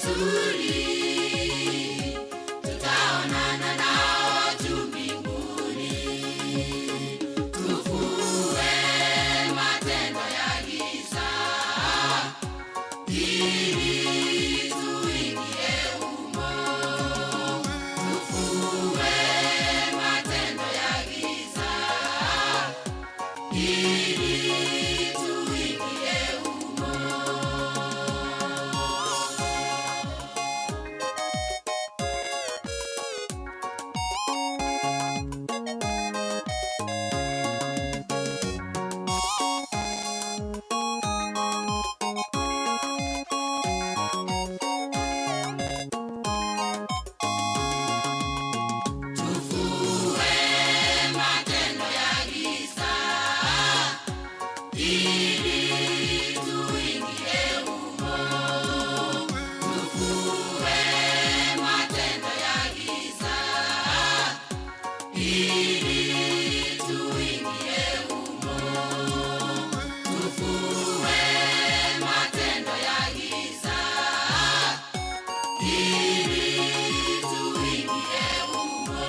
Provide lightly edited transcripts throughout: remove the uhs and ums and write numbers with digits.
vizuri, tutaonana nao juu mbinguni. Tufue matendo ya giza ili tuingie humo. Tufue matendo ya giza ili tuingie humo. Tufue matendo ya giza ili tuingie humo. Tufue matendo ya giza ili tuingie humo. Tufue matendo ya giza ili tuingie humo.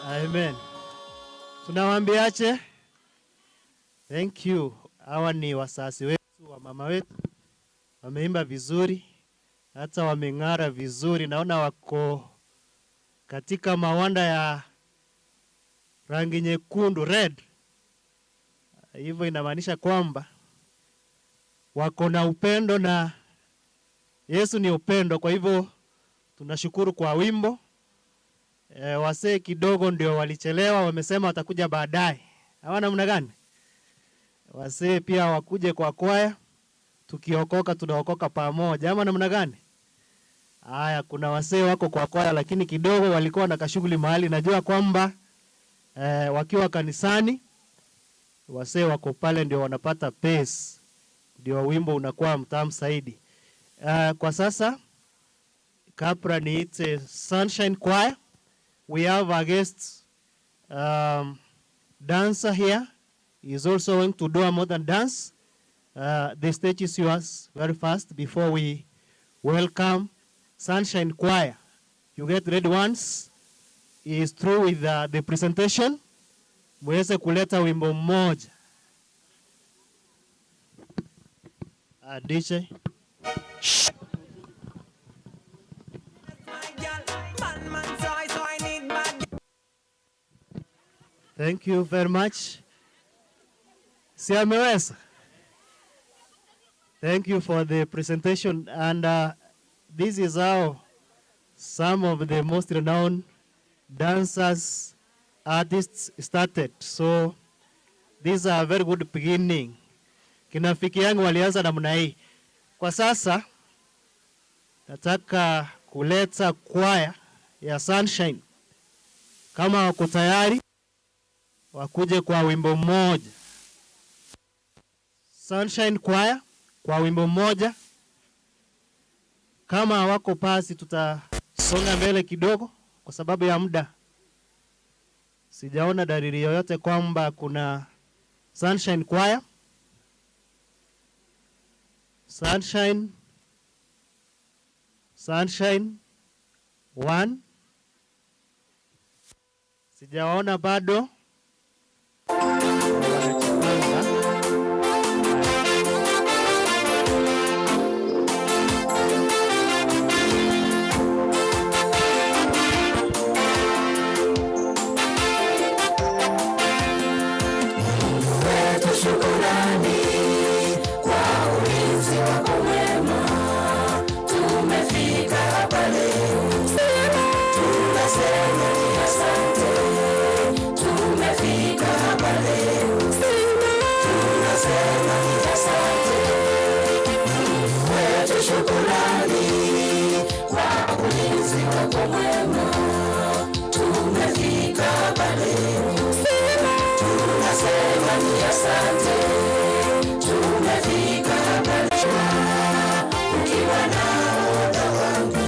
Amen. Tunawaambiache? Thank you. Hawa ni wasasi wetu wa mama wetu, wameimba vizuri, hata wameng'ara vizuri. Naona wako katika mawanda ya rangi nyekundu red. Hivyo inamaanisha kwamba wako na upendo na Yesu ni upendo. Kwa hivyo tunashukuru kwa wimbo. E, wasee kidogo ndio walichelewa, wamesema watakuja baadaye. Hawa namna gani? Wasee pia wakuje kwa kwaya, tukiokoka tunaokoka pamoja, ama namna gani? Haya, kuna wasee wako kwa kwaya, lakini kidogo walikuwa na kashughuli mahali. Najua kwamba wakiwa kanisani wasee wako pale ndio wanapata pace, ndio wimbo unakuwa mtamu zaidi. Kwa sasa kabla niite Sunshine Choir, we have a guest dancer here. He is also going to do a modern dance. The stage is yours very fast before we welcome Sunshine Choir. You get ready once. He is through with the presentation. Muweze kuleta wimbo mmoja. DJ. Thank you very much. Si ameweza? Thank you for the presentation. And this is how some of the most renowned dancers, artists started. So these are a very good beginning. Kina Fiki yangu walianza namna hii. Kwa sasa nataka kuleta kwaya ya Sunshine. Kama wako tayari wakuje kwa wimbo mmoja. Sunshine Choir kwa wimbo mmoja. Kama hawako pasi, tutasonga mbele kidogo kwa sababu ya muda. Sijaona dalili yoyote kwamba kuna Sunshine Choir. Sunshine, Sunshine one. Sijaona bado. Wanajipanga. Wetu shukurani kwa ulinzi wako mwema, tumefika hapa leo, tunasema ni asante. Tumefika hapa leo, tunasema ni asante. Wetu shukurani kwa ulinzi wako mwema, tumefika hapa leo, tunasema ni asante. Tumefika hapa leo, ukiwa nahodha wangu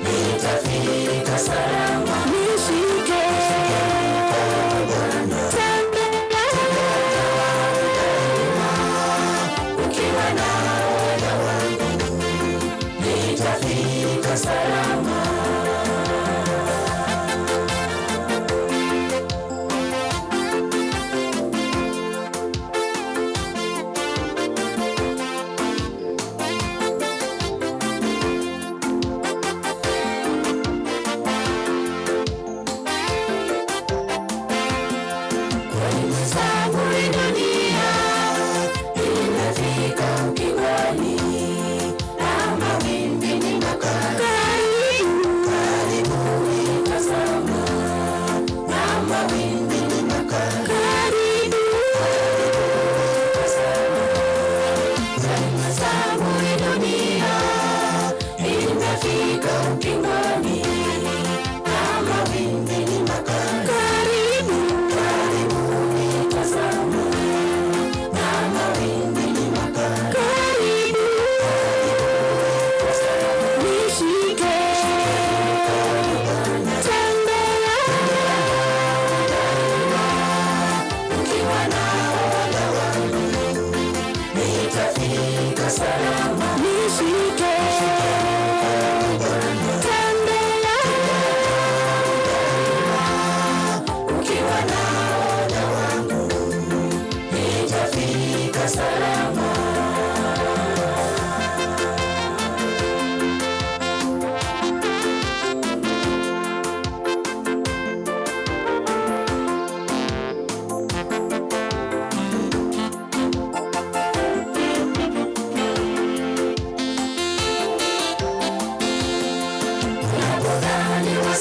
nitafika salama. Nishike mkono Bwana,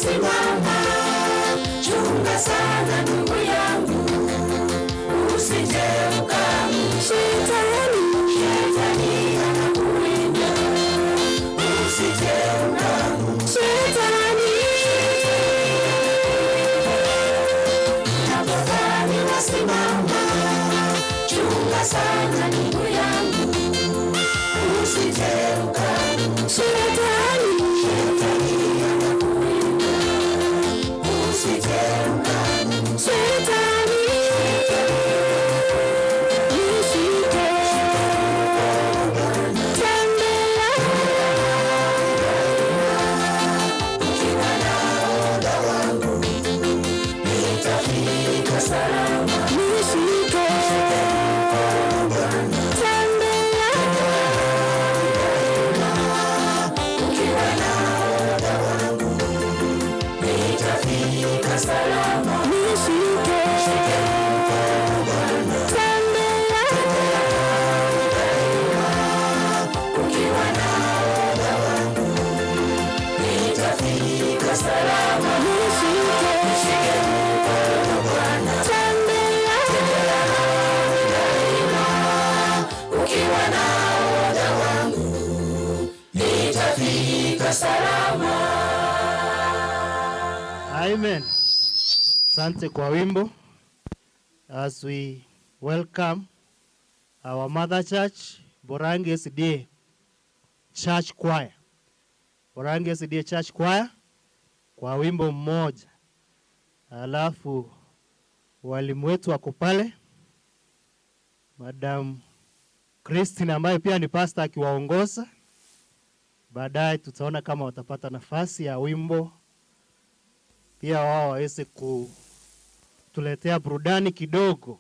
wasimama, chunga sana ndugu yangu, usije ukaanguka. Shetani, shetani anakuwinda, usije ukaanguka. Shetani, unapodhani wasimama, chunga sana ndugu yangu, usije ukaanguka. Shetani, shetani anakuwinda, usije ukaanguka. Shetani, nishike, tembea ukiwa nahodha wangu, nitafika salama. Nishike, tembea ukiwa nahodha wangu, nitafika salama. Nishike, tembea ukiwa nahodha wangu, nitafika salama. Nishike, nishike mkono Bwana, tembea daima, ukiwa nahodha wangu, nitafika salama. Amen. Asante kwa wimbo. As we welcome our mother church, Borangi SDA Church Choir. Borangi SDA Church Choir kwa wimbo mmoja. Alafu walimu wetu wako pale, Madam Christine ambaye pia ni pastor akiwaongoza. Baadaye tutaona kama watapata nafasi ya wimbo pia wao waweze kutuletea burudani kidogo,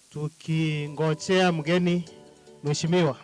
tukingojea mgeni mheshimiwa.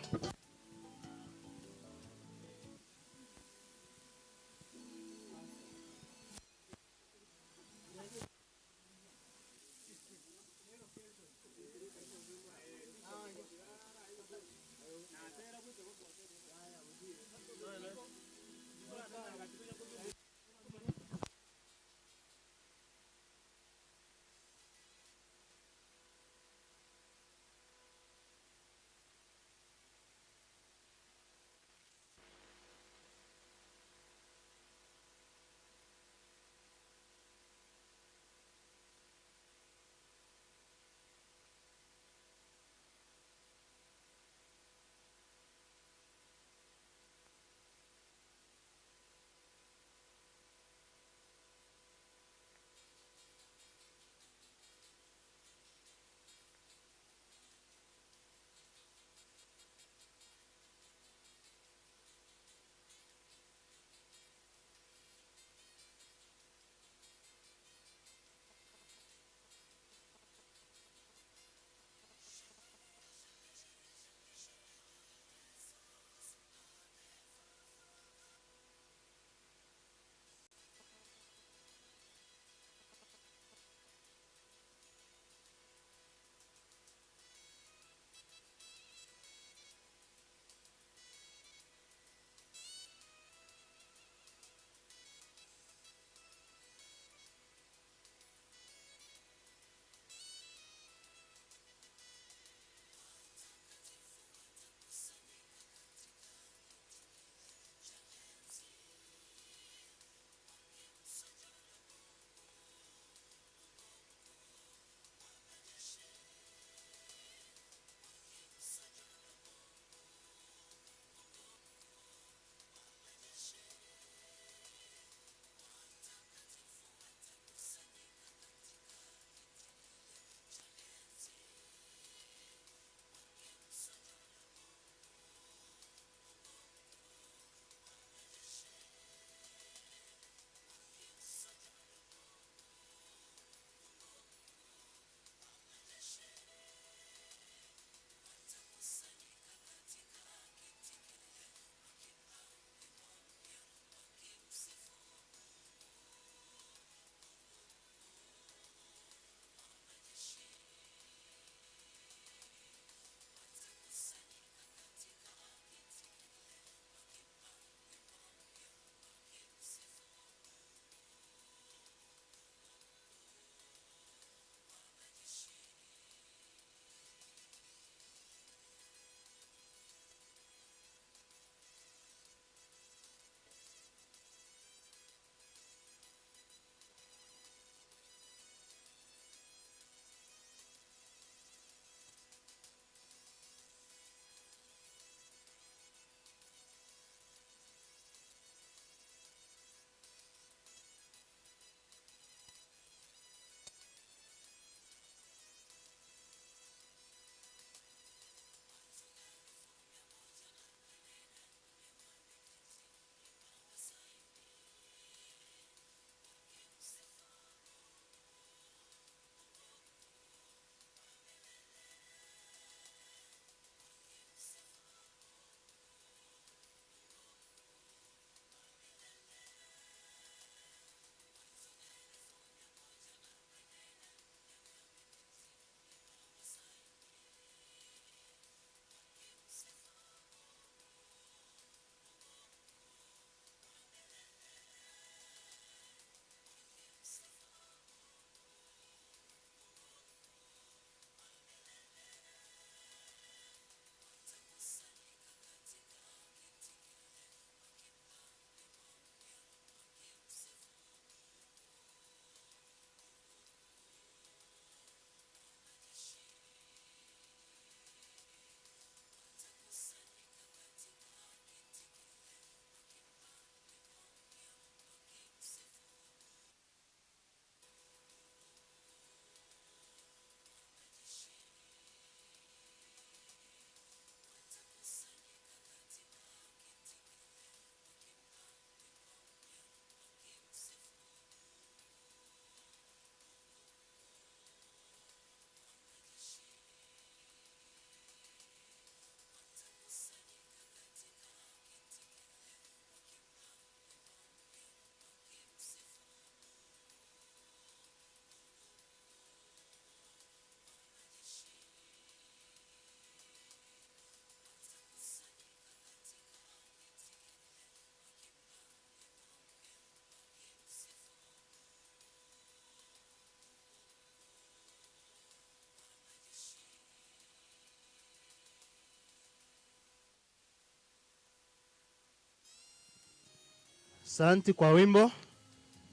Asante kwa wimbo.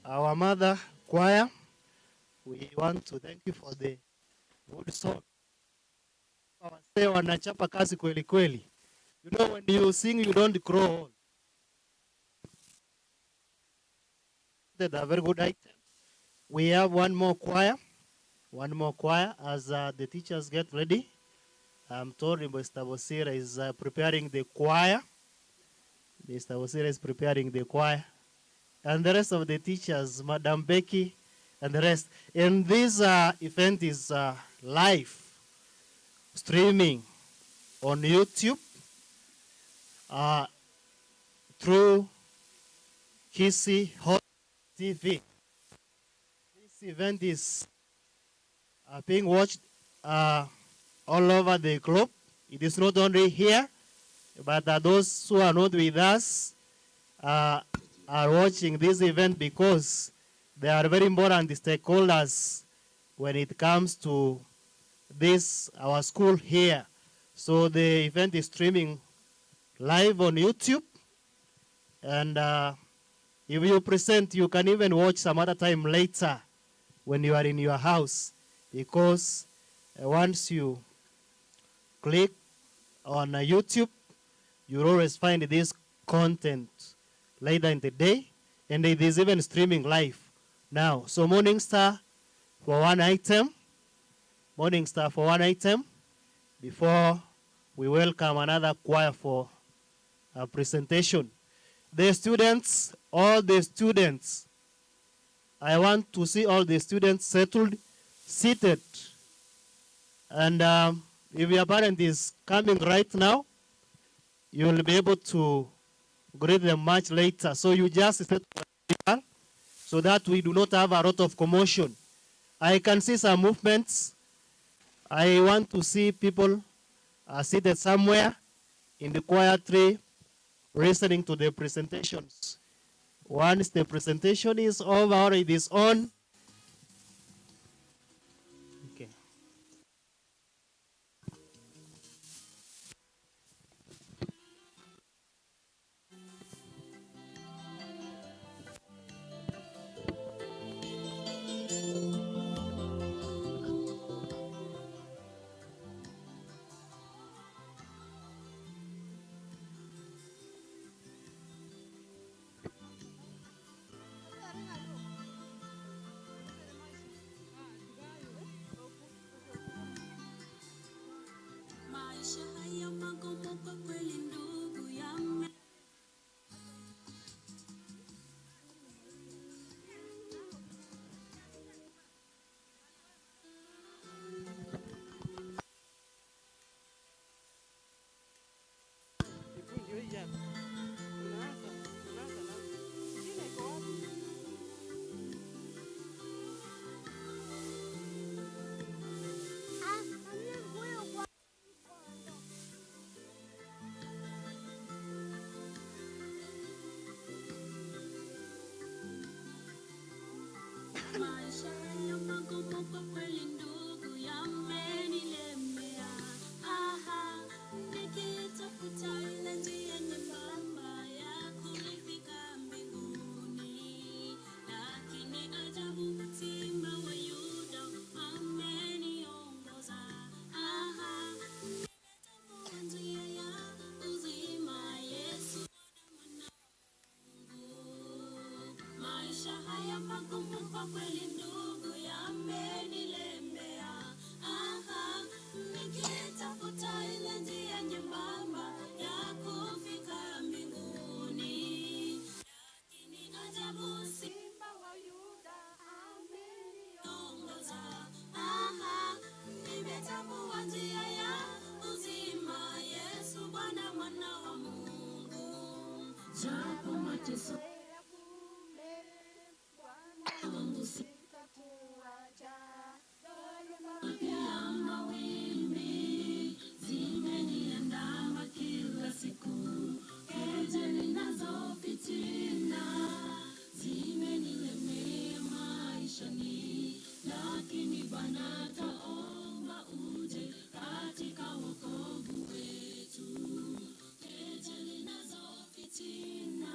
Our mother choir, we want to thank you for the good song. Wazee wanachapa kazi kweli kweli. You know when you sing you don't grow old. That's a very good item. We have one more choir. One more choir as the teachers get ready. I'm told Mr. Bosire is preparing the choir. Mr. Bosire is preparing the choir. And the rest of the teachers, Madam Becky and the rest. And this event is live streaming on YouTube through Kisii Hot TV. This event is being watched all over the globe. It is not only here, but those who are not with us are watching this event because they are very important stakeholders when it comes to this, our school here. So the event is streaming live on YouTube. And if you present, you can even watch some other time later when you are in your house, because once you click on YouTube, you'll always find this content later in the day, and it is even streaming live now. So Morning Star for one item, Morning Star for one item, before we welcome another choir for a presentation. The students, all the students, I want to see all the students settled, seated. And if your parent is coming right now, you will be able to greet them much later. So you just settle so that we do not have a lot of commotion. I can see some movements. I want to see people seated somewhere in the choir tree, listening to the presentations. Once the presentation is over or it is on. Okay. Maisha haya magumu kwa kweli ndugu yame Maisha haya magumu kwa kweli ndugu yamenilemea. Aha, nikitafuta ile njia nyembamba ya kufika mbinguni, lakini ajabu simba wa Yuda ameniongoza. Aha, nimetambua njia ya uzima, Yesu Bwana mwanangu. Maisha haya magumu kwa kweli ndugu yamenilemea. Aha, nikitafuta ile njia nyembamba ya kufika mbinguni, lakini ajabu simba wa Yuda ameniongoza. Aha, nimetambua njia ya uzima, Yesu Bwana mwana wa Mungu. Japo mateso wangu si pia mawimbi zimeniandama kila siku, kejeli nazo fitina zimenilemea maishani, lakini Bwana taomba uje katika wokovu wetu. Kejeli nazo fitina.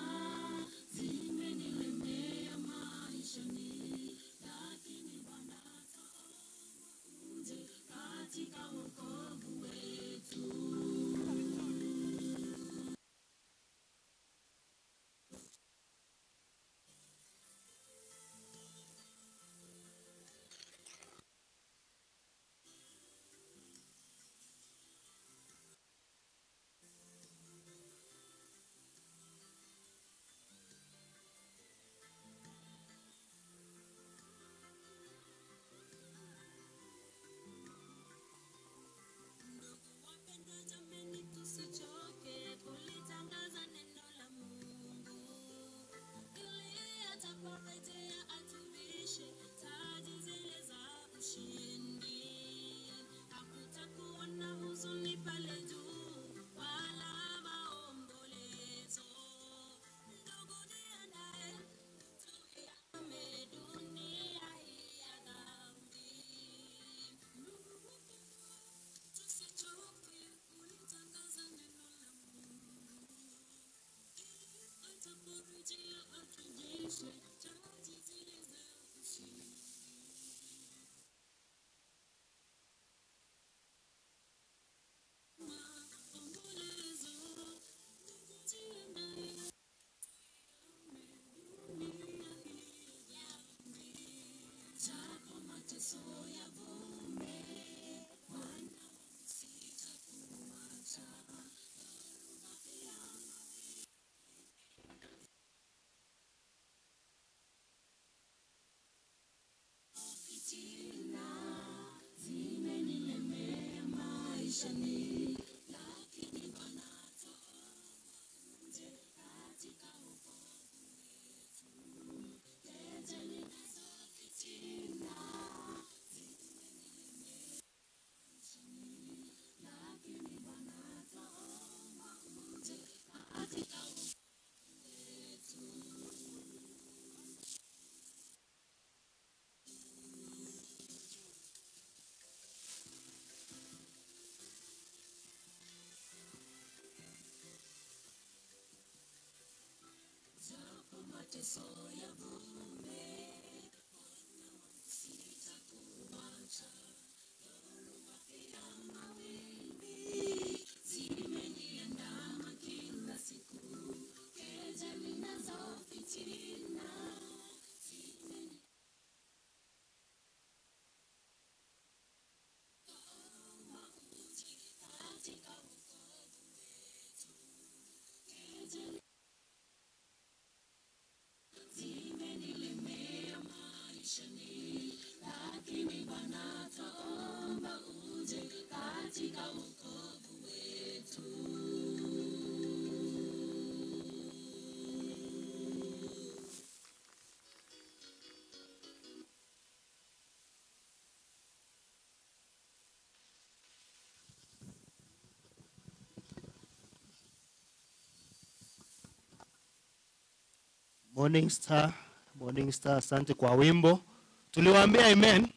Morning Star, Morning Star, asante kwa wimbo. Tuliwaambia amen.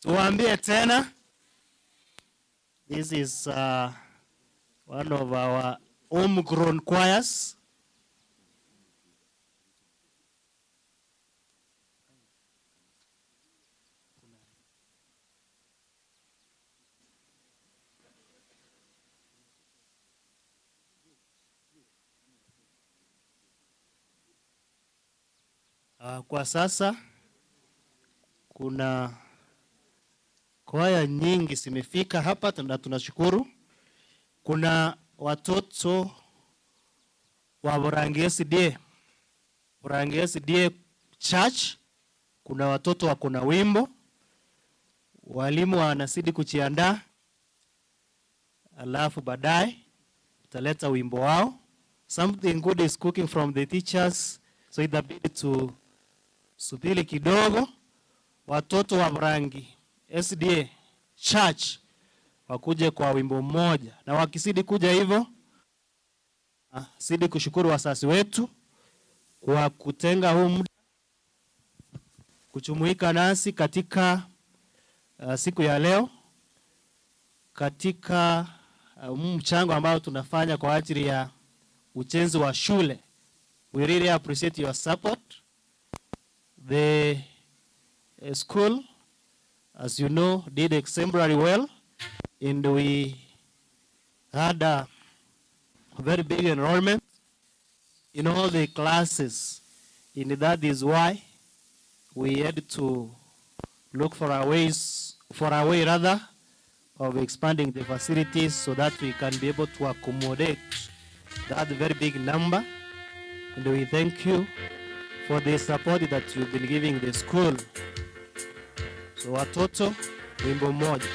Tuwaambie tena. This is one of our homegrown choirs. Kwa sasa kuna kwaya nyingi zimefika hapa na tunashukuru. Kuna watoto wa Burangi SDA, Burangi SDA Church, kuna watoto wako na wimbo, walimu wanazidi kujiandaa, alafu baadaye tutaleta wimbo wao. Something good is cooking from the teachers, so itabidi tu subiri kidogo. Watoto wa Burangi SDA Church wakuje kwa wimbo mmoja, na wakizidi kuja hivyo, zidi kushukuru wazazi wetu kwa kutenga huu muda kujumuika nasi katika siku ya leo, katika mchango ambao tunafanya kwa ajili ya ujenzi wa shule. We really appreciate your support. The school, as you know, did exemplary well, and we had a very big enrollment in all the classes. And that is why we had to look for a ways, for a way rather, of expanding the facilities so that we can be able to accommodate that very big number. And we thank you for the support that you've been giving the school. So watoto, wimbo mmoja.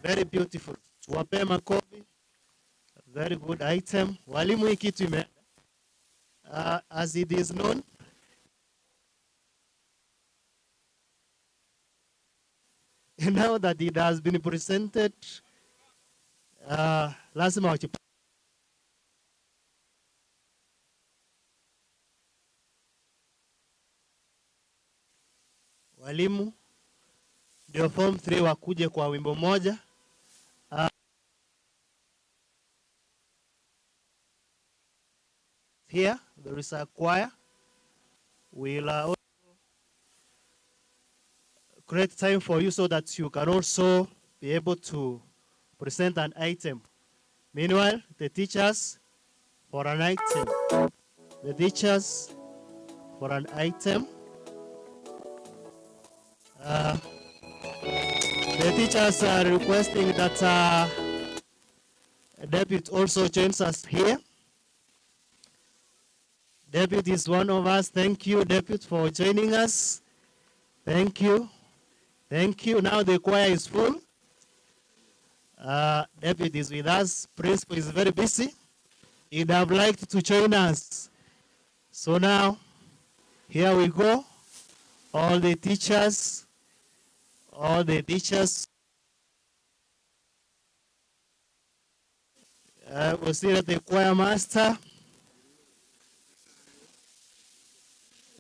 Very beautiful. Tuwapee makofi. Very good item. Walimu, hii kitu ime as it is known now that it has been presented, lazima wachipa walimu ndio form 3 wakuje kwa wimbo moja. Here there is a choir. We'll also create time for you so that you can also be able to present an item. Meanwhile, the teachers for an item. The teachers for an item. The teachers are requesting that David also joins us here. David is one of us. Thank you, David, for joining us. Thank you. Thank you. Now the choir is full. David is with us. Principal is very busy. He'd have liked to join us. So now, here we go. All the teachers, all the teachers. We'll see that the choir master,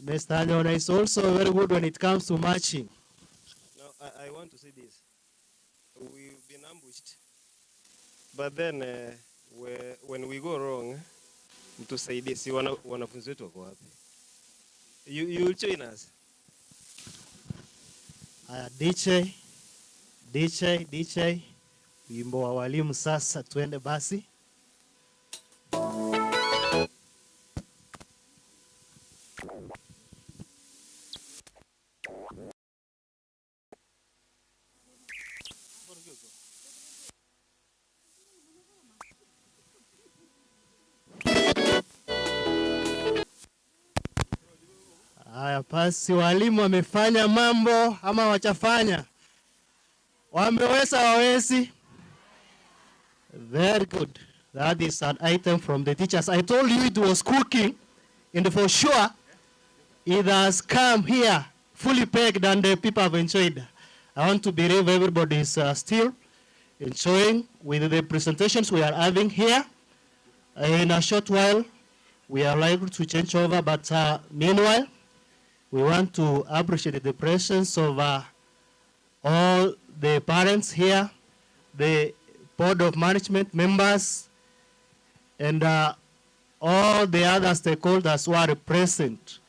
Mr. Anyona, is also very good when it comes to marching. Now, I want to say this. We've been ambushed, but then when we go wrong, mtusaidie. Si wanafunzi wetu wako wapi? You will join us. Aya, DJ, DJ, DJ, wimbo wa walimu sasa, tuende basi. Haya basi, walimu wamefanya mambo ama wachafanya? Wameweza, wawezi? Very good. That is an item from the teachers. I told you it was cooking, and for sure it has come here fully packed and the people have enjoyed. I want to believe everybody is still enjoying with the presentations we are having here. In a short while, we are likely to change over, but meanwhile, we want to appreciate the presence of all the parents here, the board of management members, and all the other stakeholders who are present.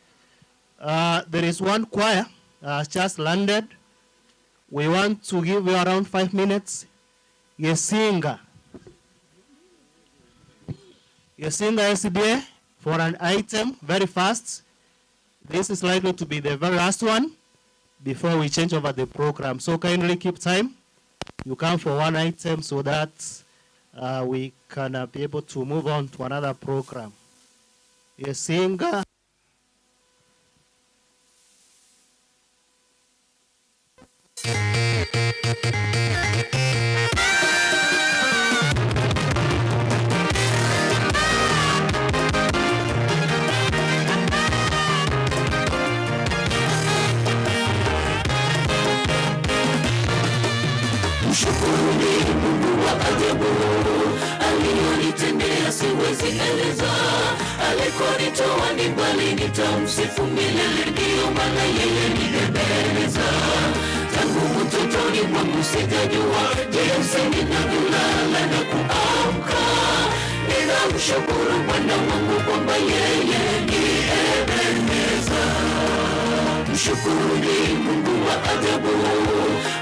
There is one choir just landed. We want to give you around 5 minutes. Yesinga. Yesinga SDA for an item very fast. This is likely to be the very last one before we change over the program. So kindly keep time. You come for one item so that we can be able to move on to another program. Yesinga. Siwezi eleza alikonitoa ni mbali, nitamsifu milele, ndiyo maana yeye ni Ebeneza. Tangu utotoni mwangu sijajua jinsi ninavyolala na kuamka, ninamshukuru Bwana wangu kwamba yeye ni Ebeneza. Mshukuruni Mungu wa ajabu,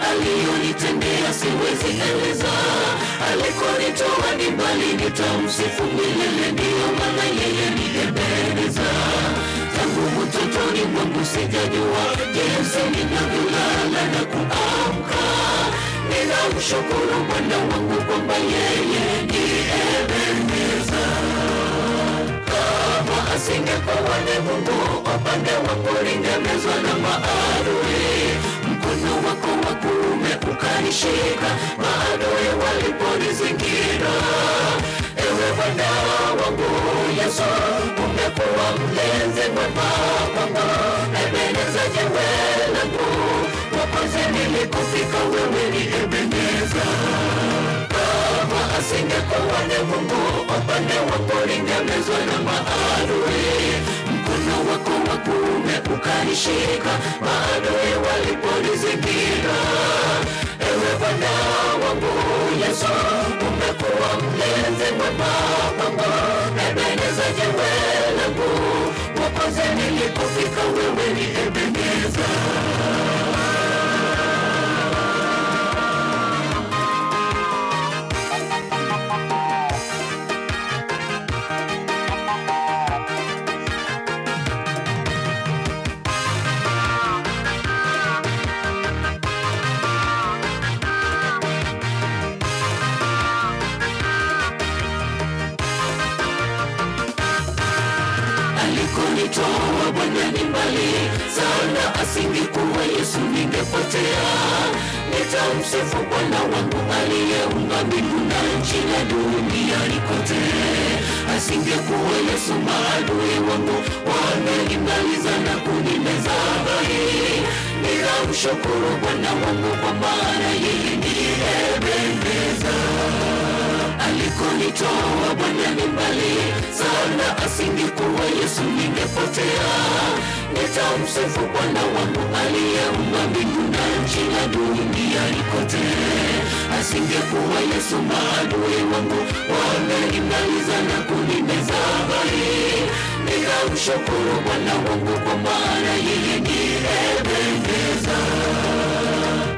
aliyonitendea siwezi eleza, alikonitoa ni mbali, nitamsifu milele, ndiyo maana yeye ni Ebeneza. Tangu utotoni mwangu sijajua jinsi ninavyolala na kuamka, ninamshukuru Bwana wangu kwamba yeye ni Ebeneza. Kama asingekuwa ni Mungu upande wangu, ningemezwa na maadui. Mkono wako wa kuume ukanishika, maadui walipolizingira. Ewe Bwana wangu Yesu, umekuwa mlinzi mwema kwangu, Ebeneza jiwe langu, Mwokozi nilikofika, wewe ni Ebeneza. Kama asingekuwa ni Mungu upande wangu, ningemezwa na maadui. Mkono wako wa kuume ukanishika, maadui waliponizingira. Ewe Bwana wangu Yesu, umekuwa mlinzi mwema kwangu, Ebeneza jiwe langu, Mwokozi nilikofika, wewe ni Ebeneza. Alikonitoa Bwana ni mbali sana, asingekuwa Yesu ningepotea. Nitamsifu Bwana wangu aliyeumba mbingu na nchi na duniani kote. Asingekuwa Yesu, maadui wangu wangenimaliza na kunimeza hai. Ninamshukuru Bwana wangu kwa maana yeye ndiye Ebeneza. Alikonitoa Bwana ni mbali sana, asingekuwa Yesu ningepotea. Nitamsifu Bwana wangu aliyeumba mbingu na nchi na duniani kote. Asingekuwa Yesu, maadui wangu wangenimaliza na kunimeza hai. Ninamshukuru Bwana wangu kwa maana yeye ndiye Ebeneza.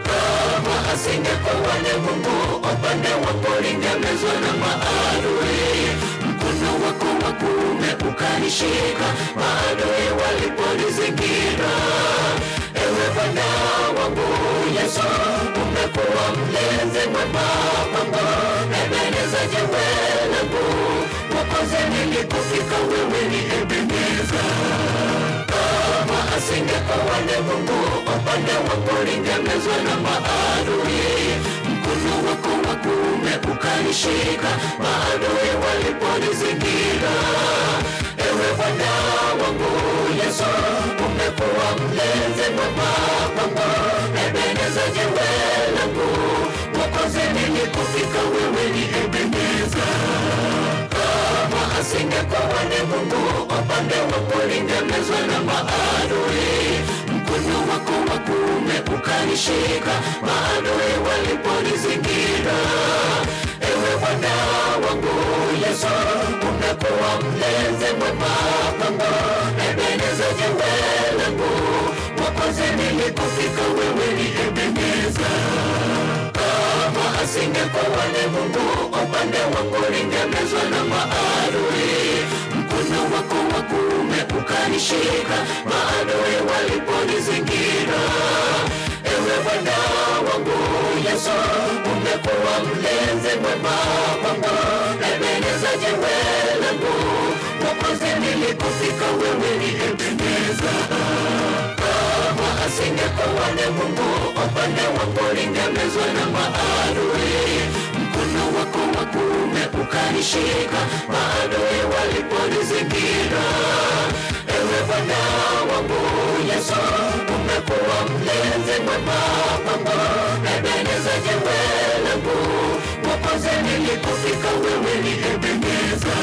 Kama asingekuwa ni Mungu upande wangu, ningemezwa na maadui. Mkono wako wa kuume ukanishika, maadui waliponizingira. Ewe Bwana wangu Yesu, umekuwa mlinzi mwema kwangu, Ebeneza jiwe langu, Mwokozi nilikofika, wewe ni Ebeneza. Kama asingekuwa ni Mungu upande wangu, ningemezwa na maadui. Mkono wako wa kuume ukanishika, maadui waliponizingira. Ewe Bwana wangu Yesu, umekuwa mlinzi mwema kwangu, Ebeneza jiwe langu, Mwokozi nilikofika, wewe ni Ebeneza. Kama asingekuwa ni Mungu upande wangu, ningemezwa na maadui. Mkono wako wa kuume ukanishika, maadui waliponizingira. Ewe Bwana wangu Yesu, umekuwa mlinzi mwema kwangu, Ebeneza jiwe langu, Mwokozi nilikofika, wewe ni Ebeneza. Kama asingekuwa ni Mungu upande wangu, ningemezwa na maadui. Mkono wako wa kuume ukanishika, maadui waliponizingira. Ewe Bwana wangu Yesu, umekuwa mlinzi mwema kwangu, Ebeneza jiwe langu, Mwokozi nilikofika, wewe ni Ebeneza. Kama asingekuwa ni Mungu upande wangu, ningemezwa na maadui. Mkono wako wa kuume ukanishika, maadui waliponizingira. Ewe Bwana wangu Yesu, umekuwa mlinzi mwema kwangu, Ebeneza jiwe langu, Mwokozi nilikofika, wewe ni Ebeneza.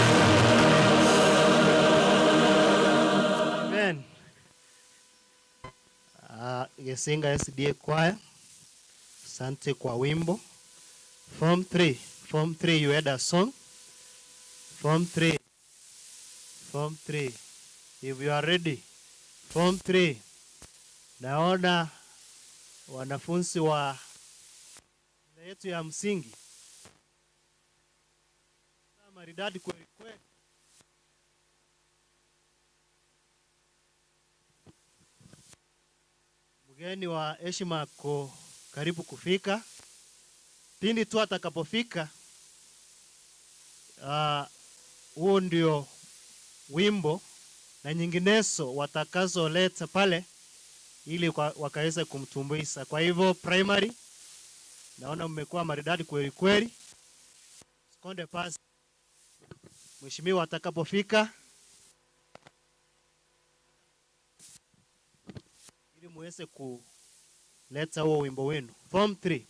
Amen. Gesinga SDA Choir, asante kwa wimbo. Form 3, Form 3 you had a song. Form 3, Form 3. If you are ready. Form 3. Naona wanafunzi wa shule yetu ya msingi maridadi kweli kweli. Mgeni wa heshima ako karibu kufika. Pindi tu atakapofika, huo ndio wimbo na nyinginezo watakazoleta pale ili wakaweze kumtumbuiza. Kwa hivyo primary, naona mmekuwa maridadi kweli kweli. Konde pasi Mheshimiwa atakapofika ili muweze kuleta huo wimbo wenu. Form 3.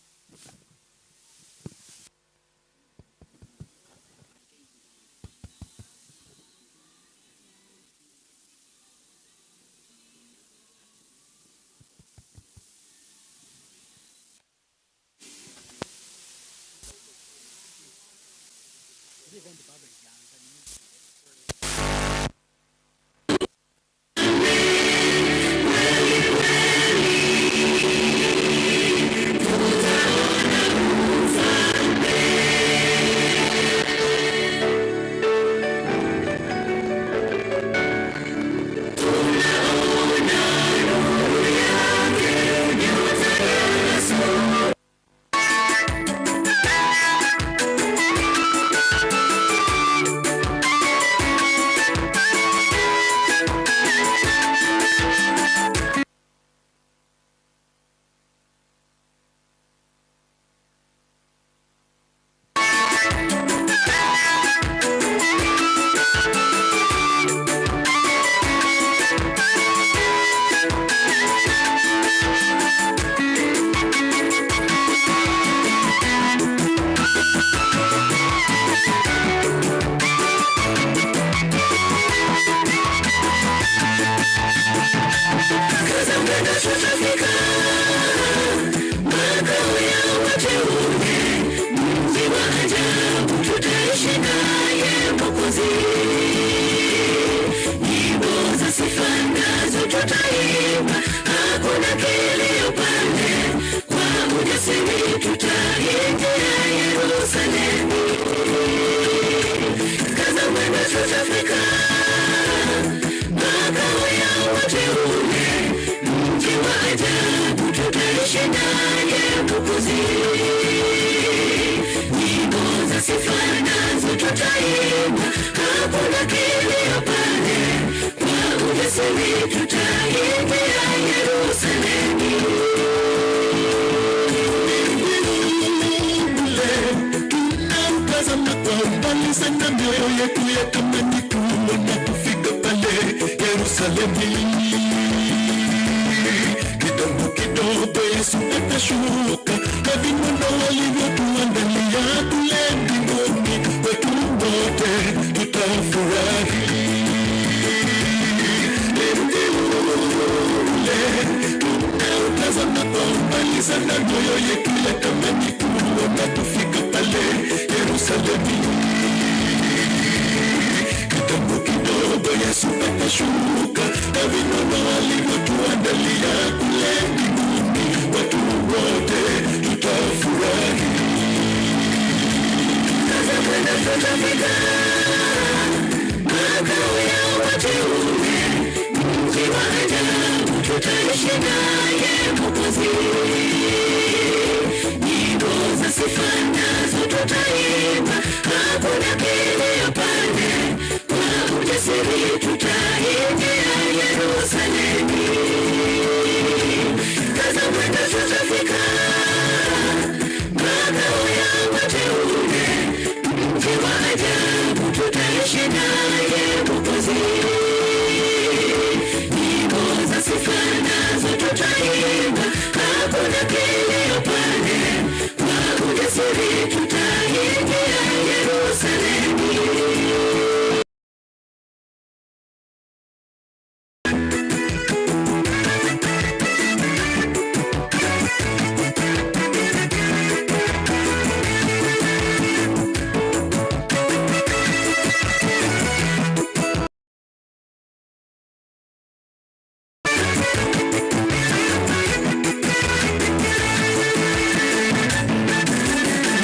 Sana mioyo yetu yatamani kuona kufika pale Yerusalemu. Kidogo kidogo Yesu atashuka na vinono walivyotuandalia kule mbinguni, wetu wote tutafurahi. Ule tunautazama kwa umbali sana, mioyo yetu yatamani kuona kufika pale Yerusalemu. Kitambo kidogo Yesu atashuka na vinono alivyotuandalia kule mbinguni, watu wote tutafurahi. Makao ya wateule, mji wa ajabu, tutaishi naye Mwokozi. Nyimbo za sifa nazo tutaimba, hakuna kilio pale, kwa ujasiri tutaingia Yerusalemu. Kaza mwendo tutafika, makao ya wateule, mji wa ajabu, tutaishi naye Mwokozi. Nyimbo za sifa nazo tutaimba, hakuna kilio pale, kwa ujasiri tutaingia Yerusalemu.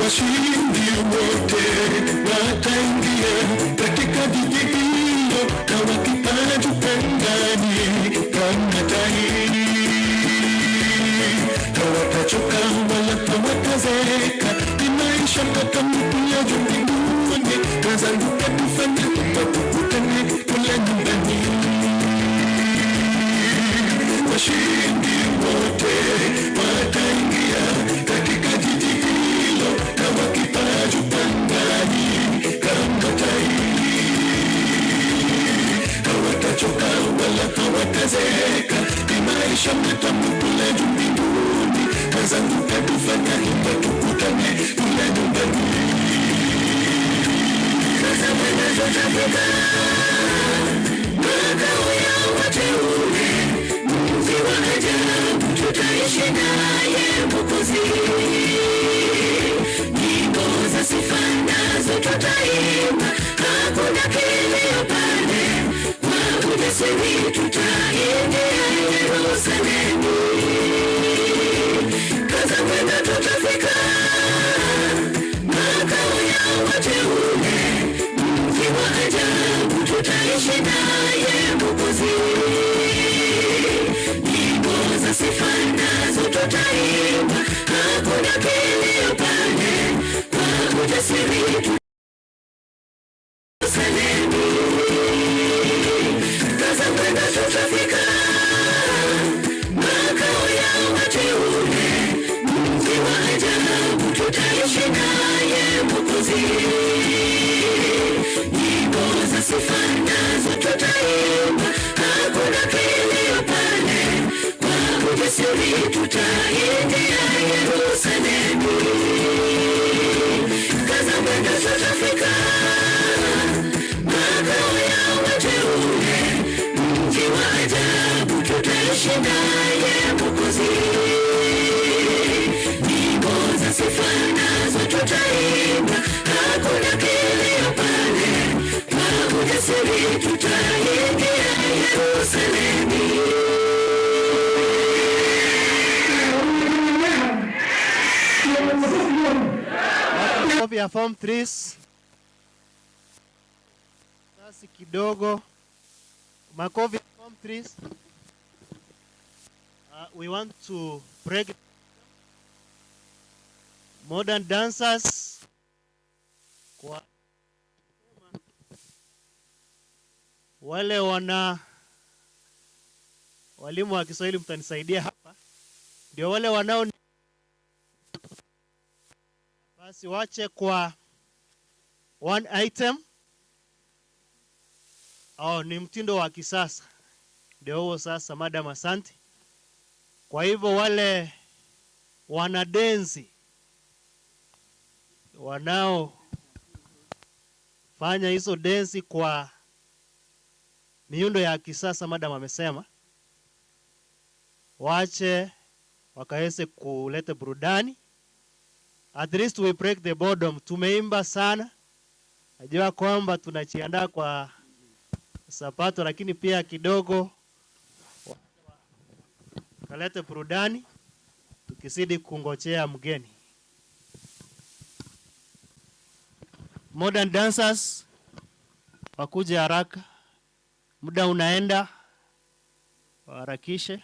Washindi wote wataingia katika jiji hilo na wakipaa juu angani kama tai. Hawatachoka wala hawatazeeka, ni maisha makamilifu ya juu mbinguni. Wenzangu, tufanye tukutane kule nyumbani. Washindi wote wataingia katika jiji hilo na wakipaa juu angani Makofi ya form 3. Kasi kidogo. Makofi ya form 3. We want to break modern dancers kwa wale wana walimu wa Kiswahili mtanisaidia hapa, ndio wale wanao basi wache kwa one item. Oh, ni mtindo wa kisasa ndio huo sasa, madam, asante. Kwa hivyo wale wanadensi wanaofanya hizo densi kwa miundo ya kisasa, madam amesema wache wakaweze kuleta burudani. At least we break the boredom. Tumeimba sana, najua kwamba tunajiandaa kwa Sabato, lakini pia kidogo kalete burudani tukizidi kungojea mgeni. Modern dancers wakuje haraka, muda unaenda, waharakishe.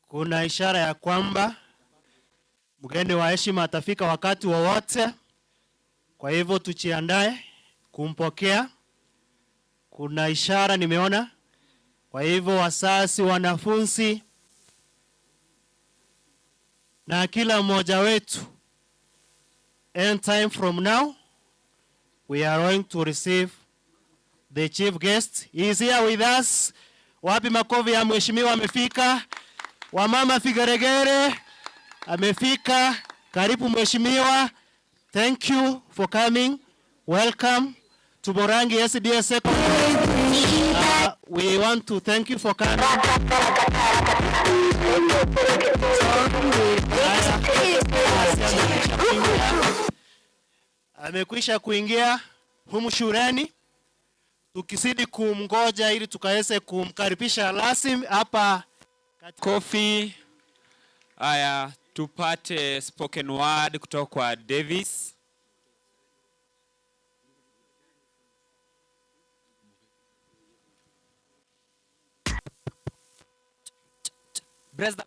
Kuna ishara ya kwamba mgeni wa heshima atafika wakati wowote. Kwa hivyo tujiandae kumpokea. Kuna ishara nimeona. Kwa hivyo wazazi, wanafunzi na kila mmoja wetu, any time from now we are going to receive the chief guest. He is here with us. Wapi makofi ya mheshimiwa amefika. Wamama vigeregere amefika. Karibu mheshimiwa. Thank you for coming. Welcome to Borangi SDA Secondary. We want to thank you for coming. Amekwisha kuingia humu shuleni, tukizidi kumngoja ili tukaweze kumkaribisha rasmi hapa. Kofi. Haya, tupate spoken word kutoka kwa Davis. Bless the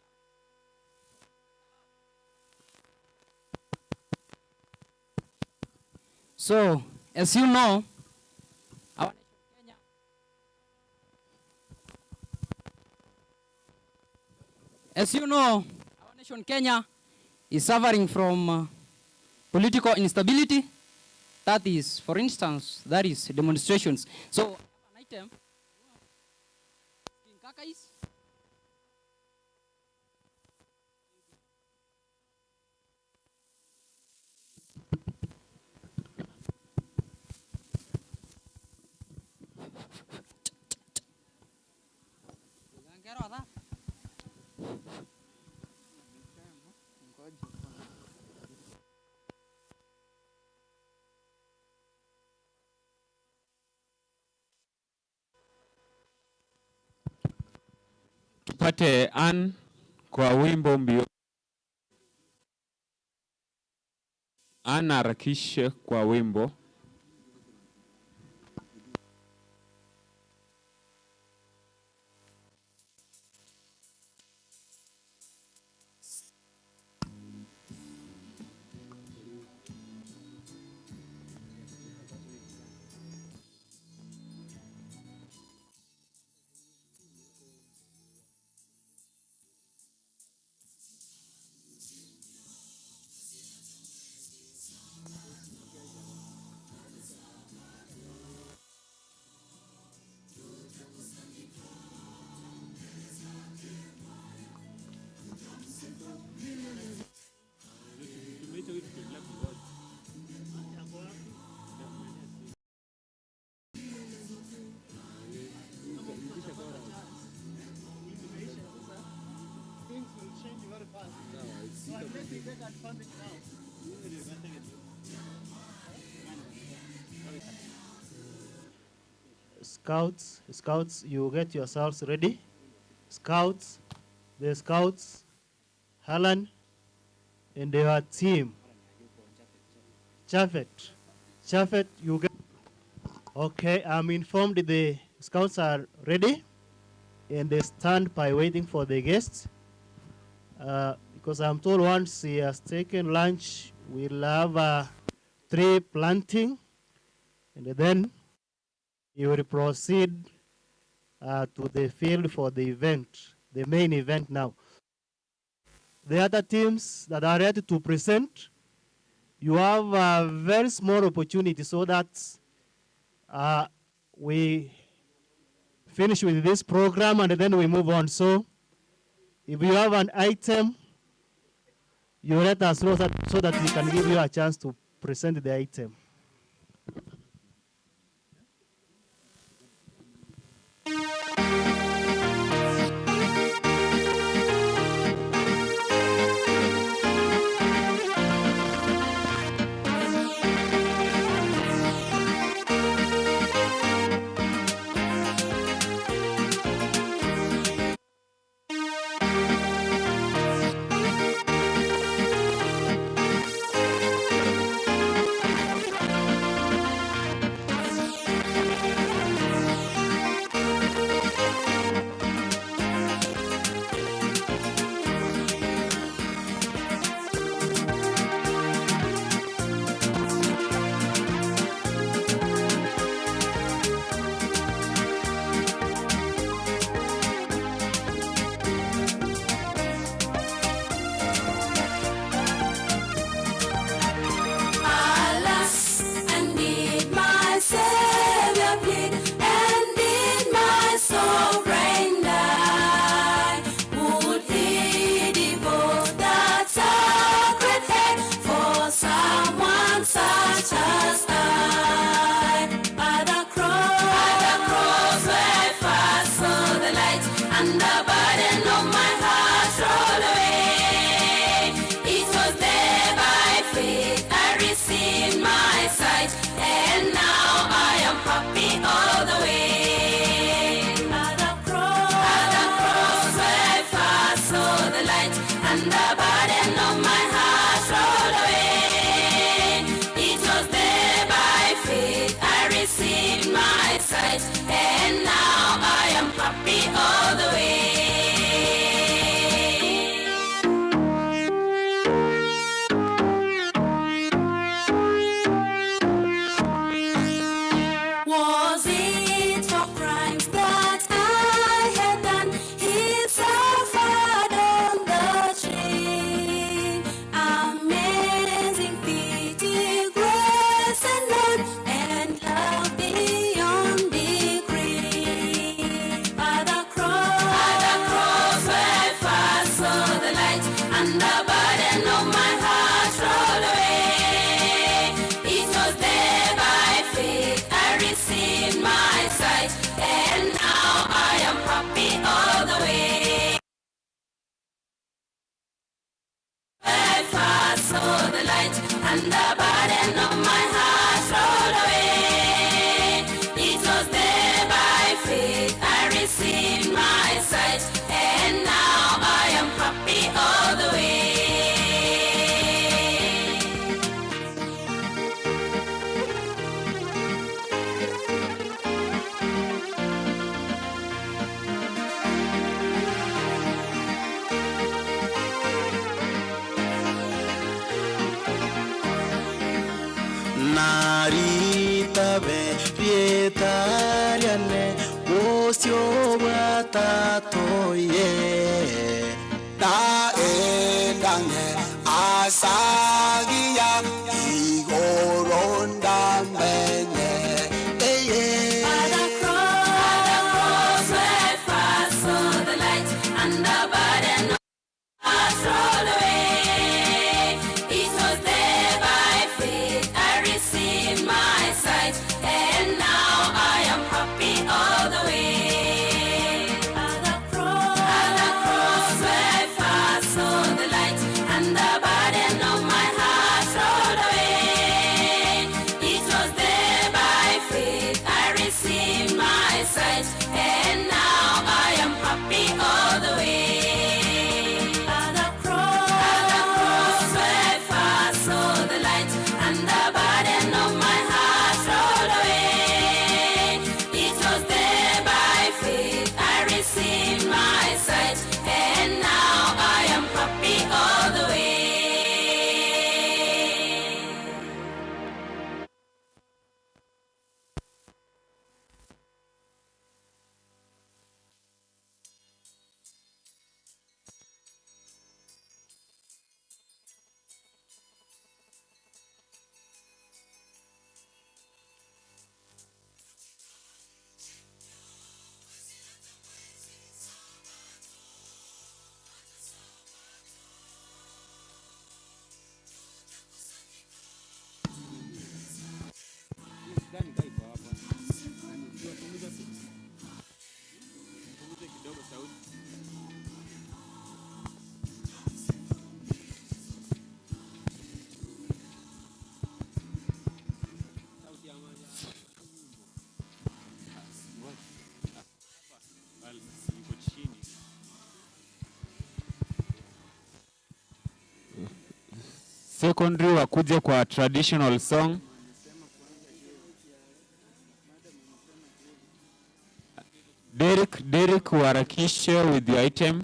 So, as you know, our nation Kenya As you know, our nation Kenya is suffering from political instability. That is, for instance, that is demonstrations. So, I have an item. King Kakais. Tupate Ann kwa wimbo mbio. Ann harakishe kwa wimbo. Things will change very fast. So unless we take advantage now. Scouts, scouts, you get yourselves ready. Scouts, the scouts, Helen, and your team. Chafet, Chafet, you get. Okay, I'm informed the scouts are ready and they stand by waiting for the guests. Because I'm told once he has taken lunch, we'll have a tree planting, and then he will proceed to the field for the event, the main event now. The other teams that are ready to present, you have a very small opportunity so that we finish with this program and then we move on. So if you have an item, you let us know so that we can give you a chance to present the item. light, and the burden of my heart rolled away. It was there by faith I received my sight, and now I am happy all the way. I first saw the light, and the burden of my heart rolled away. It was there by faith I received my sight, and now I am happy all the way. Naritabe rieta riane bosio bwa Tata oye. Naendang'e asagia igoro ndamenye eye. By the cross where first saw the light, and the burden of heart rolled away. It was there by faith I received my sight, and now I am happy all the way. By the cross where first saw the light, and the burden of my heart rolled away. It was there by faith I received my sight, and now I am happy all the way. By the cross where first saw the light, and the burden of my heart rolled away. It was there by faith I received my sight, and now I am happy all the way. Secondary wakuje kwa traditional song. Derek, Derek uharakishe with your item.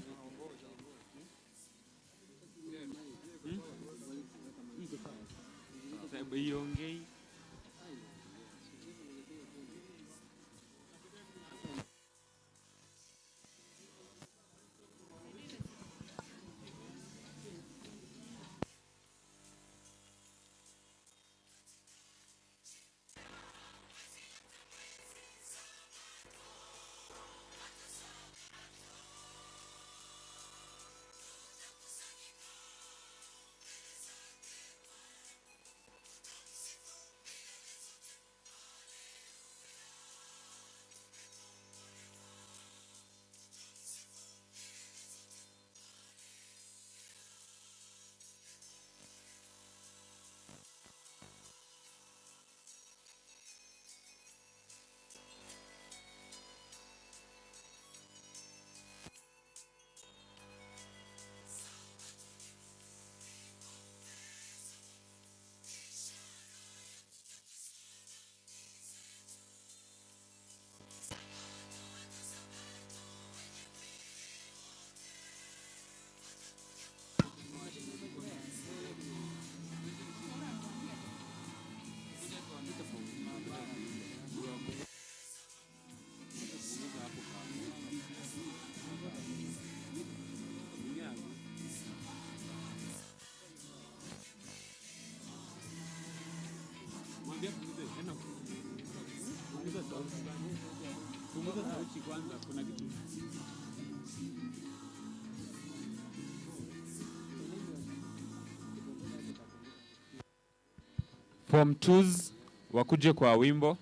Form 2s wakuje kwa wimbo.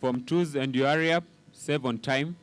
Form 2s and you hurry up, save on time.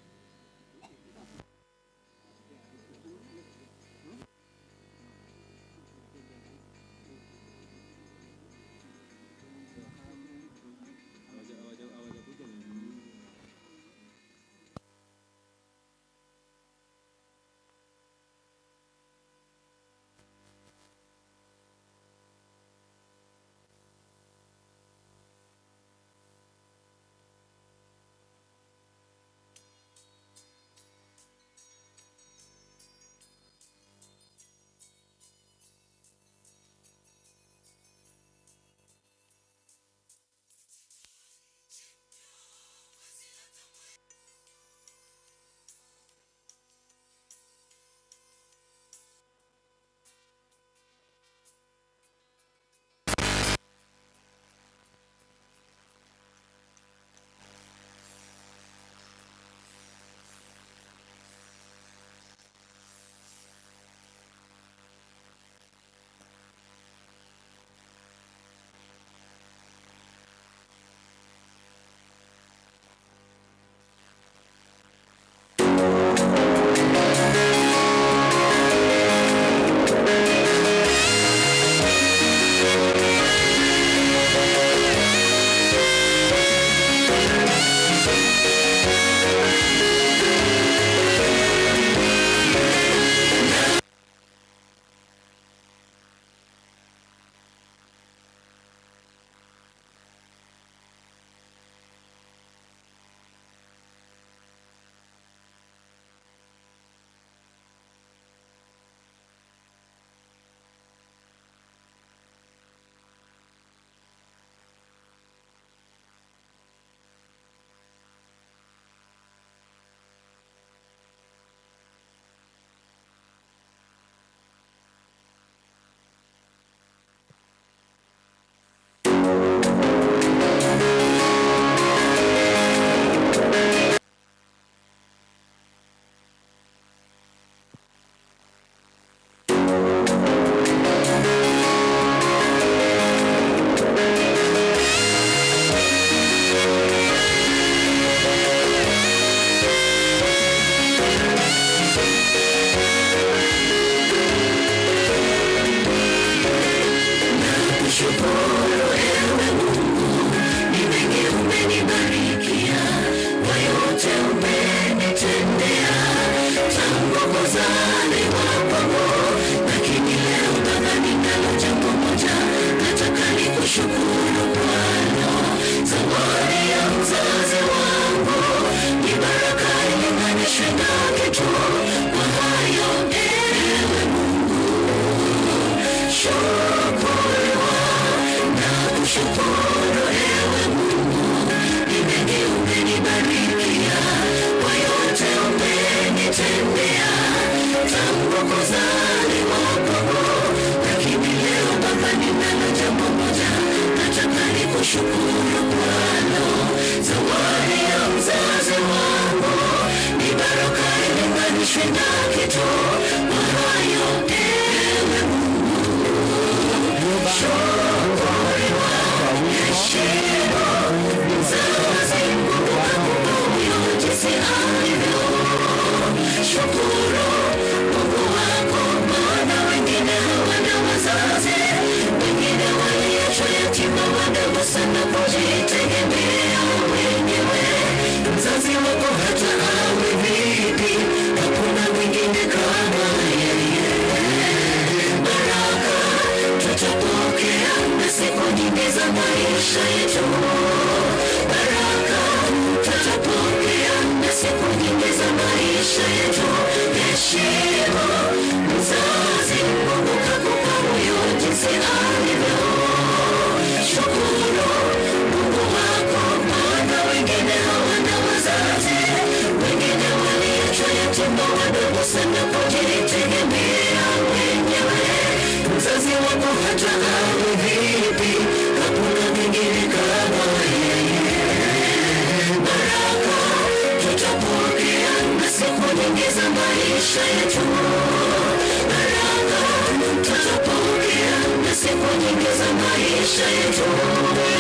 Maisha yetu.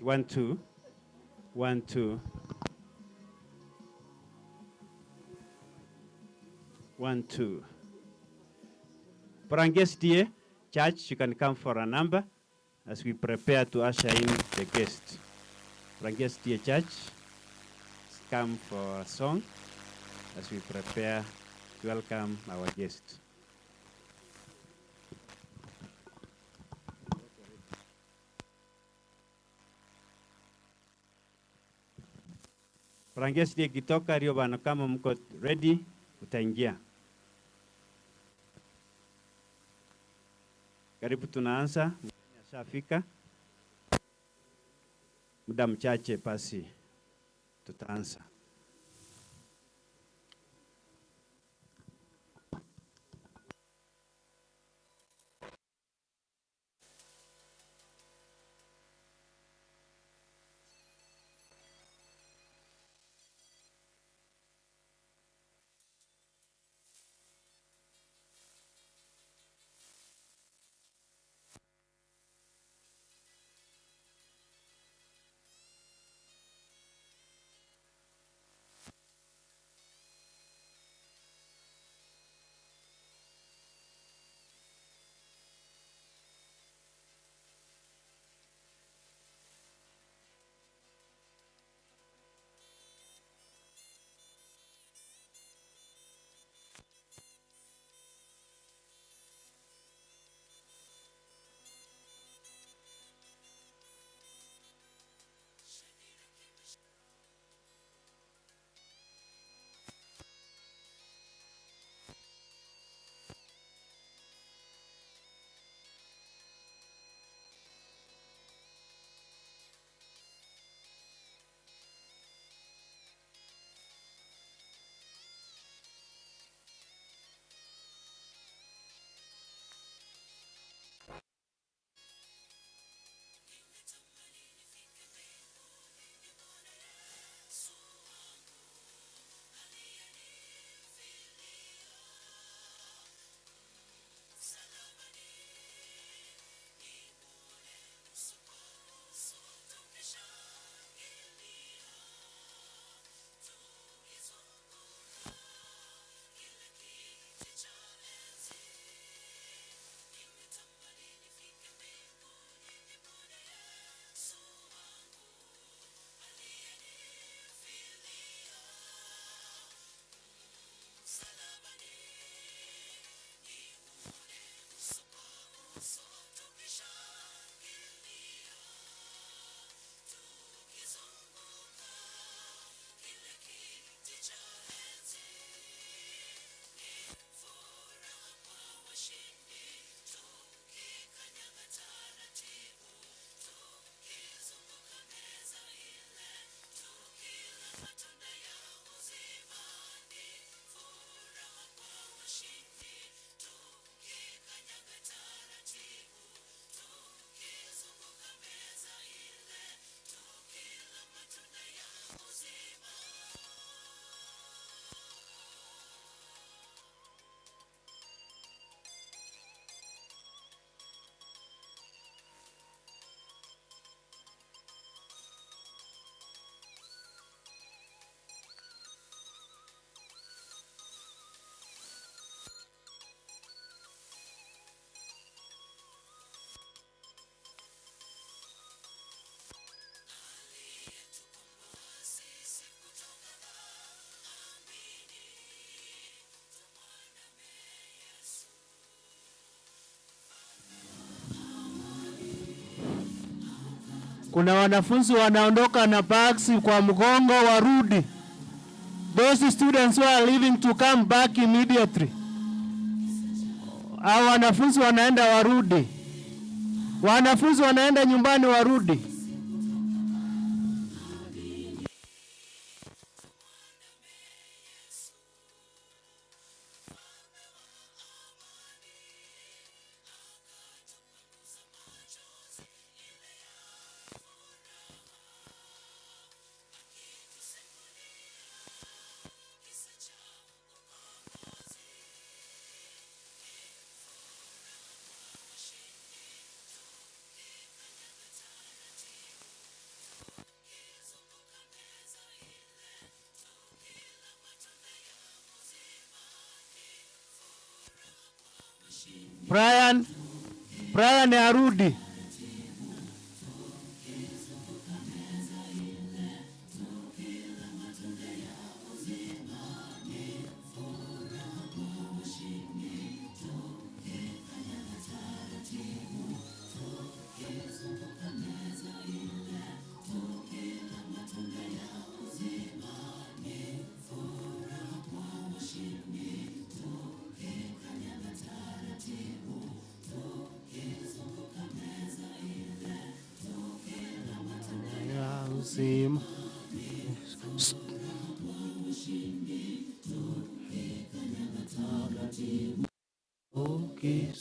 One, two. One, two. One, two. Branges dear church, you can come for a number as we prepare to usher in the guest. Branges dear church, come for a song as we prepare to welcome our guest. Branges dear kitoka rio bana, kama mko ready utaingia. Karibu tunaanza, mgeni ashafika. Muda mchache basi tutaanza. Kuna wanafunzi wanaondoka na bags kwa mgongo warudi. Those students who are leaving to come back immediately. Hao wanafunzi wanaenda warudi. Wanafunzi wanaenda nyumbani warudi. Brian, Brian arudi. Ya uzima. Okay.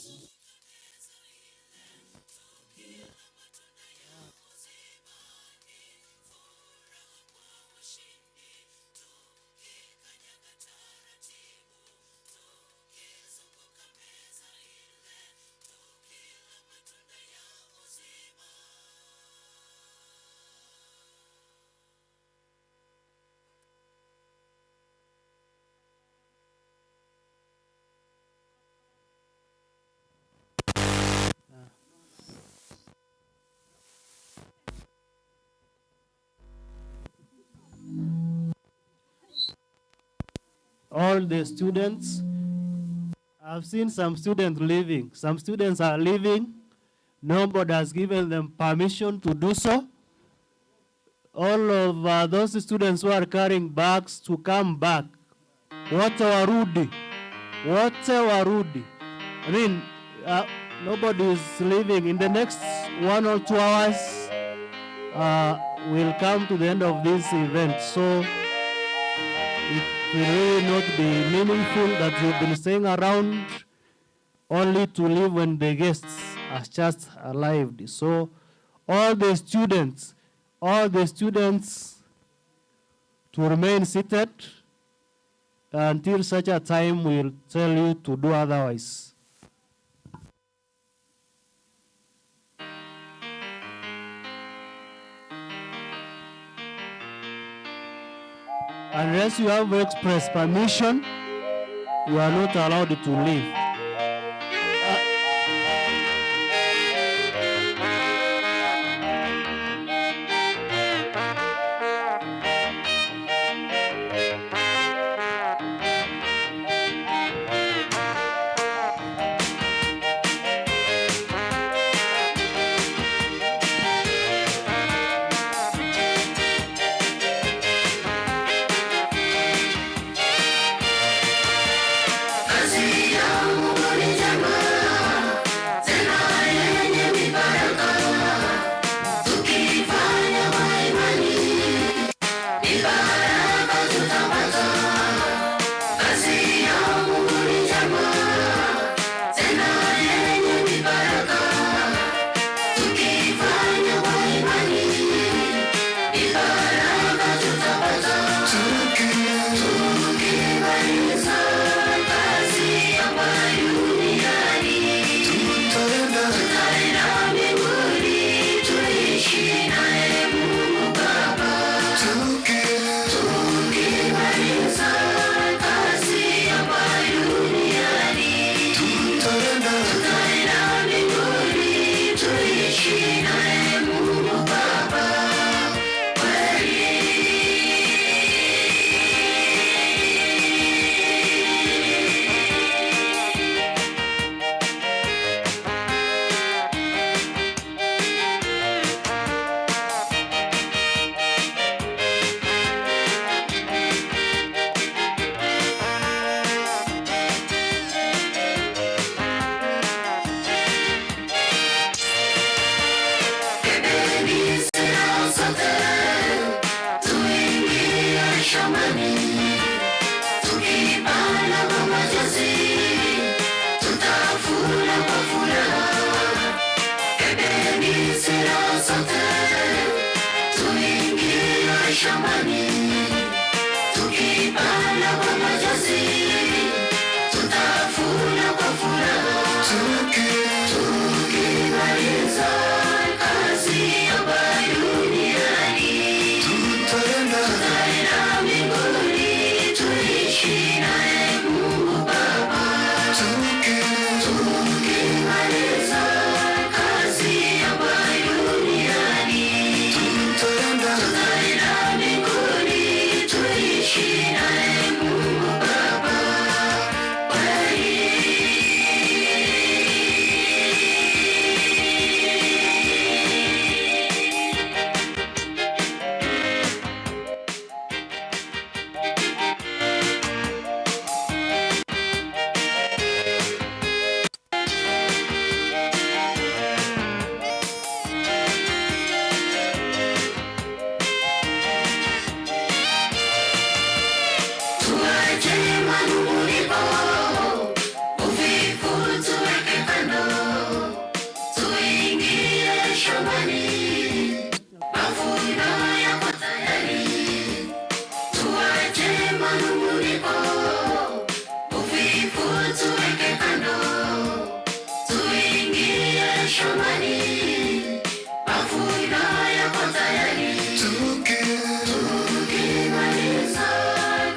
All the students. I've seen some students leaving. Some students are leaving. Nobody has given them permission to do so. All of those students who are carrying bags to come back. Wote warudi. Wote warudi. I mean, nobody is leaving. In the next 1 or 2 hours, we'll come to the end of this event. So it will really not be meaningful that you've been staying around only to leave when the guests are just arrived. So all the students to remain seated until such a time we'll tell you to do otherwise. Unless you have express permission, you are not allowed to leave. Kazi yangu. Mavuno yako tayari. Tukimaliza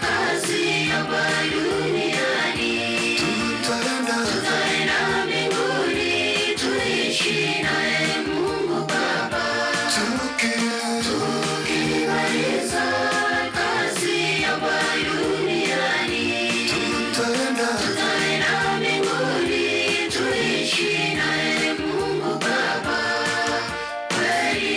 kazi hapa duniani, tutaenda mbinguni tuishi naye Mungu Baba. Tukimaliza kazi hapa duniani, tutaenda mbinguni tuishi naye Mungu Baba. Kweli.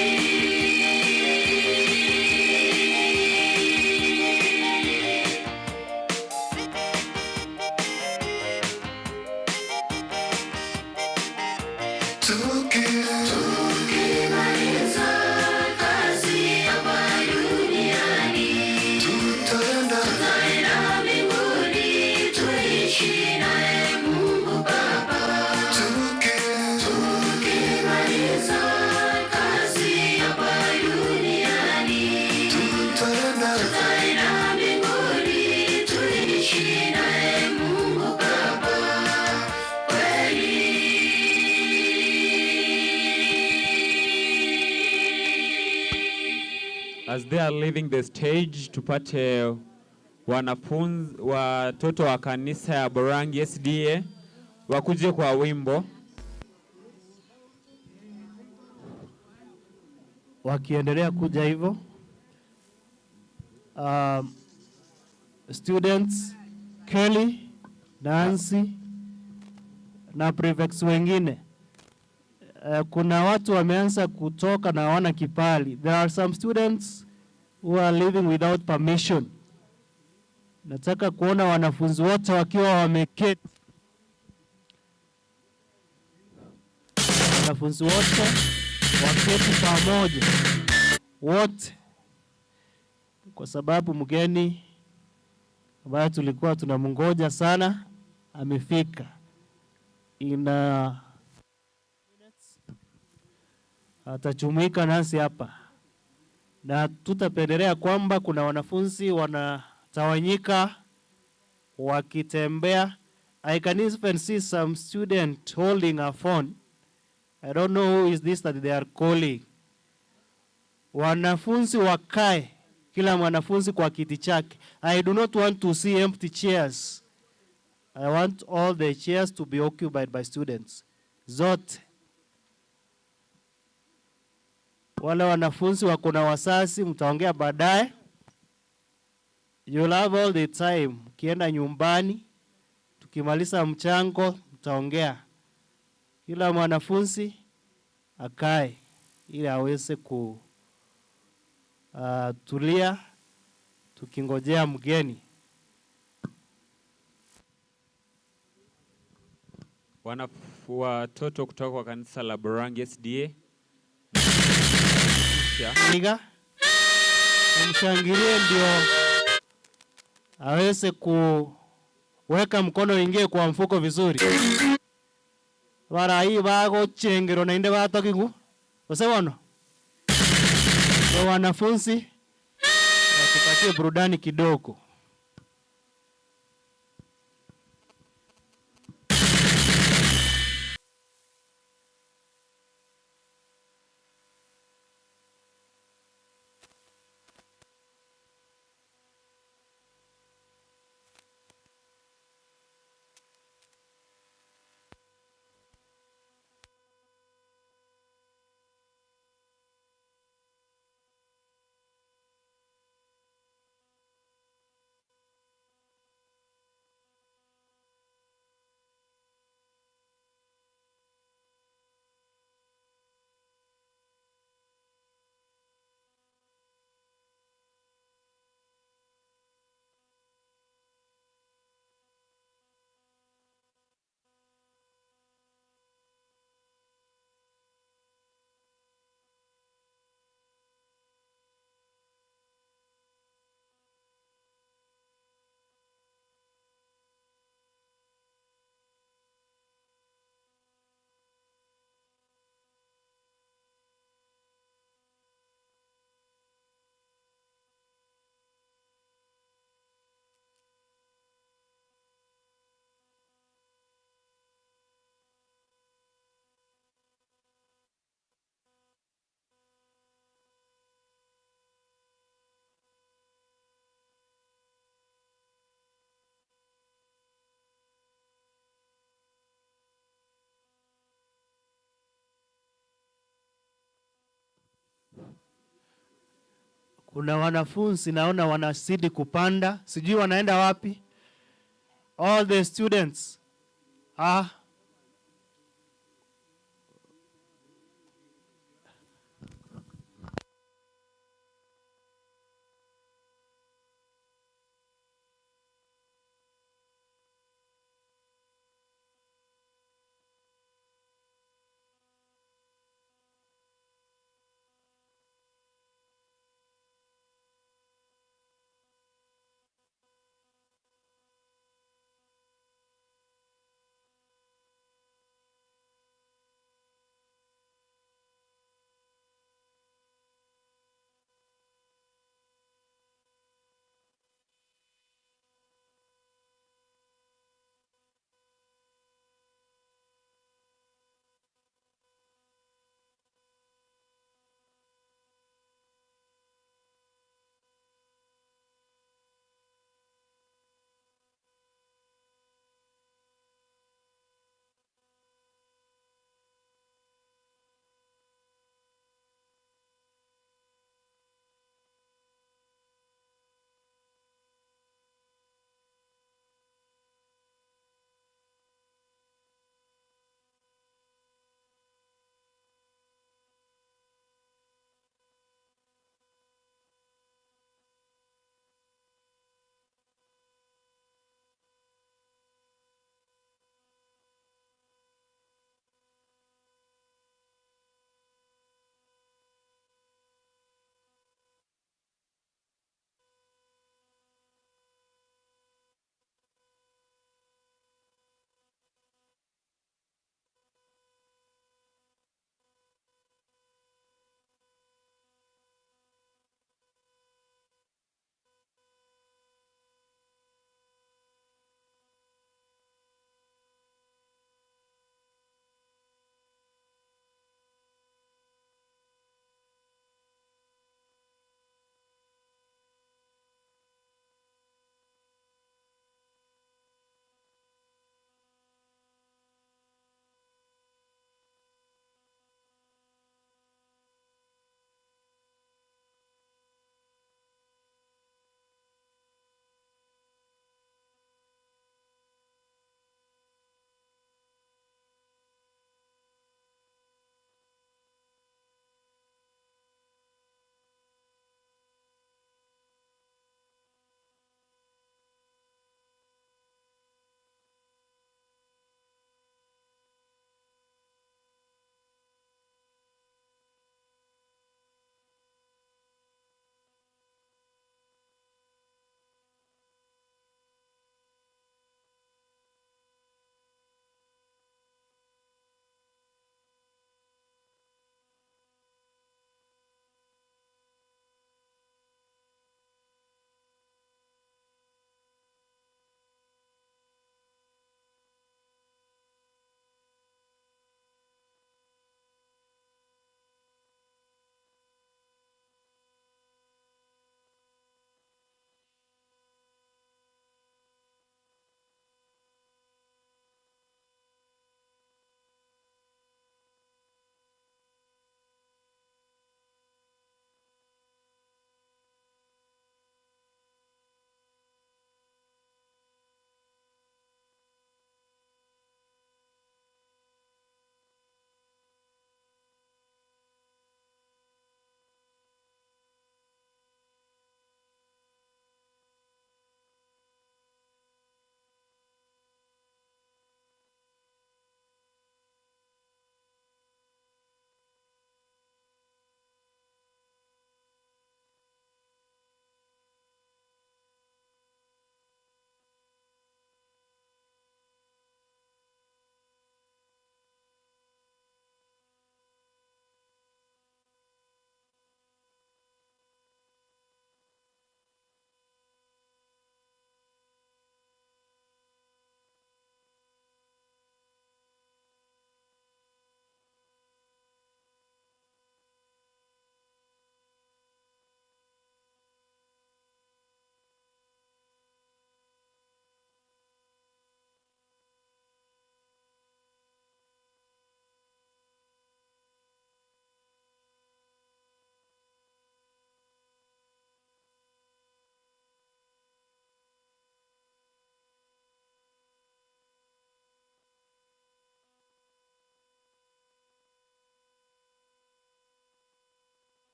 Tukimaliza kazi hapa duniani, tutaenda mbinguni tuishi naye Mungu Baba. Tukimaliza kazi hapa duniani, tutaenda mbinguni tuishi naye Mungu Baba. Kweli. As they are leaving the stage, tupate wanafunzi watoto wa kanisa ya Borangi SDA wakuje kwa wimbo. Wakiendelea kuja hivyo, students Kelly, Nancy na prefects wengine. Kuna watu wameanza kutoka na hawana kibali. There are some students who are living without permission. Nataka kuona wanafunzi wote wakiwa wameketi. Wanafunzi wote waketi pamoja wote, kwa sababu mgeni ambaye tulikuwa tunamngoja sana amefika. Ina atachumuika nasi hapa, na tutapendelea kwamba kuna wanafunzi wanatawanyika wakitembea. I can even see some student holding a phone. I don't know who is this that they are calling. Wanafunzi wakae, kila mwanafunzi kwa kiti chake. I do not want to see empty chairs. I want all the chairs to be occupied by students. Zote. Wale wanafunzi wako na wazazi, mtaongea baadaye. You'll have all the time. Ukienda nyumbani, tukimaliza mchango, mtaongea. Kila mwanafunzi akae ili aweze kutulia tukingojea mgeni. Watoto kutoka kwa kanisa la Borangi SDA. Piga. Mshangilie ndio aweze kuweka mkono ingie kwa mfuko vizuri. Barai bagochengero na inde batokigu. Ose bono? Kwa wanafunzi watupatie burudani kidogo. Kuna wanafunzi naona wanazidi kupanda, sijui wanaenda wapi. All the students ah.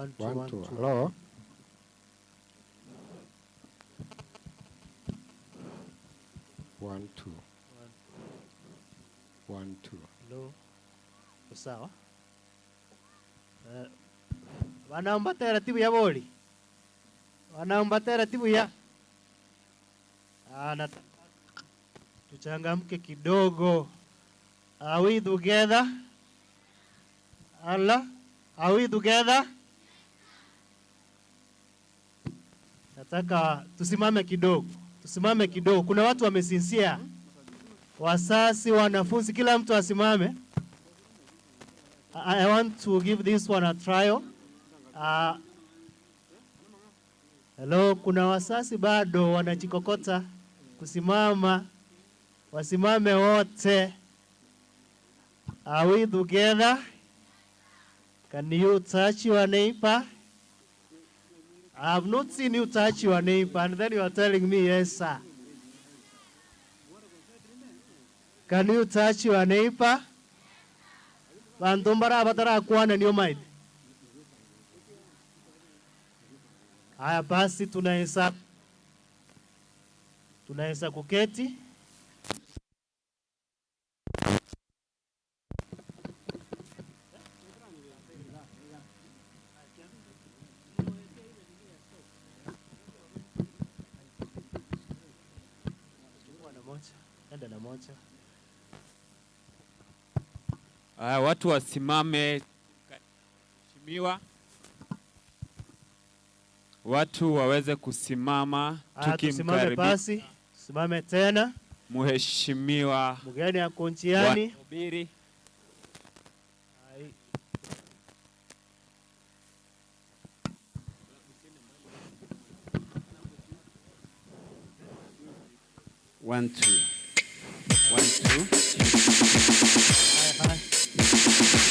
One, two, One, one, two. two. Hello. One, two. One, two. Hello. Sawa. Eh, wanaomba taratibu ya boli. Wanaomba taratibu ya. Ah, na tuchangamke kidogo. Are we together? Allah, are we together? Nataka tusimame kidogo, tusimame kidogo. Kuna watu wamesinzia, wasasi, wanafunzi, kila mtu asimame. I want to give this one a trial. Hello, kuna wasasi bado wanajikokota kusimama, wasimame wote. Are we together? Can you touch your neighbor? I have not seen you touch your neighbor, and then you are telling me, yes, sir. Can you touch your neighbor? Bantu mbara batarakwana niyo maidi. Haya basi, tunaweza kuketi. Chukua na moja, enda na moja. Haya, watu wasimame, mheshimiwa, watu waweze kusimama Haya, tusimame tukimkaribisha basi, tusimame tena. mheshimiwa Mgeni ako njiani. Bwana Obiri. Ai. One, two. One, two. Haya, haya.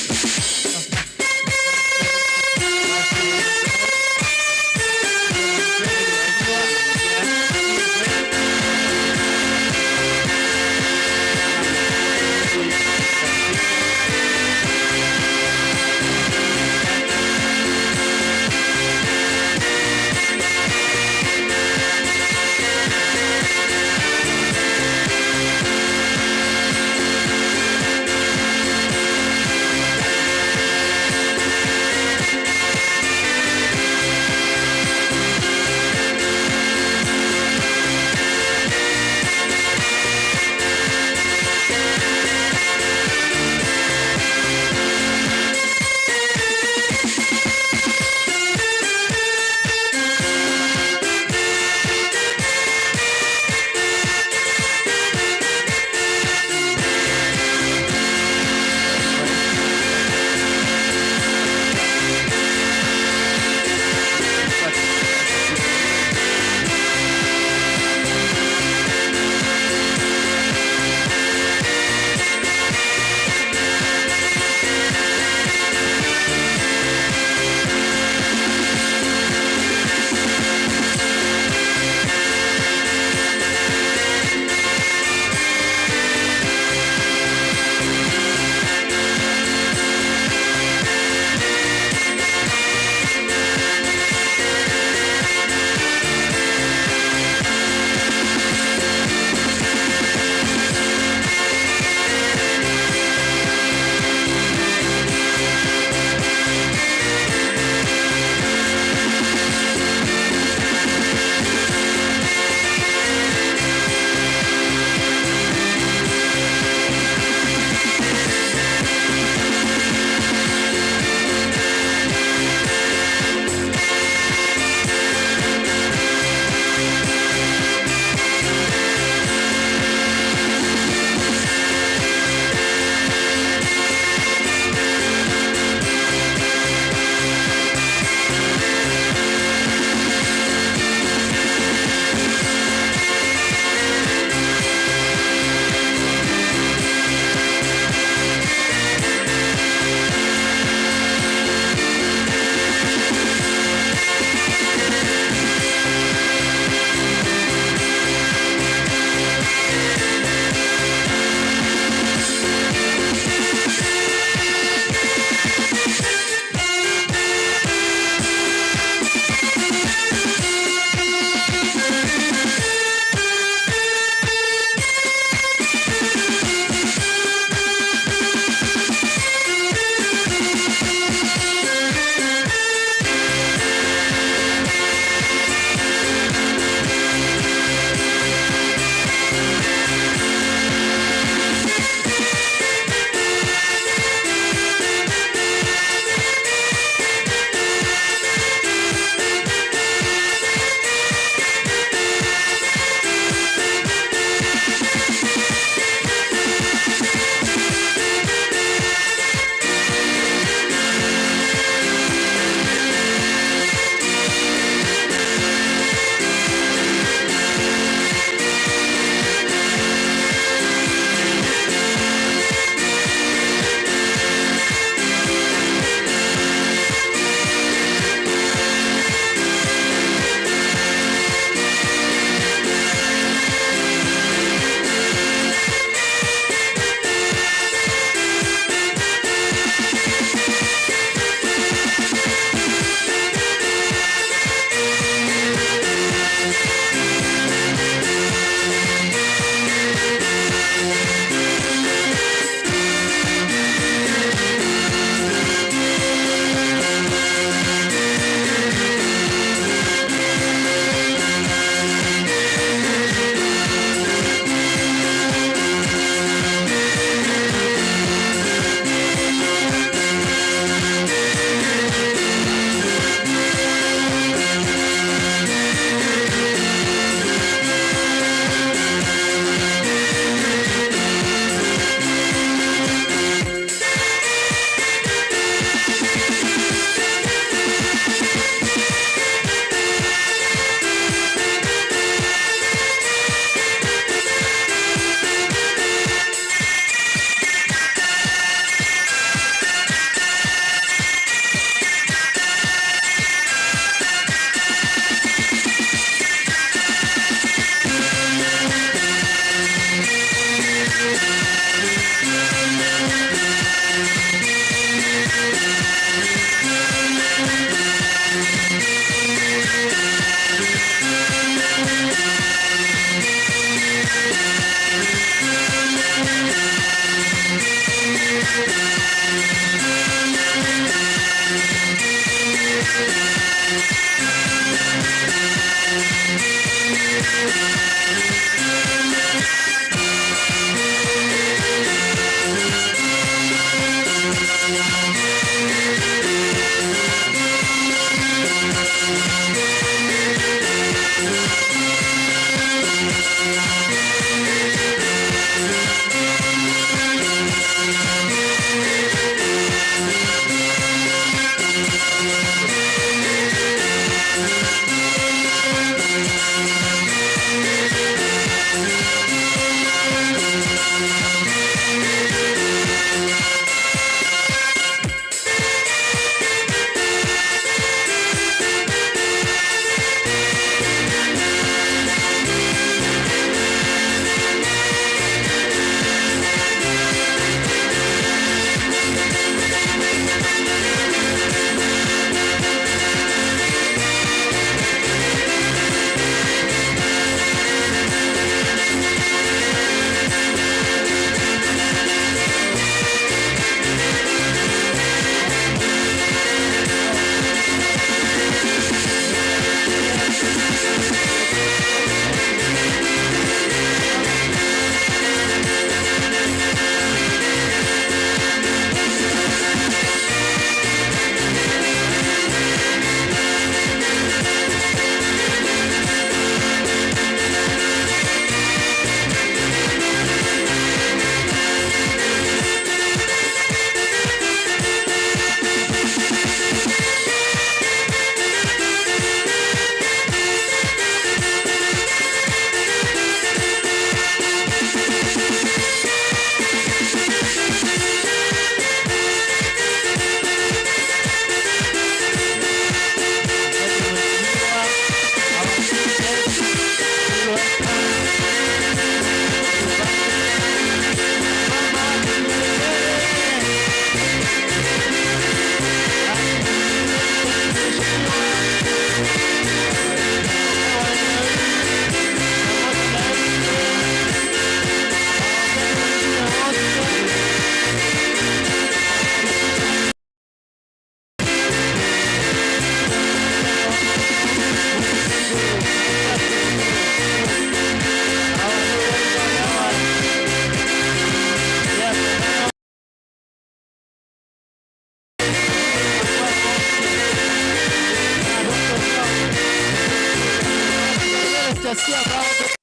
Sijasikia bado.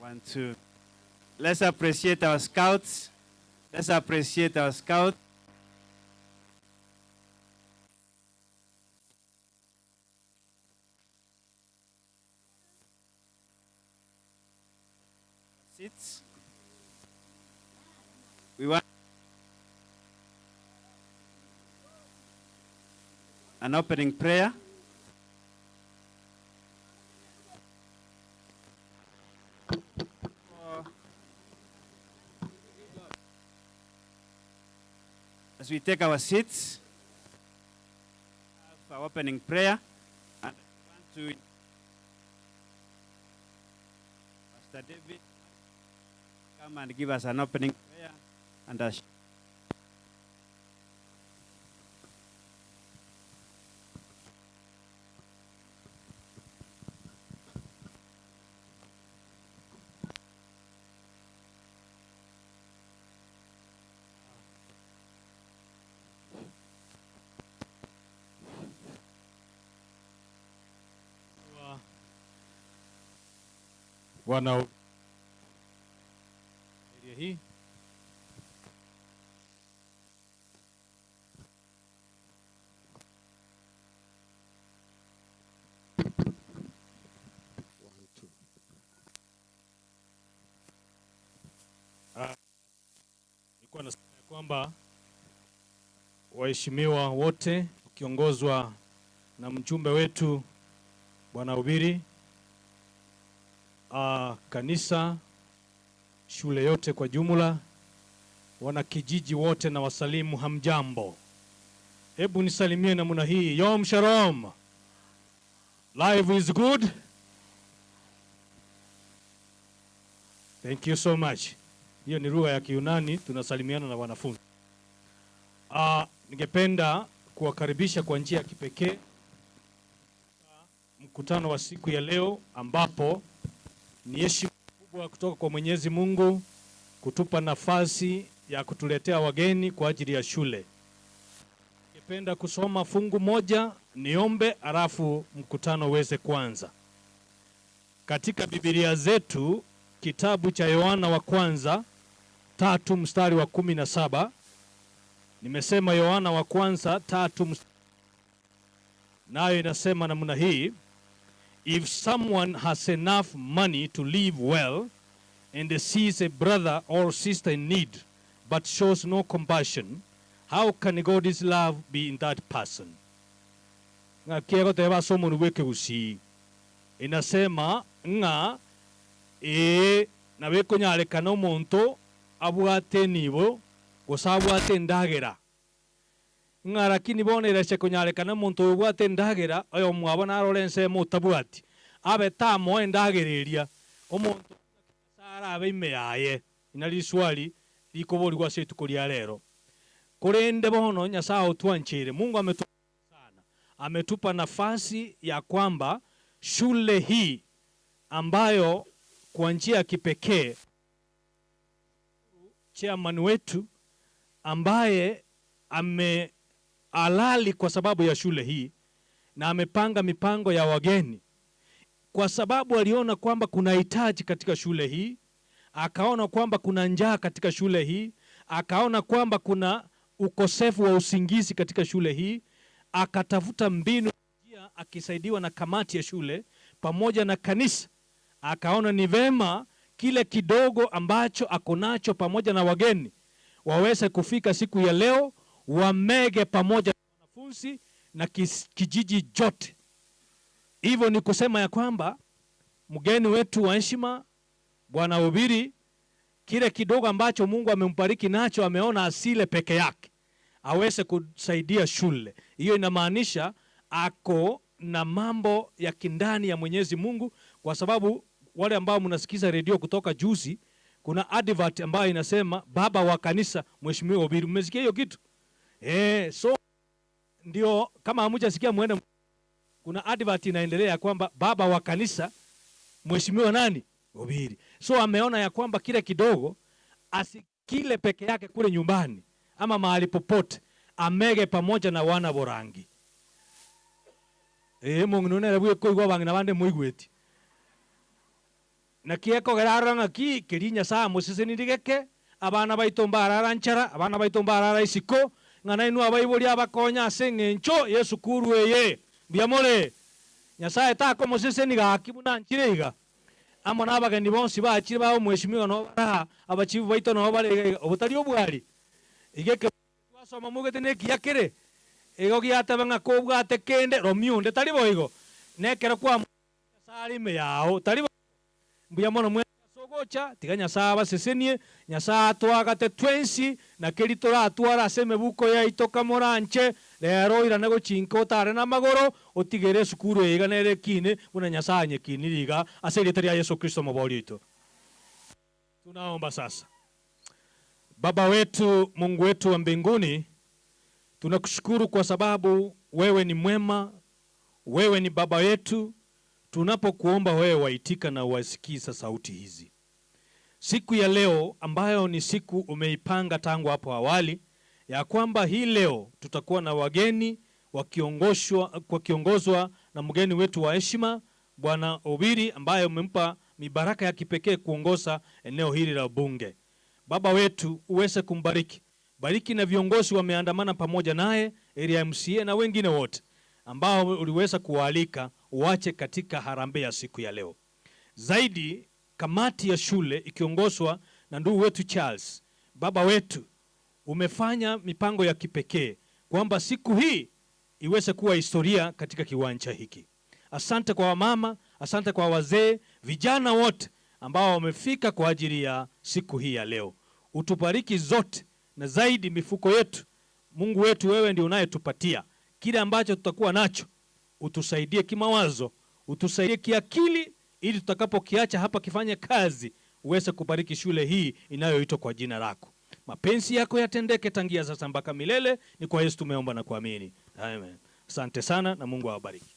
One, two. Let's appreciate our scouts. Let's appreciate our scouts. Seats. We want an opening prayer. As we take our seats, have our opening prayer, and I want to Pastor David come and give us an opening prayer and a Wana area hii Ah, nilikuwa nasema ya kwamba waheshimiwa wote wakiongozwa na mjumbe wetu Bwana Ubiri, ah, kanisa, shule yote kwa jumla, wanakijiji wote na wasalimu hamjambo. Hebu nisalimie namna hii, Yom Shalom. Life is good. Thank you so much. Hiyo ni lugha ya Kiyunani tunasalimiana na wanafunzi. Ah, ningependa kuwakaribisha kwa njia ya kipekee mkutano wa siku ya leo ambapo ni heshima kubwa kutoka kwa Mwenyezi Mungu kutupa nafasi ya kutuletea wageni kwa ajili ya shule. Ningependa kusoma fungu moja, niombe, halafu mkutano uweze kuanza. Katika Biblia zetu kitabu cha Yohana wa kwanza tatu mstari wa 17. Nimesema Yohana wa kwanza tatu mstari, nayo inasema namna hii: If someone has enough money to live well and sees a brother or sister in need but shows no compassion, how can God's love be in that person? Ng'aki egoteba ase omonwe bwa ekegusii inasema ng'a ee nabo ekonyarekana omonto abwate enibo gose abwate endagera ng'a lakini bono erese konyarekana omonto oyo obwate endagera oyomwabo narore ensemo otabwati abe tamoa endagera eria omonto Nyasaye arabe ime yaye ina riswali rikoborigwa ase rituko ria rero. Korende bono Nyasaye otwancheire, Mungu ametu sana, ametupa nafasi ya kwamba shule hii ambayo kwa njia ya kipekee chairman wetu ambaye amehalali kwa sababu ya shule hii na amepanga mipango ya wageni kwa sababu aliona kwamba kuna hitaji katika shule hii, akaona kwamba kuna njaa katika shule hii, akaona kwamba kuna ukosefu wa usingizi katika shule hii, akatafuta mbinu njia, akisaidiwa na kamati ya shule pamoja na kanisa, akaona ni vema kile kidogo ambacho akonacho pamoja na wageni waweze kufika siku ya leo, wamege pamoja na wanafunzi na kijiji chote. Hivyo ni kusema ya kwamba mgeni wetu wa heshima Bwana Ubiri, kile kidogo ambacho Mungu amembariki nacho, ameona asile peke yake, aweze kusaidia shule. Hiyo inamaanisha ako na mambo ya kindani ya Mwenyezi Mungu, kwa sababu wale ambao mnasikiza redio kutoka juzi, kuna advert ambayo inasema baba wa kanisa Mheshimiwa Obiri. Mmesikia hiyo kitu? So ndio kama hamjasikia muende, kuna advert inaendelea kwamba baba wa kanisa Mheshimiwa nani? Obiri. So ameona ya kwamba kile kidogo asikile peke yake kule nyumbani ama mahali popote, amege pamoja na wana borangi. Mungu nonere bwe koigwa bangina bande muigweti. Naki ekogera arora ng'aki keria Nyasae amosesenirie geke, abana baito mbarara nchara, abana baito mbarara isiko, ng'a nainwe abaibori abakonya ase engencho y'esukuru eye. Mbuya more? Nyasae takomoseseni gaki buna nchire iga? Amo nabageni bonsi bachire ba omweshimiwa noo bare aa, abachifu baito noo bare iga iga, obo tari obwari? Iga ekero twasoma mogete nekiya kere, igo giateba ng'a kobwate kende romia onde, tari boigo? Nekero kwa. Nyasae are ime yao, tari boigo? Mbuya mono mwensi ase ogocha, tiga Nyasae abasesenie, Nyasae atoagate twensi, na keri toratware ase emebuko yaito kamoranche, rero oirane gochinka otare namagoro, otigere esukuru eye iga nere ekine, buna Nyasae anyekinire iga, ase erieta ria Yeso Kristo Omobooria oito. Tunaomba sasa. Baba wetu, Mungu wetu wa mbinguni, tunakushukuru kwa sababu wewe ni mwema, wewe ni baba yetu. Tunapokuomba wewe waitika na wasikiza sauti hizi. Siku ya leo ambayo ni siku umeipanga tangu hapo awali ya kwamba hii leo tutakuwa na wageni wakiongozwa wakiongozwa na mgeni wetu wa heshima Bwana Obiri ambaye umempa mibaraka ya kipekee kuongoza eneo hili la bunge. Baba wetu uweze kumbariki, bariki na viongozi wameandamana pamoja naye, area MCA na wengine wote ambao uliweza kuwaalika uache katika harambee ya siku ya leo. Zaidi kamati ya shule ikiongozwa na ndugu wetu Charles, baba wetu, umefanya mipango ya kipekee kwamba siku hii iweze kuwa historia katika kiwanja hiki. Asante kwa wamama, asante kwa wazee, vijana wote ambao wamefika kwa ajili ya siku hii ya leo. Utubariki zote na zaidi mifuko yetu. Mungu wetu, wewe ndio unayetupatia kile ambacho tutakuwa nacho, utusaidie kimawazo, utusaidie kiakili, ili tutakapokiacha hapa kifanye kazi, uweze kubariki shule hii inayoitwa kwa jina lako. Mapenzi yako yatendeke tangia sasa mpaka milele. Ni kwa Yesu tumeomba na kuamini, amen. Asante sana na Mungu awabariki.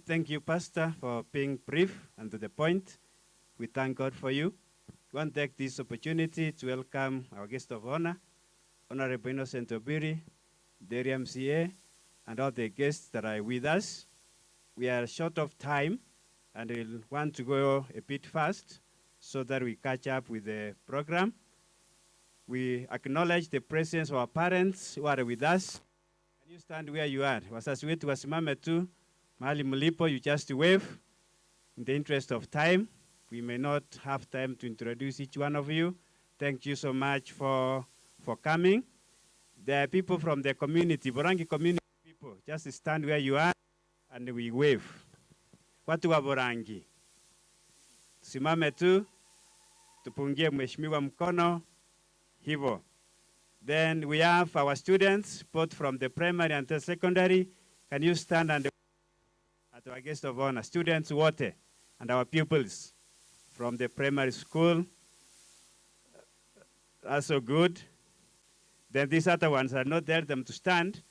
Thank you, Pastor, for being brief and to the point. We thank God for you. We want to take this opportunity to welcome our guest of honor, Honorable Innocent Obiri, the area MCA, and all the guests that are with us. We are short of time and we'll want to go a bit fast so that we catch up with the program. We acknowledge the presence of our parents who are with us. Can you stand where you are? Wazazi wetu wasimame tu mahali mlipo, you just wave. In the interest of time, we may not have time to introduce each one of you. Thank you so much for, for coming. There are people from the community, Borangi community people. Just stand where you are and we wave. Watu wa Borangi, tusimame tu, tupungie mheshimiwa mkono hivyo. Then we have our students, both from the primary and the secondary. Can you stand and at our guest of honor, students wote and our pupils from the primary school. That's so good. Then these other ones, I not tell them to stand,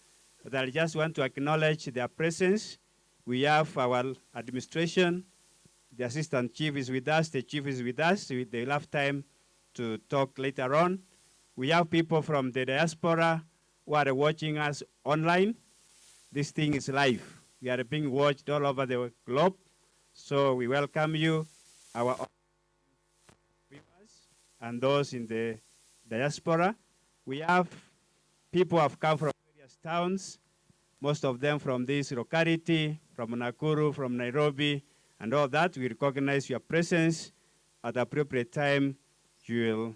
but I just want to acknowledge their presence. We have our administration, the assistant chief is with us, the chief is with us. They'll have time to talk later on. We have people from the diaspora who are watching us online. This thing is live. We are being watched all over the globe. So we welcome you, our viewers, and those in the diaspora. We have people who have come from various towns, most of them from this locality, from Nakuru, from Nairobi, and all that. We recognize your presence. At the appropriate time, you will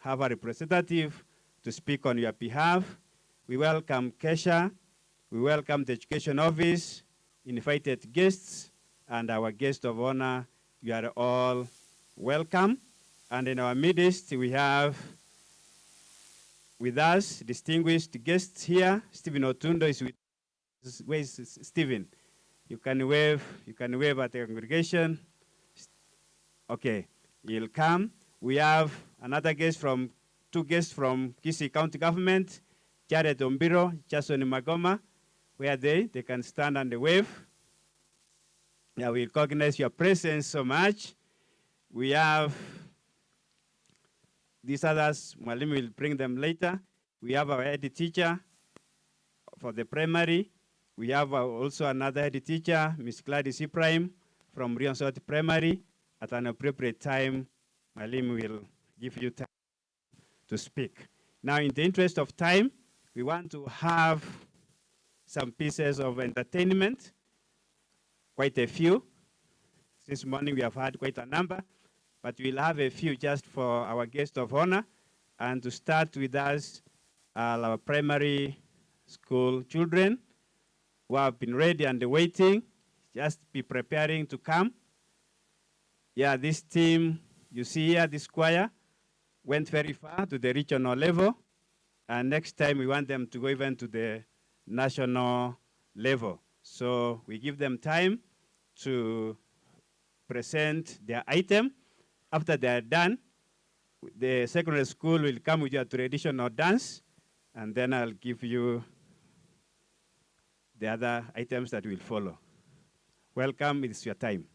have a representative to speak on your behalf. We welcome Kesha. We welcome the Education Office, invited guests, and our guest of honor. You are all welcome. And in our midst, we have with us distinguished guests here. Stephen Otundo is with us. Where is Stephen? You can wave, you can wave at the congregation. Okay, he'll come. We have another guest from, two guests from Kisii County Government, Jared Ombiro, Jason Magoma. Where are they? They can stand and wave. Now we recognize your presence so much. We have these others, Mwalimu will bring them later. We have our head teacher, for the primary. We have also another head teacher, Ms. Gladys Ibrahim from Rionsot Primary. At an appropriate time, Malim will give you time to speak. Now, in the interest of time, we want to have some pieces of entertainment, quite a few. This morning we have had quite a number, but we'll have a few just for our guest of honor. And to start with us, our primary school children who have been ready and waiting, just be preparing to come. Yeah, this team you see here, this choir, went very far to the regional level. And next time we want them to go even to the national level. So we give them time to present their item. After they are done, the secondary school will come with your traditional dance, and then I'll give you the other items that will follow. Welcome, it's your time.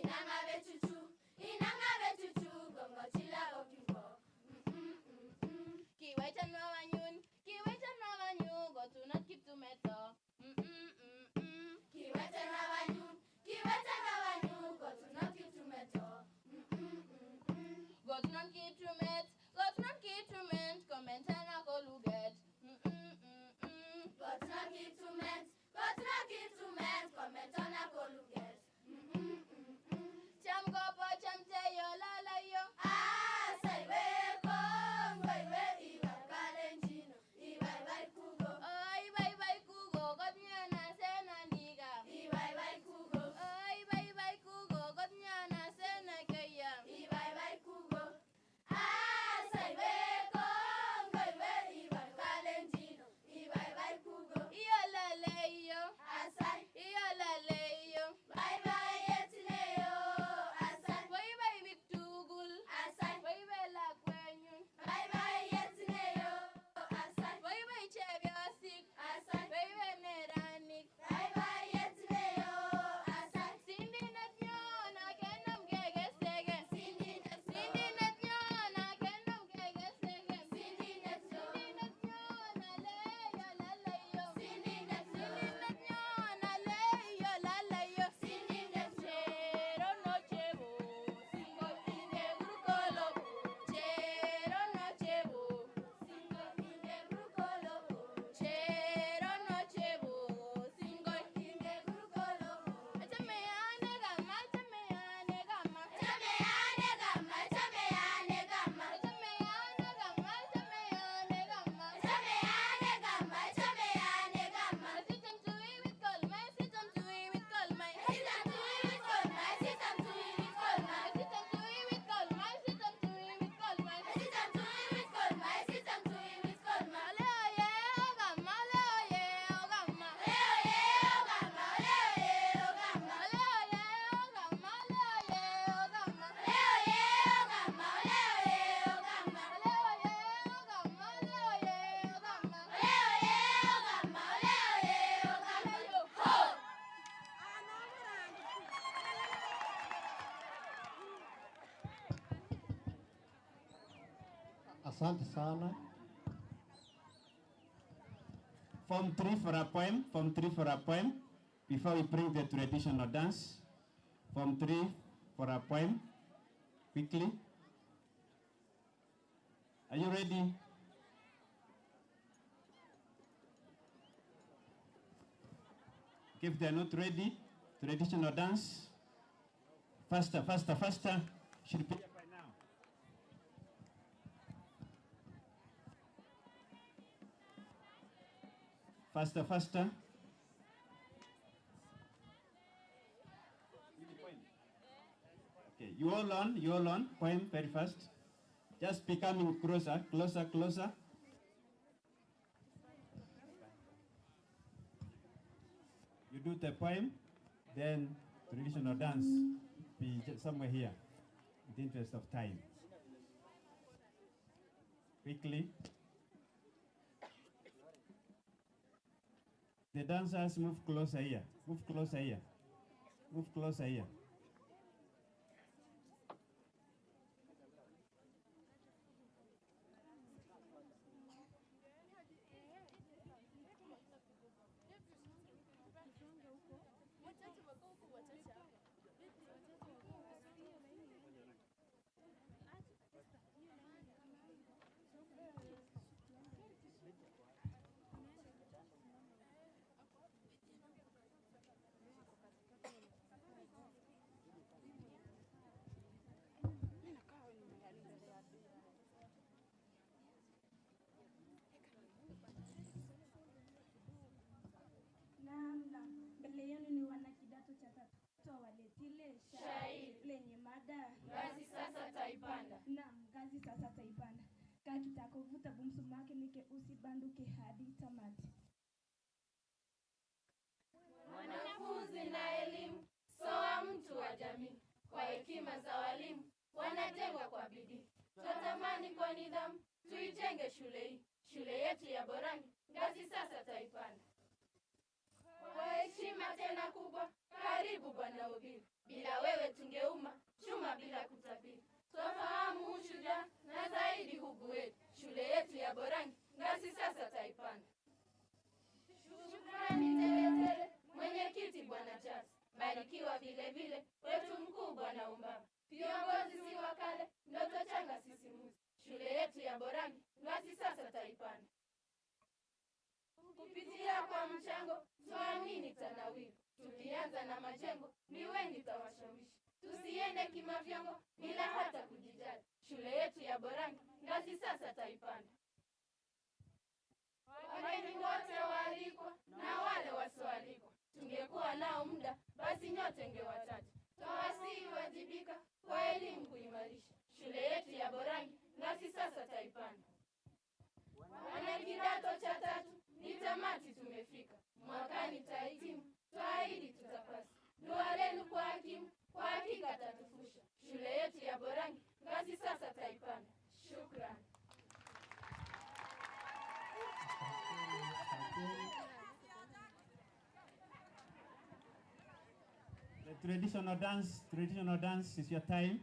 Inanga bechuchu, inanga bechuchu, gongo chila gokimbo. Kiwechan mamanyun, kiwechan mamanyu, kotunot kiptumeto. Kiwete mawanyun, kiwete mawanyun, kotunot kiptumeto. Kotunon kiptumet, kotunon kiptumet, komentena koluget. Kotunot kiptumet, kotunot kiptumet, komentona koluget. Cham kopo cham cheyo lalayo. Asaiwe kongoi iwai kalenjino, iwai kugo. Oi bai bai kugo kotnyana sena niga. Iwai bai kugo. Oi bai bai kugo kotnyana sena keya. Iwai bai kugo. Asaiwe kongoi iwai kalenjino, iwai bai kugo. Iyo lale iyo. Asai. Iyo lale iyo. Bye bye yetineyo. Asai. Bye bye bik tugul. Asai. Bye bye lakwenyun. Bye bye yetineyo. Asai. Bye bye chepyosik. Asai. Bye bye neranik. Bye bye yetineyo. Asai. Sindinet nyon akenamgei keseke. Sindinet nyon. Sindinet nyon akenamgei keseke. Sindinet nyon. Sindinet nyon aleyo lalayo. Sindinet nyon. Sindinet nyon aleyo lalayo. Sindinet nyon. Chero no chebo, singo inde grukolo. Chero no chebo, Singo inde grukolo. chero no chebo, singo Inde grukolo. Chame ane gama, chame ane gama. Chame ane gama, chame ane gama. Chame ane gama, chame ane gama. Chame ane gama, chame ane gama. Sitam tui with kolmai, sitam tui with kolmai. Sitam tui with kolmai, sitam tui with kolmai. Sitam tui with kolmai, sitam tui with kolmai. Sitam tui with kolmai, sitam tui with kolmai. Ale oye ogama, ale oye ogama. Ole oye ogama, ole oye ogama. Ale oye ogama, ale oye ogama. Ole oye ogama, ole oye ogama. Ale oye ogama, ale oye ogama. Ole oye ogama, ole oye ogama. Ho! Asante sana. Form 3 for a poem, Form 3 for a poem, before we bring the traditional dance. Form 3 for a poem, quickly. Are you ready? If they are not ready, traditional dance. Faster, faster, faster. Should be by now. Faster, faster. Okay, you all on, you all on, poem very fast. Just becoming closer, closer, closer. You do the poem, then traditional dance be just somewhere here, in the interest of time. Quickly. The dancers move closer here, move closer here, move closer here. Naam, naam. Mbele yenu ni wana kidato cha tatu waletile Shairi. lenye mada Ngazi sasa taipanda. Naam, ngazi sasa taipanda. Kaa kitako vuta bumsumake nike usibanduke hadi tamati. Mwanafunzi na elimu soa mtu wa jamii, kwa hekima za walimu wanajengwa kwa bidii. Twatamani kwa nidhamu tuijenge shule hii, shule yetu ya Borangi, ngazi sasa taipanda. Kwa heshima heshima tena kubwa, karibu Bwana Obiri. Bila wewe tungeuma chuma bila kutabiri. Twafahamu ushujaa na zaidi hubu wetu, shule yetu ya Borangi ngazi sasa taipanda. Shukrani teletele, mwenyekiti Bwana Charles, barikiwa vile vile wetu mkuu Bwana Umbaba. Viongozi si wa kale, ndoto changa sisimuzi. Shule yetu ya Borangi ngazi sasa taipanda. Kupitia kwa mchango twaamini tanawiri. Tukianza na majengo ni wengi tawashawishi. Tusiende kimavyongo bila hata kujijali. Shule yetu ya Borangi ngazi sasa taipanda. Wageni wote waalikwa na wale wasioalikwa, tungekuwa nao muda basi nyote ngewataja. Twawasihi wajibika kwa elimu kuimarisha shule yetu ya Borangi ngazi sasa taipanda. Wana kidato cha tatu ni tamati tumefika, mwakani tahitimu, twaahidi tutapasi. Dua lenu kwa hakimu, kwa hakika tatufusha. Shule yetu ya Borangi ngazi sasa taipanda. Shukrani. The traditional dance is your time.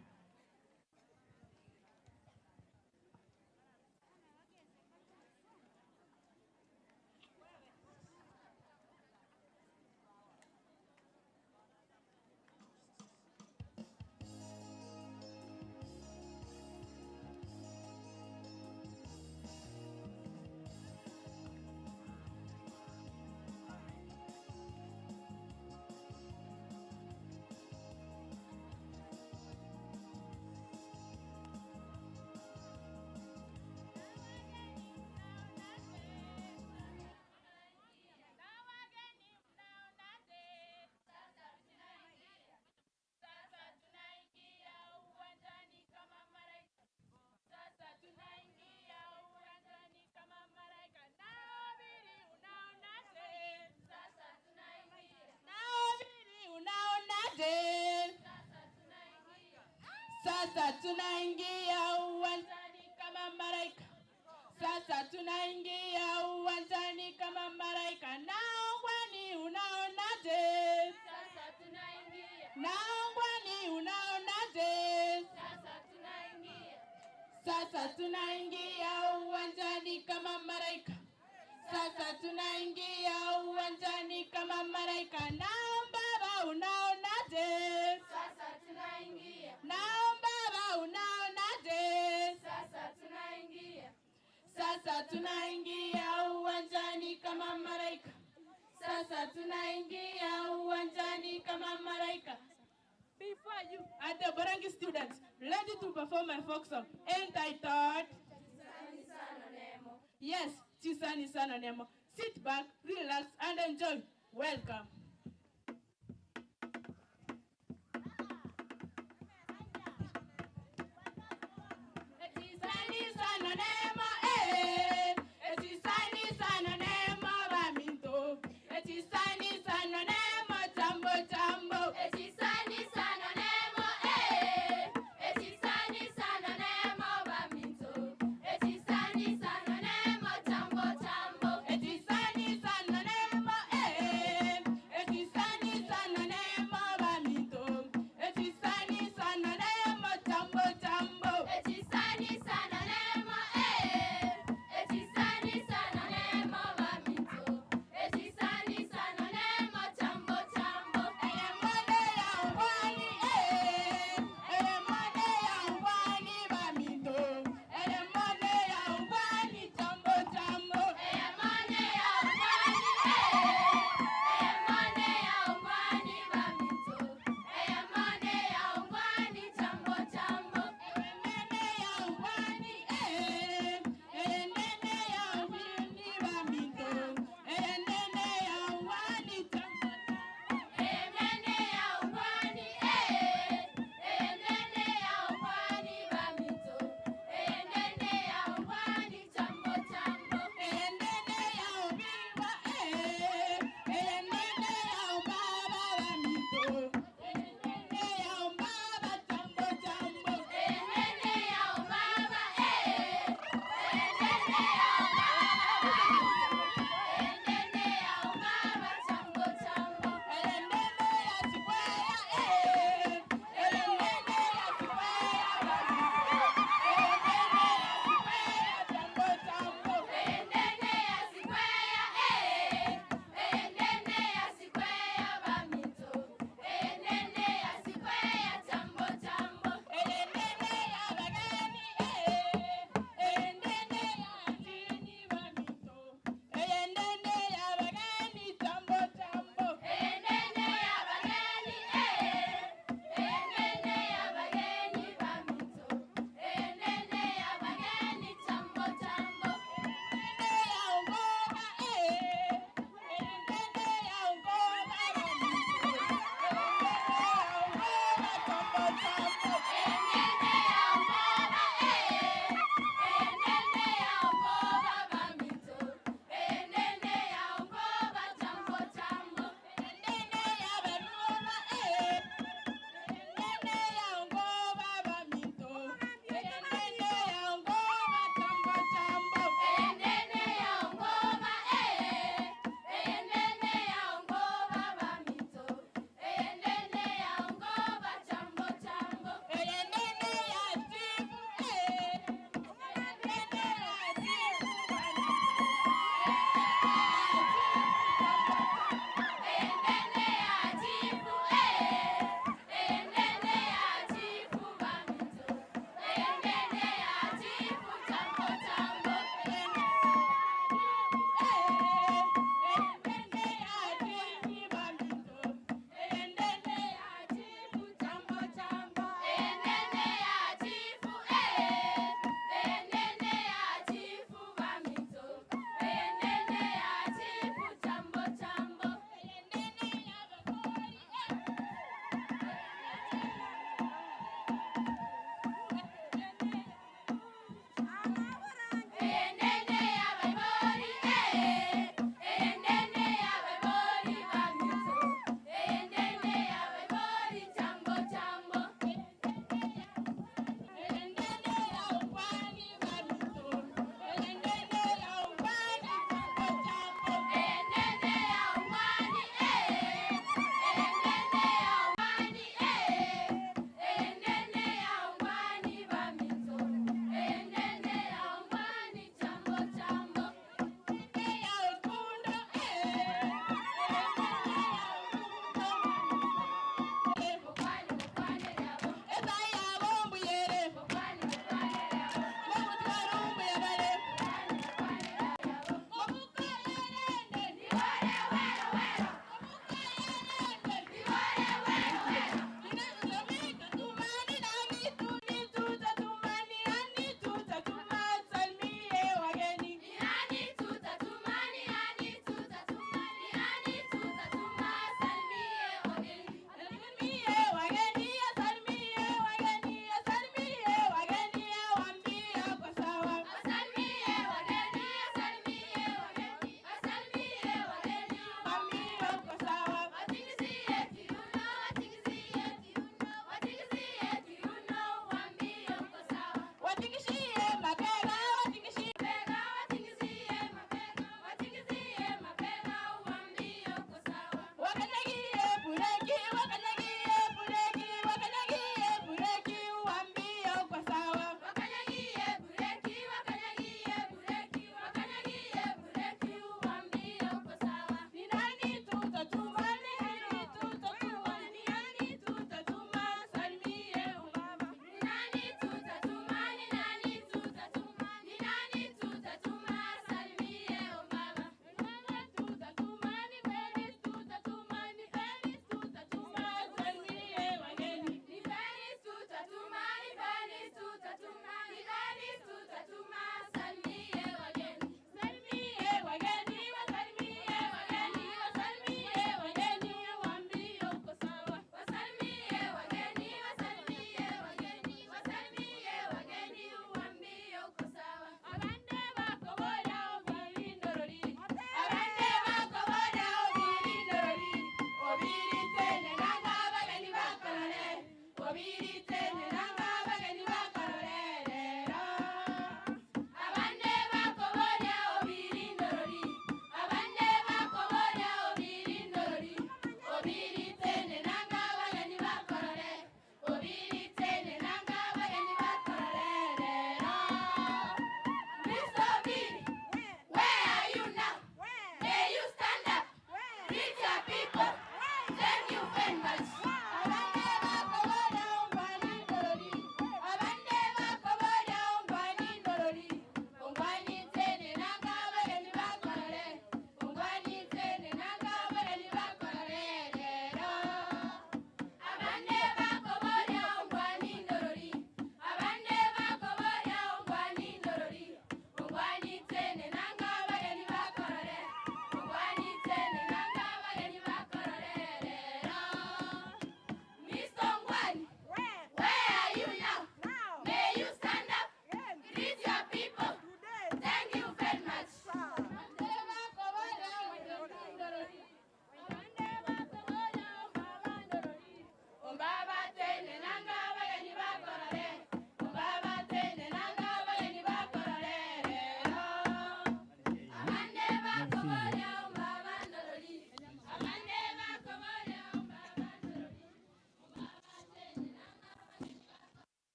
Sasa tunaingia uwanjani kama malaika. Sasa tunaingia uwanjani kama malaika. Naongwani unaonaje? Sasa tunaingia. Naongwani unaonaje? Sasa tunaingia. Sasa tunaingia uwanjani kama malaika. Sasa tunaingia uwanjani kama malaika. Nao baba unaonaje? Sasa tunaingia. Nao baba unaonaje? Sasa tunaingia. Sasa tunaingia uwanjani kama malaika. Sasa tunaingia uwanjani kama malaika. Before you are the Borangi students ready to perform my folk song entitled Tisani sana Nemo. Yes, Chisani Sana Nemo. Sit back, relax and enjoy. Welcome. Chisani Sana Nemo, eh. Chisani Sana Nemo, baminto. Chisani Sana Nemo, jambo jambo. Chisani sana Nemo, eh. Chisani sana Nemo, baminto. Chisani sana Nemo, jambo jambo. Chisani sana Nemo, eh. Chisani sana Nemo, baminto. Chisani sana Nemo, jambo jambo. Chisani sana Nemo, eh.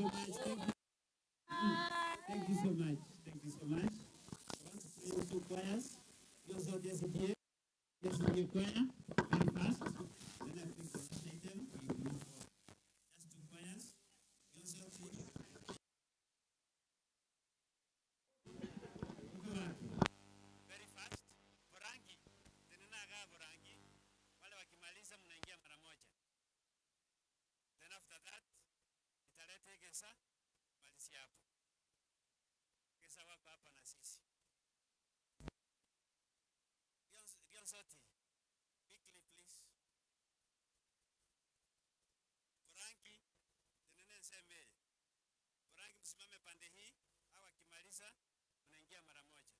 much. Thank you. Thank you so much. Thank you so much. I want to play two choirs. Those of the SDA, SDA choir, very fast. Then I think the last item, we will move on. Just two choirs. Those of the Very fast. Borangi. Tenena Borangi. Wale wakimaliza mnaingia mara moja. Then after that, nitaleta Egesa, malizia hapo. Egesa wako hapa na sisi. Rion Soti, quickly please. Borangi, tenene nseme. Borangi msimame pande hii, au akimaliza mnaingia mara moja.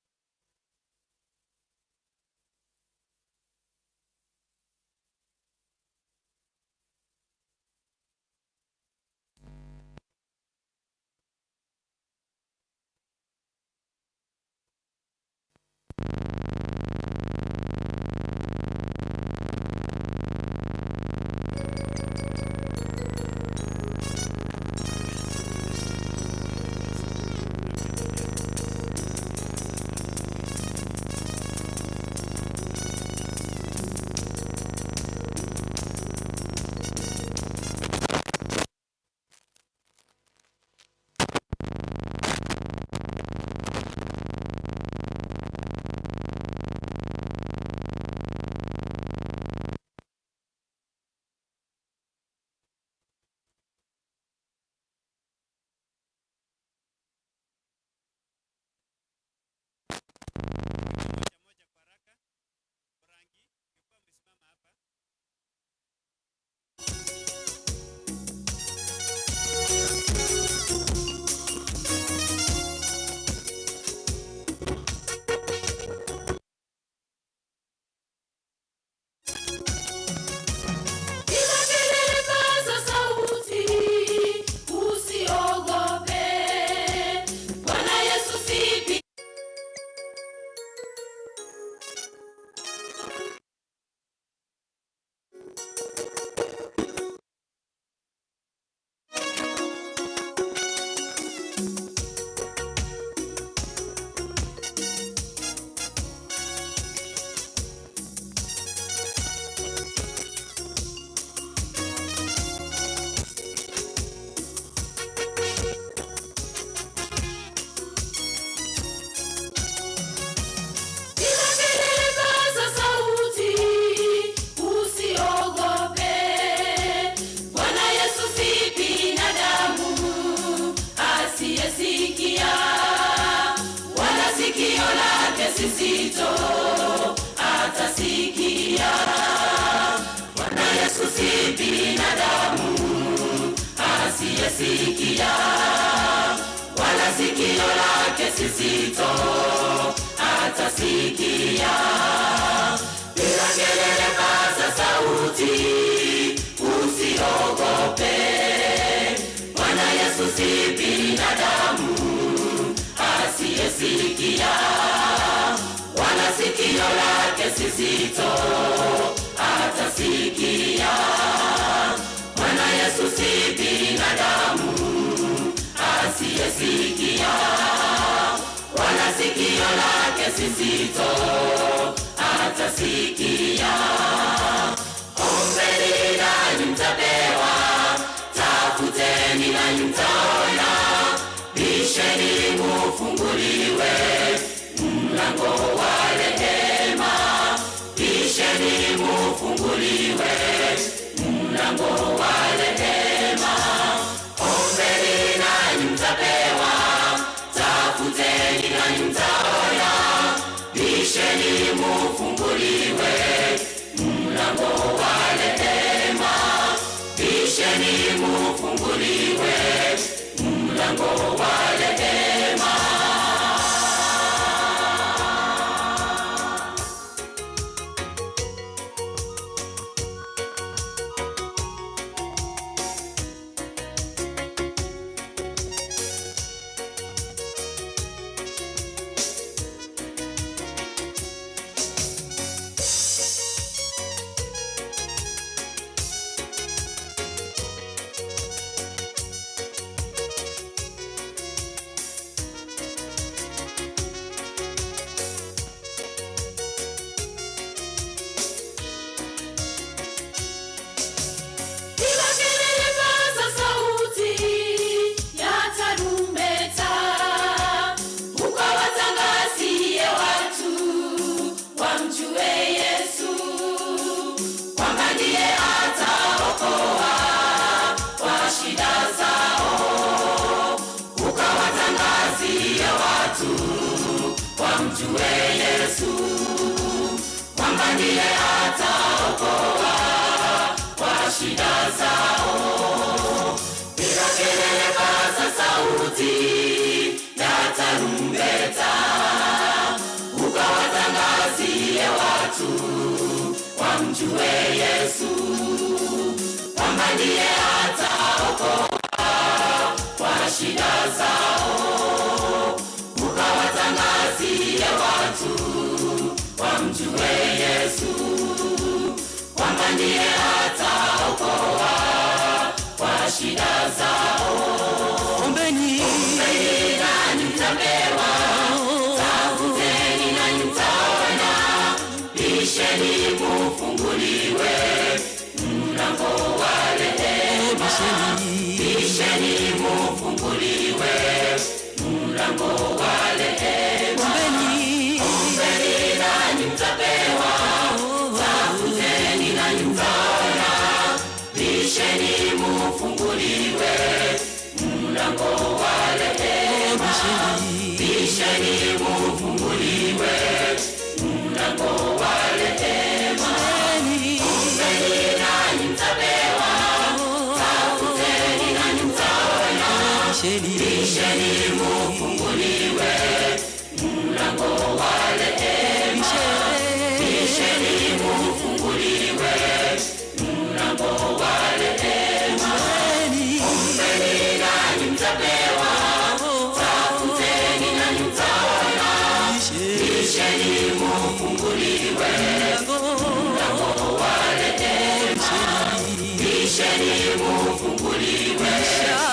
Piga kelele, paza sauti, usiogope. Bwana Yesu si Piga kelele, paza sauti, usiogope. Bwana Yesu si binadamu asiyesikia, wala sikio lake si zito atasikia. Bwana Yesu si binadamu asiyesikia, wala sikio lake si zito atasikia. Piga kelele, paza sauti, usiogope. Bwana Yesu si binadamu asiyesikia, wala sikio lake si zito atasikia. Bwana Yesu si binadamu asiyesikia, wala sikio lake si zito atasikia. Ombeni nanyi mtapewa, tafuteni nanyi mtaona, bisheni mufunguliwe mlango wa rehema, bisheni mufunguliwe mlango wa rehema. Ombeni nanyi mtapewa, tafuteni nanyi mtaona, bisheni mufunguliwe mlango wa rehema, bisheni mufunguliwe mlango wa rehema. Wamjue Yesu kwamba ndiye ataokoa kwa shida zao. Piga kelele, paza sauti na tarumbeta, ukawatangazie watu wamjue Yesu kwamba ndiye ataokoa kwa shida zao. Ukawatangazie watu wamjue Yesu kwamba ndiye ataokoa kwa shida zao. Ombeni, ombeni nanyi mtapewa, tafuteni nanyi mtaona, bisheni mufunguliwe mlango wa rehema. Bisheni mufunguliwe mlango wa rehema. Ombeni, ombeni nanyi mtapewa, tafuteni nanyi mtaona, bisheni mufunguliwe mlango wa rehema. Bisheni mufunguliwe mlango wa rehema. Ombeni nanyi mtapewa, tafuteni nanyi mtaona, bisheni mufunguliwe mlango wa rehema. Bisheni mufunguliwe mlango wa rehema. Ombeni nanyi mtapewa, tafuteni nanyi mtaona, bisheni mufunguliwe mlango wa rehema. Bisheni mufunguliwe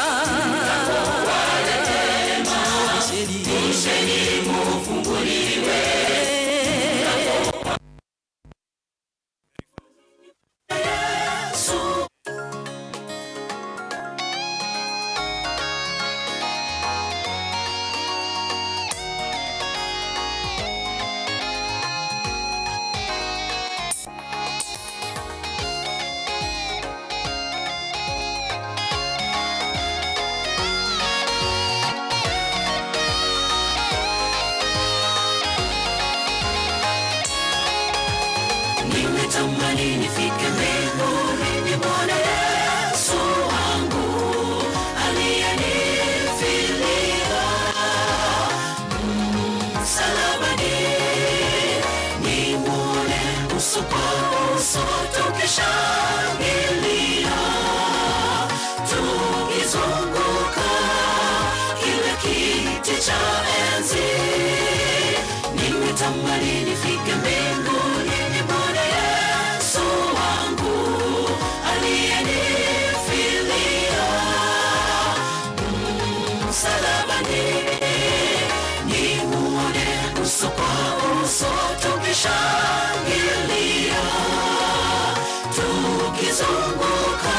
mlango wa rehema. Bisheni mufunguliwe mlango wa Yesu. Nimetamani nifike mbinguni nimwone Yesu wangu aliyenifilia msalabani, nimwone uso kwa uso tukishangilia, tukizunguka kile kiti cha enzi. Nimetamani nifike mbinguni nimwone Yesu wangu aliyenifilia msalabani, nimuone uso kwa uso tukishangilia, tukizunguka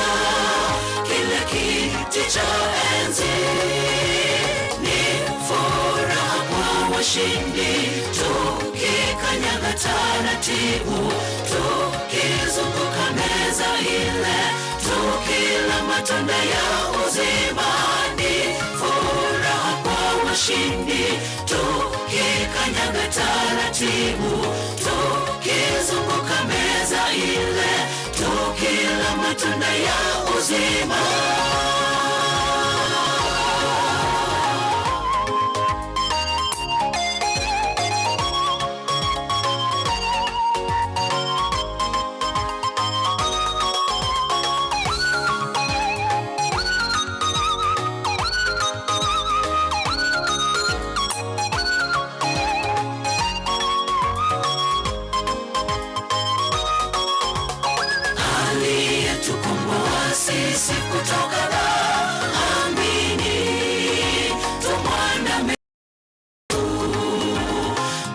kile kiti cha enzi. Ni furaha kwa washindi, tukikanyaga taratibu, tukizunguka meza ile, tukila matunda ya uzima. Ni furaha kwa washindi, tukikanyaga taratibu, tukizunguka meza ile, tukila matunda ya uzima. Aliyetukomboa sisi kutoka dhambini, tumwandame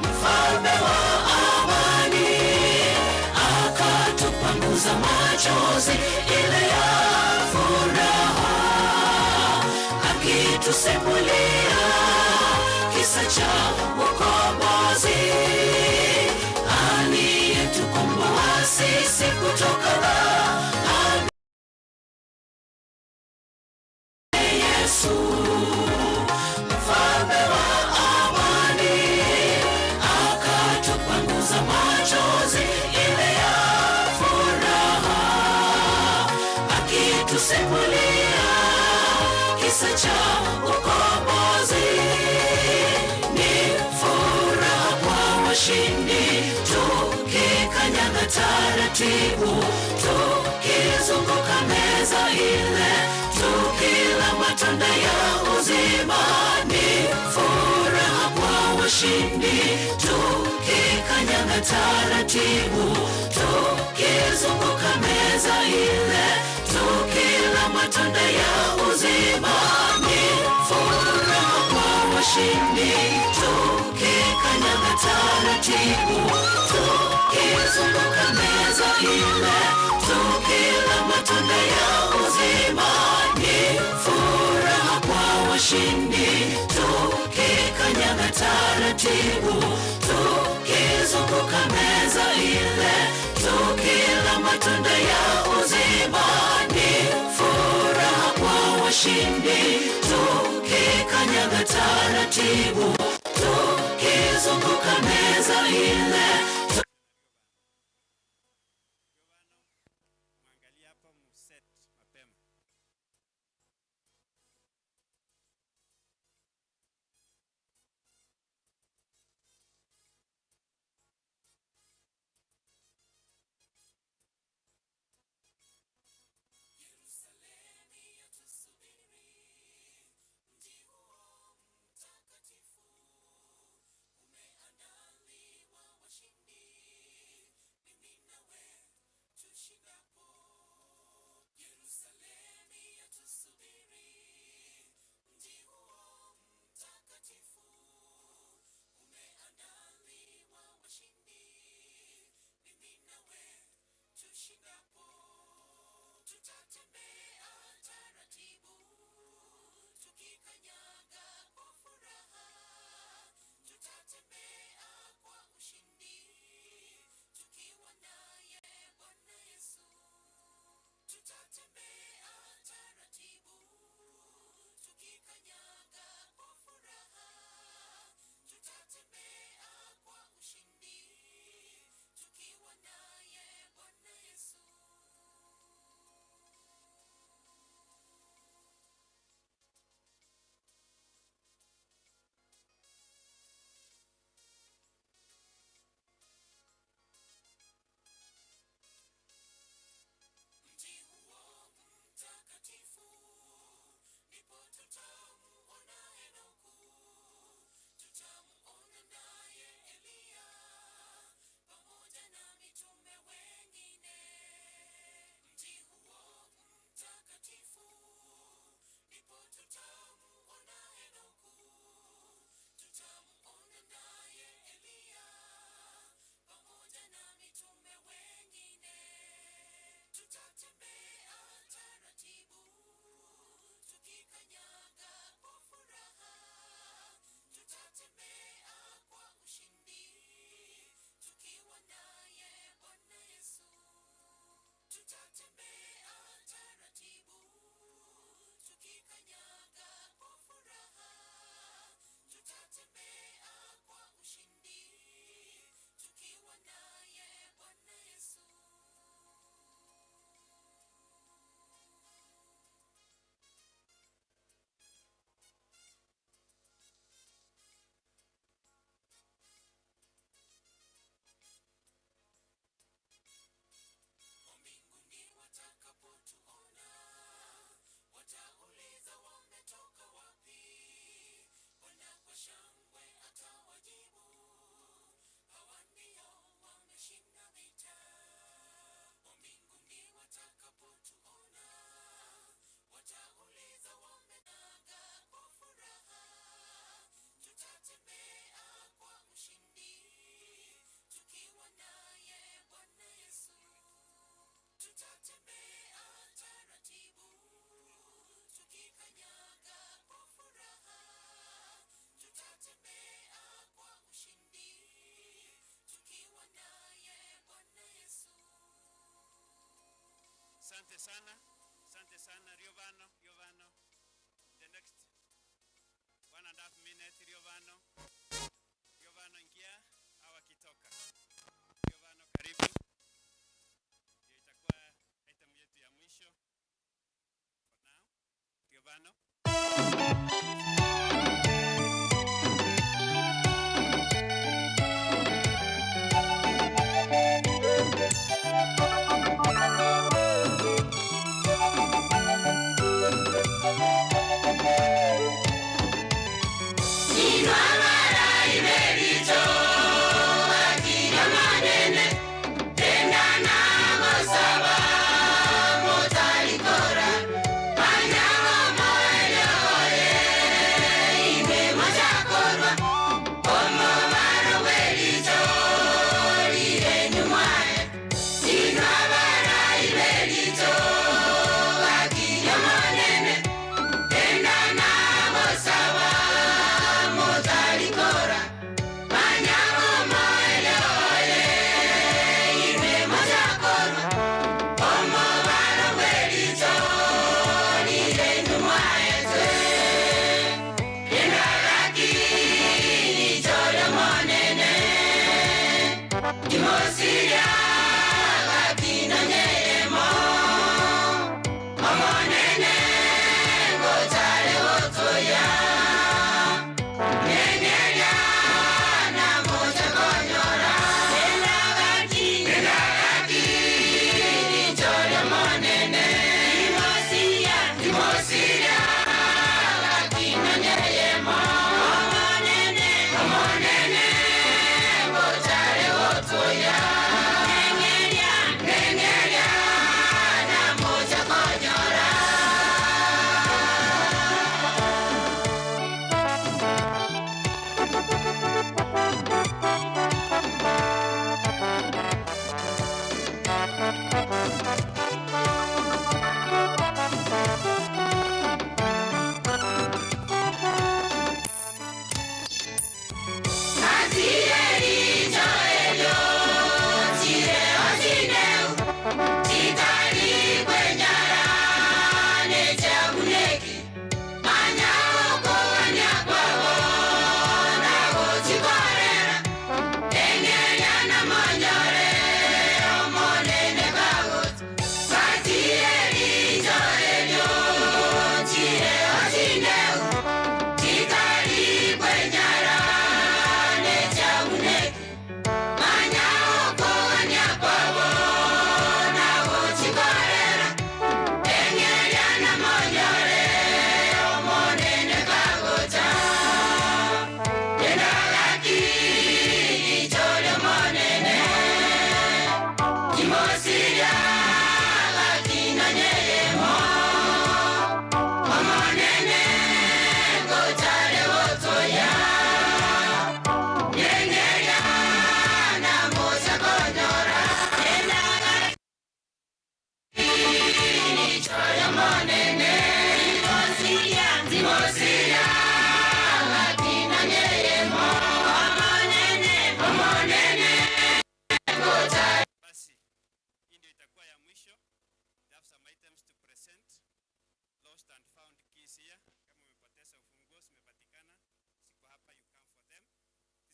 mfalme wa amani, akatupanguza machozi ile ya furaha, akitusimulia kisa cha ukombozi. Aliyetukomboa sisi kutoka dhambi, Yesu mfalme wa amani, taratibu, tukizunguka meza ile, tukila matunda ya uzima, ni furaha kwa washindi, tukikanyaga taratibu, tukizunguka meza ile, tukila matunda ya uzima, ni furaha kwa washindi, tukikanyaga taratibu, tukizunguka meza ile, tukila matunda ya uzima, ni furaha kwa washindi, tukikanyaga taratibu, tukizunguka meza ile, tukila matunda ya uzima, ni furaha kwa washindi, tukikanyaga taratibu, tukizunguka meza ile. Mwangalie hapo mset mapema. Asante sana, asante sana Riovano, Riovano. The next 1.5 minute Riovano. Riovano ingia au akitoka. Riovano karibu. Ndio itakuwa item yetu ya mwisho for now. Riovano. Thank you.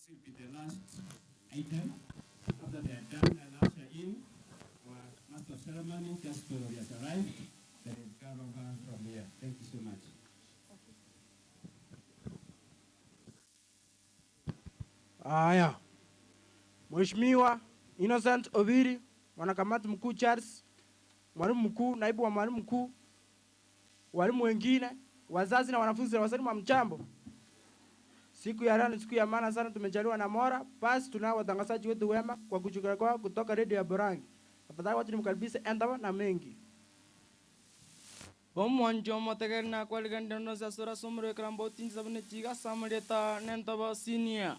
This will be the last item. After they are done, I'll usher in our master of ceremony, just so he has arrived. Then we'll carry over from here. Thank you so much. Haya, Mheshimiwa Innocent Obiri, mwanakamati mkuu Charles, mwalimu mkuu, naibu wa mwalimu mkuu, walimu wengine, wazazi na wanafunzi na wasalimu wa mchambo. Siku ya leo ni siku ya maana sana, tumejaliwa na Mola. Basi tunao watangazaji wetu wema kwa kuchukua kwao kutoka redio ya Borangi. Tafadhali watu nimkaribishe Endaba na mengi. Omwancho omotegeri nakwarigania nonsi ase orasomorwe ekerambo otinchisa buna echiga ase amarieta nentobo senior.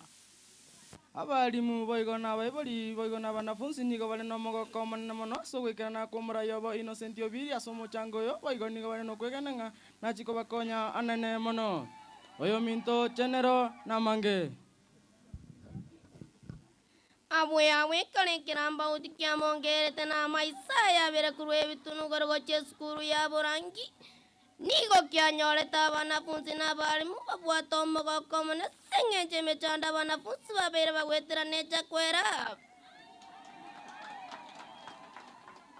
Abalimu boigo na abaibori boigo na abanafunzi nigo bare na omogoko omonene mono ase ogoikerana kwa omorai obo Innocent Obiri ase omochango oyo boigo nigo bare na okwegena ng'a nachie kobakonya anene mono. Oyominto General namange. Abwe abwe ekero ekerambauti kiamongerete na amaiso aye abere korwa ebitunugoro gochia esukuru ya Borangi, nigo kianyorete abanafunsi na abalimu babwate omogoko omonene ase engencho emechando abanafunsi babeire bagwetera necha kwera.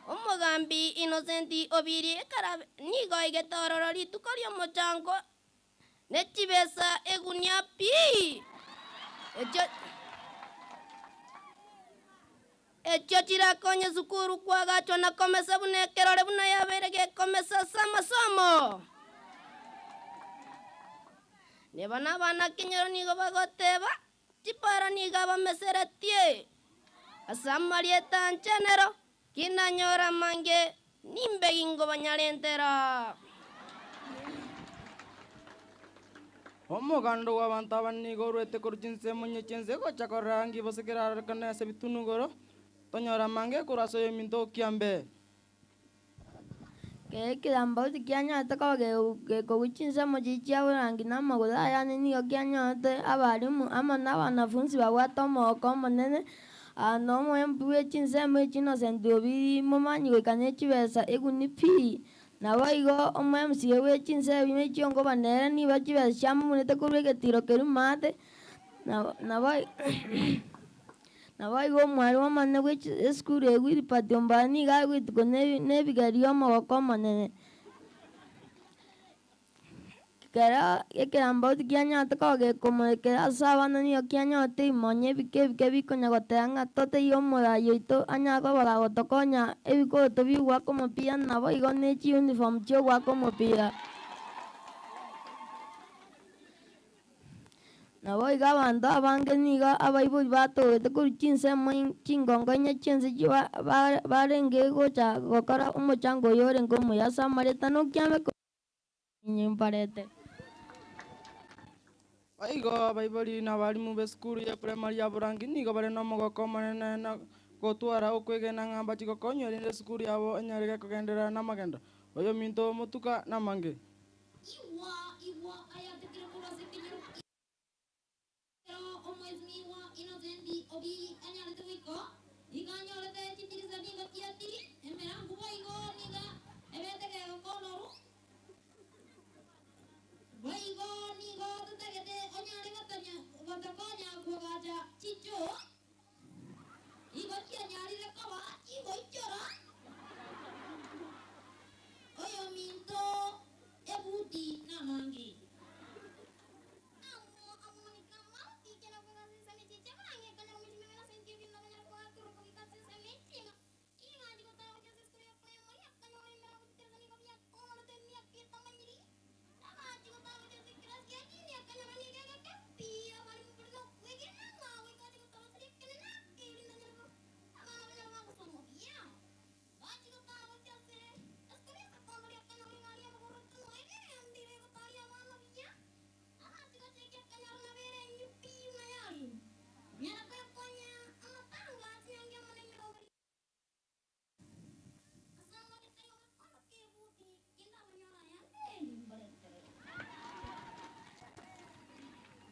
Omogambi Innocent Obiri ekero nigo aigete ororo rituko ri'omochango ne chibesa egunia pi echio echio chirakonye esukuru koagachwa na komesa buna ekerore buna yabeire gekomesa ase amasomo. Neba nabanakenyoro nigo bagoteba, Chipara nigo abameseretie ase amarieta anchenero, kinanyora amange, nimbe gingobanyarentera. Omoganda bw'abanto aba nigo orwete korwa chinsemo inye chi'ense gocha korora nki bose kerarorekane ase ebitunwa igoro, tonyore amange korwa ase oyominto okiambe. Kera ekerambauti kianyorete koba gekogwa chinsemo chiria chia borangi na amagoro ayane nigo kianyorete abalimu amo na abanafunsi babwate omogoko omonene. Aa nomoembu bwe chinsemo echi Innocent Obiri momanyi goika ne chibesa eguni pi. Naboigo omoMCA bwe chinsemo ime chiongoba nere nigo chibesa chiamomunete korwa egetiro keria maate. Naboigo omwarimu omonene bwe esukuru eye Wilbert Ombare nigo agoitikwa nebigeri bi'omogoko omonene. Ekero ekerambauti kianyorete koba gekomorekera ase abana nigo kianyorete ebimonyo ebike ebike bikonya goteba ng'a toteiyo omorai oito anyare koba kagotokonya ebikoroto bi'ogoaka omopira naboigo ne chiuniform chi'ogoaka omopira. Naboigo abanto abange nigo abaibori batogete korwa chinsemo chingongo inye chi'ense barenge gocha gokora omochango oyo orenge omuya ase amareta na okiame inye mbarete. Boigo abaibori na abalimu b'esukuru ya primary ya Borangi nigo bare nomogoko omonene na gotwara okwegena ng'a mbachie gokonywa erinde esukuru yabo enyareke kogenderera namagendo. Oyominto motuka namange. Igwa, igwa ayatekire korwa ase ekenyoro Ekero Omwesimigwa Innocent Obiri anyarete goika, nigo anyorete chitirisa nigo chiatiri, emerango boigo nigo ebete gegokonorwa. Boigo nigo totagete onyare gotokonya koagacha chichoo, nigo chianyarire koba chigoichora. Oyominto ebuti namange.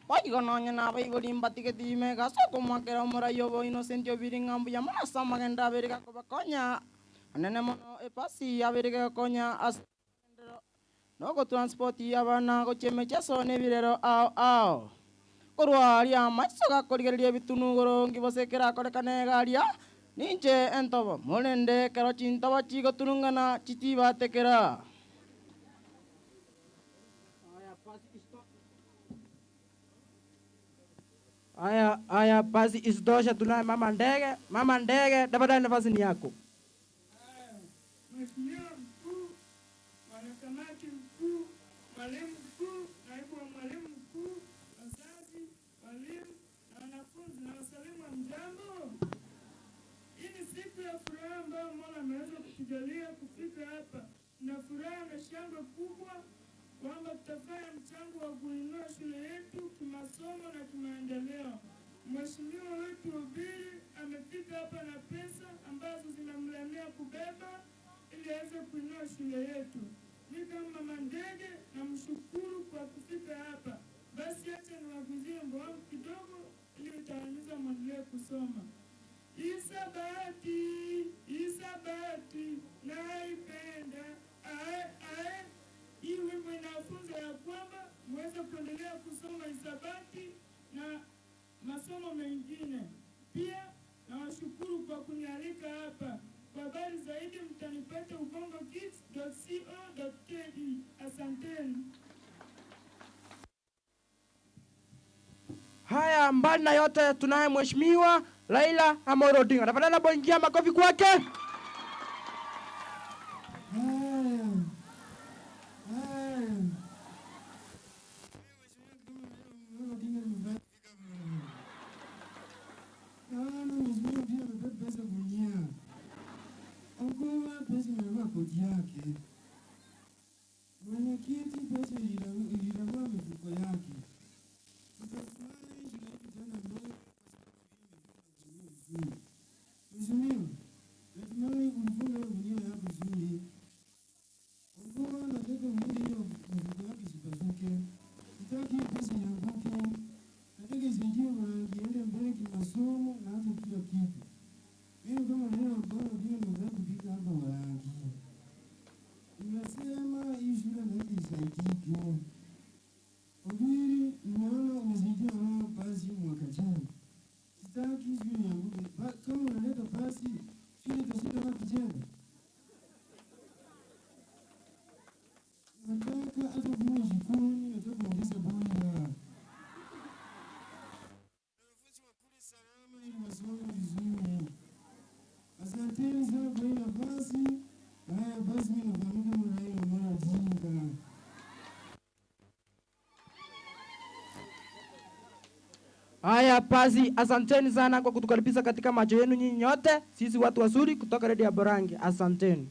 Boigo nonya nabaibori mbatigeti ime ase okomoakera omorai obo Innocent Obiri ng'a mbuya mono ase amagendo abere gakobakonya anene mono epasi yabere gegokonya ase amagenderero na ogotransport abana gochia emecheso na ebirero ao ao. Korwa aria amaiso gakorigereria ebitunu igoro nki gose kerakorekane iga aria, ninche entobo, morende ekero chintobo chigoturung'ana chitibatekera. Haya, haya, basi isitoshe, tunaye mama ndege. Mama ndege, tafadhali nafasi ni yako. Mheshimiwa Mkuu, mwanakamati mkuu, mwalimu mkuu, naibu wa mwalimu mkuu, wazazi, walimu na wanafunzi, na wasalimu hamjambo. Hii ni siku ya furaha ambayo Mola ameweza kutujalia kufika hapa. Na furaha na shangwe kubwa kwamba tutafanya mchango wa kuinua shule yetu kimasomo na kimaendeleo. Mheshimiwa wetu Obiri amefika hapa na pesa ambazo zinamlemea kubeba ili aweze kuinua shule yetu. Mi kama mama ndege namshukuru kwa kufika hapa. Basi acha niwaguzie wimbo wangu kidogo ili utawahimiza mwendelee kusoma. Hisabati, hisabati naipenda, ae ae. Hii wimbo inafunza ya kwamba muweze kuendelea kusoma hisabati na masomo mengine. Pia nawashukuru kwa kunialika hapa. Kwa habari zaidi mtanipata ubongokids.co.ke. Asanteni. Haya, mbali na yote tunaye Mheshimiwa Raila Amolo Odinga. Tafadhali napoingia makofi kwake. Naona mheshimiwa pia amebeba pesa gunia. Okuma pesa imebeba koti yake. Mwenyekiti pesa ilirarua mifuko yake. Tutafurahi shule yetu tena mbele kwa sababu hii imefika vizuri. Mheshimiwa, natumai ulifunga hiyo gunia yako vizuri. Okuma nataka ulinde hiyo mifuko yako isipasuke. Sitaki hiyo pesa ianguke. Nataka isaidie Mwangi iende mbele kimasomo na hata kila kitu. Mimi kama Raila Amolo Odinga nimefurahi kufika hapa Mwangi. Nimesema hii shule nataka isaidike. Obiri, nimeona umesaidia wao basi mwaka jana. Sitaki shule ianguke. Kama unaleta basi shule itashinda wapi tena? Nataka hata kule jikoni, nataka kuongeza boiler. Ili wasome vizuri. Asanteni sana kwa hii nafasi. Haya basi, mimi nafahamika kama Raila Amolo Odinga. Haya basi, asanteni sana kwa kutukaribisha katika macho yenu nyinyi nyote, sisi watu wazuri kutoka redio ya Borangi. Asanteni.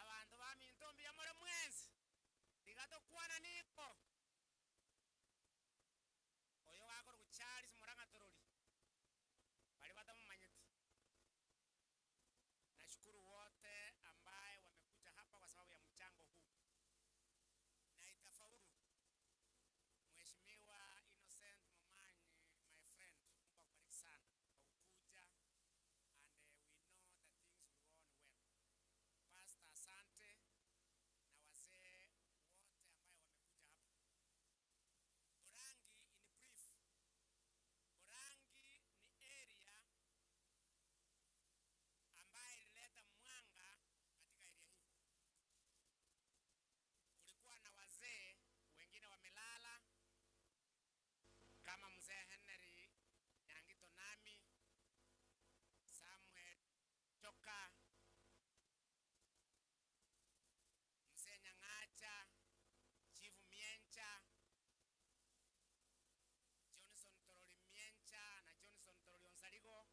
Abantu ba mintombi ya more mwenzi tigatokwana niko oyo gakora Charles Murang'a Torori bali batamumanyeti. Nashukuru wote ambaye wamekuja hapa kwa sababu ya mchango huu na itafaulu. Mheshimiwa Innocent Momanyi, my friend, Mungu akubariki sana kwa kukuja, and we know that things will go on well. Pastor, asante na wazee wote ambaye wamekuja hapa. Borangi in brief, Borangi ni area ambaye ilileta mwanga katika area hii. Kulikuwa na wazee wengine wamelala kama mzee Henry Nyangito Nami, Samuel Choka, mzee Nyang'acha, Chifu Miencha, Johnson Torori Miencha na Johnson Torori Onsarigo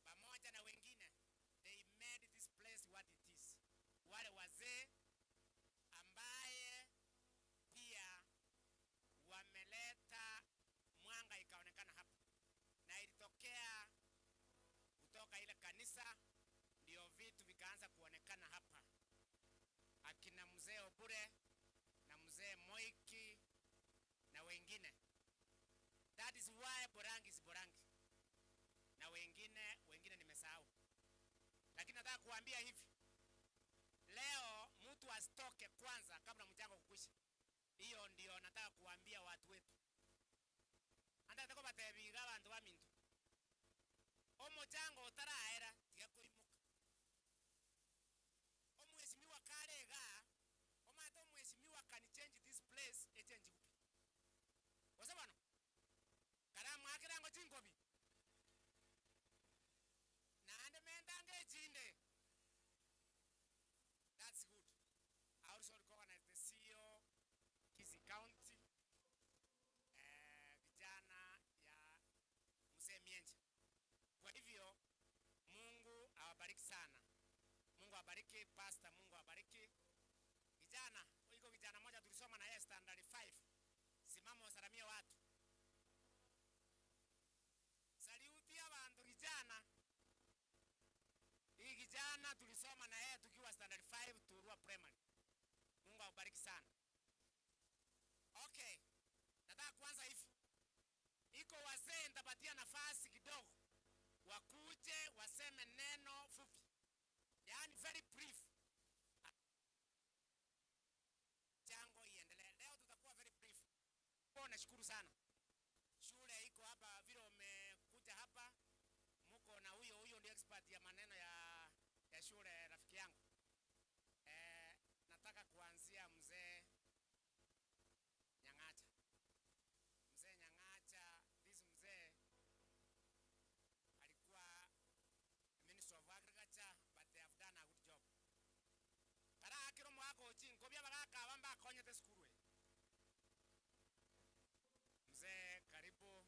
pamoja na wengine, they made this place what it is. Wale wazee ambaye pia wameleta mwanga ikaonekana hapa, na ilitokea kutoka ile kanisa, ndio vitu vikaanza kuonekana hapa. Akina mzee Obure na mzee Moiki Nataka kuambia hivi, leo mtu asitoke kwanza kabla mchango kukwisha. Hiyo ndio nataka kuambia watu wetu. Andataka batebiga abantu bamintu omuchango otaraera tiga kuimuka omweshimiwa karega omate omweshimiwa can change this place echange kupi gose bono kara mwakirango chingobi naende mendange echinde. That's good. I also recognize the CEO Kisii County, vijana ya Mzee Mienje. Kwa hivyo Mungu awabariki sana. Mungu awabariki pastor, Mungu awabariki kijana. Iko kijana moja tulisoma na yeye standard 5. Simama usalamie watu. Saluti abantu kijana. Hii kijana tulisoma na yeye tukiwa standard 5 Turua Primary. Mungu akubariki sana. Okay. Nataka kuanza hivi. Iko wazee nitapatia nafasi kidogo. Wakuje waseme neno fupi. Yaani very brief. Chango iendelee. Leo tutakuwa very brief. Kwa nashukuru sana. Shule iko hapa vile umekuja hapa muko na huyo huyo ndio expert ya maneno ya shule rafiki yangu. Nataka kuanzia mzee Nyang'acha. Mzee Nyang'acha, this mzee alikuwa Minister of Agriculture, but they have done a good job. Kara akiro mwaka ochingo bya bagaka bamba akonyete skuru. Mzee karibu.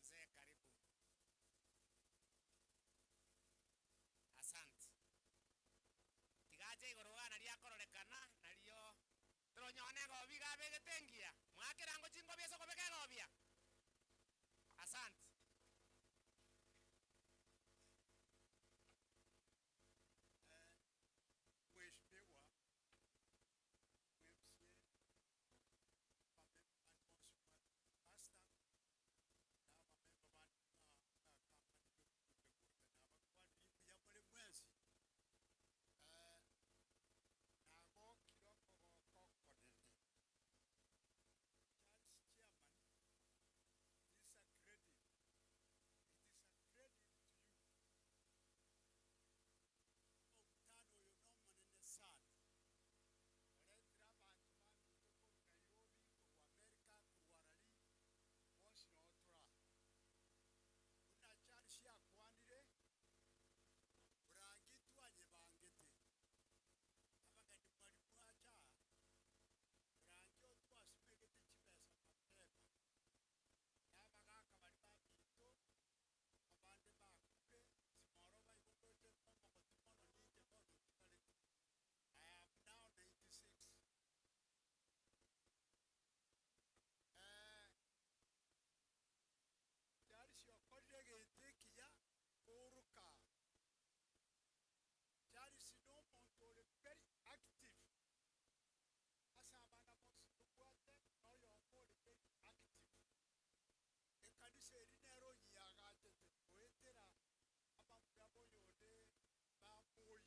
Mzee karibu. Asante. Tigache igoro gana riakororekana nario toronyone gobi gabegetengia mwakerango chingo bieso kobeka gobia. Asante. Mheshimiwa MCA Pastor na abamemba ba kampani y'okutegura nabakwanire mwensi nagokire okogoko konene. Charles Chairman, this is a credit. It is a credit to you. Omutano oyo n'omunene sana oretire abantu bambite korwa Nairobi, korwa America, korwa Rari, bonsi notora buna Charles akwanire Burangi twanyebangete abageni mwari mwacha Burangi otwasimegete chibesa mapema nabagaka bari babito abande bakure simoro baigogote omogoti mono ninche bono ntigarete. I am now 96. Charles okorire gete kiya kuruka. Charles no omonto ore very active. Ase abana bonsi tobwate noyomo ore very active. Ekanisa eri nero onyiagachete goetera abamura boyonde bamoi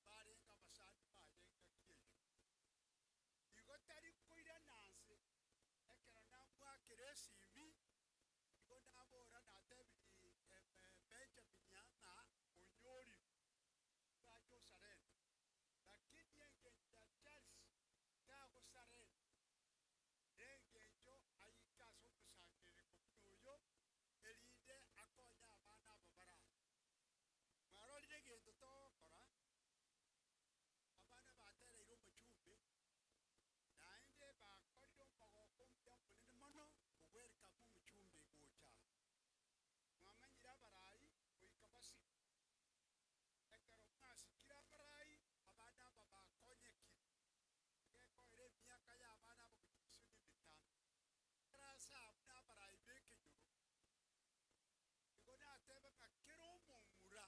barenga abasani baye engaki eywo. Igo tari koirana nse ekero namwakera esimi igo nabora natebiri Benjamin ng'a onyori bache osarenda lakini engencho ya Charles tagosarenda nengencho aike ase omosangerereko buna oyo erinde akonye abana abo bara mwarorire egento togokora abana batereire omochumbe naende bakorire omogoko omuya omonene mono ogwereka omochumbe gocha mwamanyire abarai goika basike ekero mwasikire abarai abana aba bakonyekire gekoera emiaka ya abana abo gochia na emitano erase abwo na abarai ba ekenyoro igo natebe ng'a kera omomura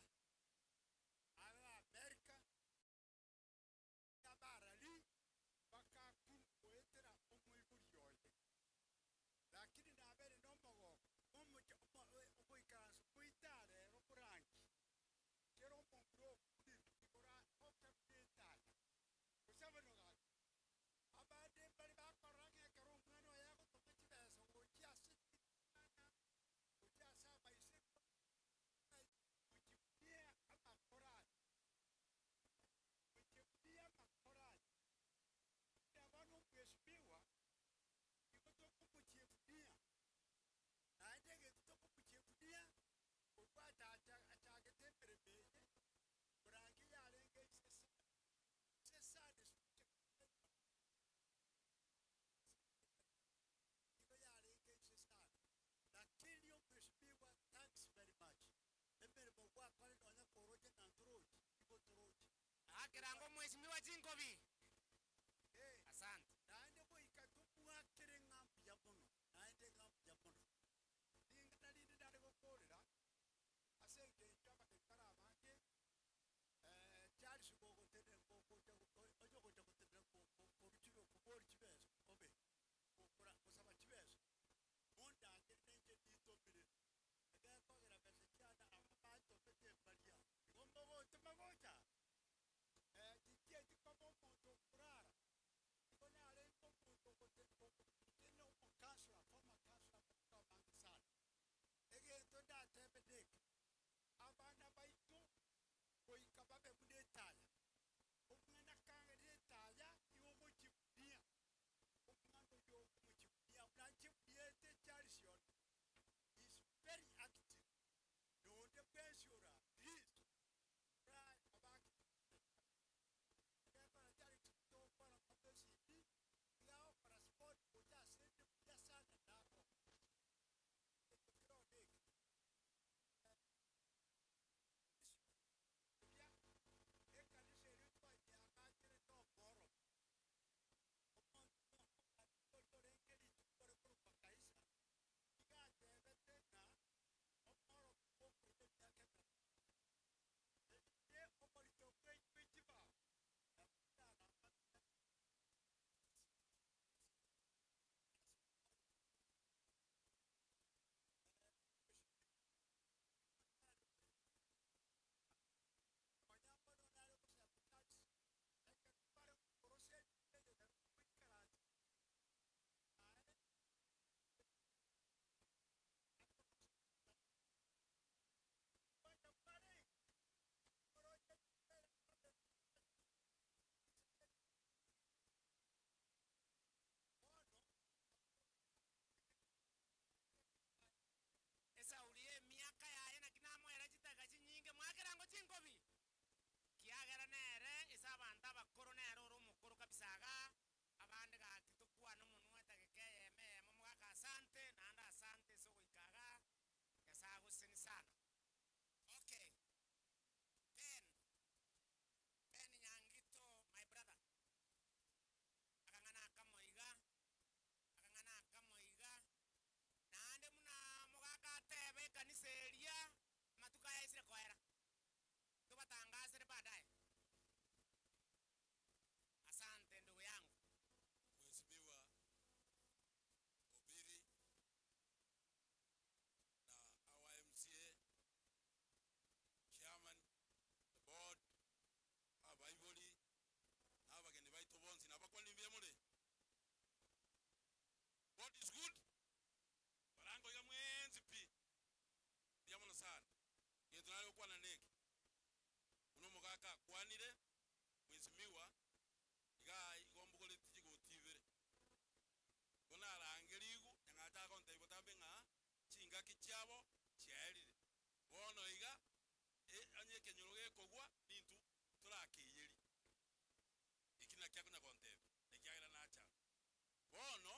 Akirango mheshimiwa Chingobi. Asante. Naende goika tumwakere ng'a mbuya mono, naende ng'a mbuya mono. Ring'ana rinde nare gokorera ase eng'encho abageni bare abange, Charles gogotenena gogocha onye gocha gotenena koruchire kobori chibesa obe gokora gosaba chibesa mondangere nenche nintomire egekogera besa chiana aba bantomete mbaria igo mogotoma gocha tinchieti koba omonto okorara igo narenge omonto ogotenena omokansula former councillor amatuko amange sana. Egento ndatebe neke abana baito goika babe buna etaya omwana kang'erire etaya igo ogochibunia omwana oyo okomochibunia nachibuniete Charles one is very active nonde bwensi ora please try aba active egekora Charles togokwana ng'ombe esimi iga agokora sport gocha asende buya sana naro ekio kero neke eria ekanisa eria twayeagachire nomoro omonto oria orenge rituko ore korokwa Kaisa iga atebete ng'a omoro okoira emiaka 40 erinde omorito bwe chibao nabwo Esauri emiaka yaye naki namoera chitaka chinyinge mwakerango chingobi kiagera nere ase abanto abakoro nere ore omokoro kabisa iga abande gaki tokwane omonwe etageka eyemo eyemo mogaka asante naende asante ase ogoika iga Nyasaye agoseseni sana. Okay, Ben, Ben Nyangito my brother, akang'ana akamo iga, akang'ana akamo iga, naende muna mogaka atebe ekanisa eria, amatuko aya aisire koera, tobatangasere baadaye. Asante ndugu yangu. Mheshimiwa Obiri na our MCA, chairman, the board, abaibori, n'abageni baito bonsi nabakwani mbuya more. God is good. Barango iga mwensi pi. Mbuya mono sana. Gento nare gokwana neke. Buna omogaka akwanire, mheshimiwa, iga igo mbogoreti chigoti ibere. Igo narangeriwu, nyang'acha agontebia botambe ng'a chingaki chiabo chiaerire. Bono iga, onye ekenyoro gekogwa, nintu torakeyeri. Eki naki akonya gontebia, ekiagera nacha. Bono,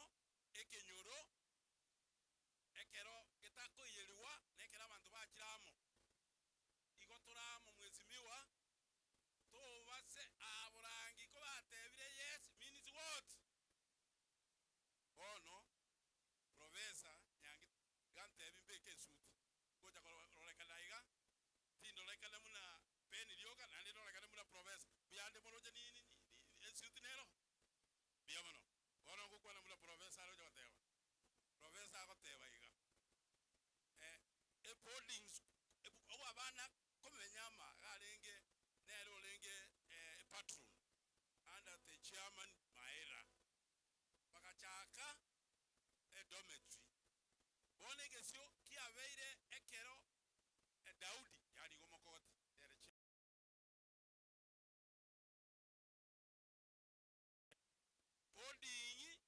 ekenyoro, ekero getakoiyeriwa, na ekero abanto bachire amo. Igo tore amo mheshimiwa, tobase aborangi ko batebire yes means what? Bono, Professor Nyangi iga ntebi mbeke esuti, ngocha kororekana iga, tindorekana buna Ben rioka, naende ndorekane buna Professor. Mbuya moroche esuti nero? Mbuya mono. Bono ngokwana buna Professor aroche goteba. Professor agoteba iga, eboarding ogo abana komenya ama iga arenge nere orenge epatron under the chairman Maera. Bagachaka edormitory. Bono egesio kiabeire ekero Daudi yani igo mokogoti nere boarding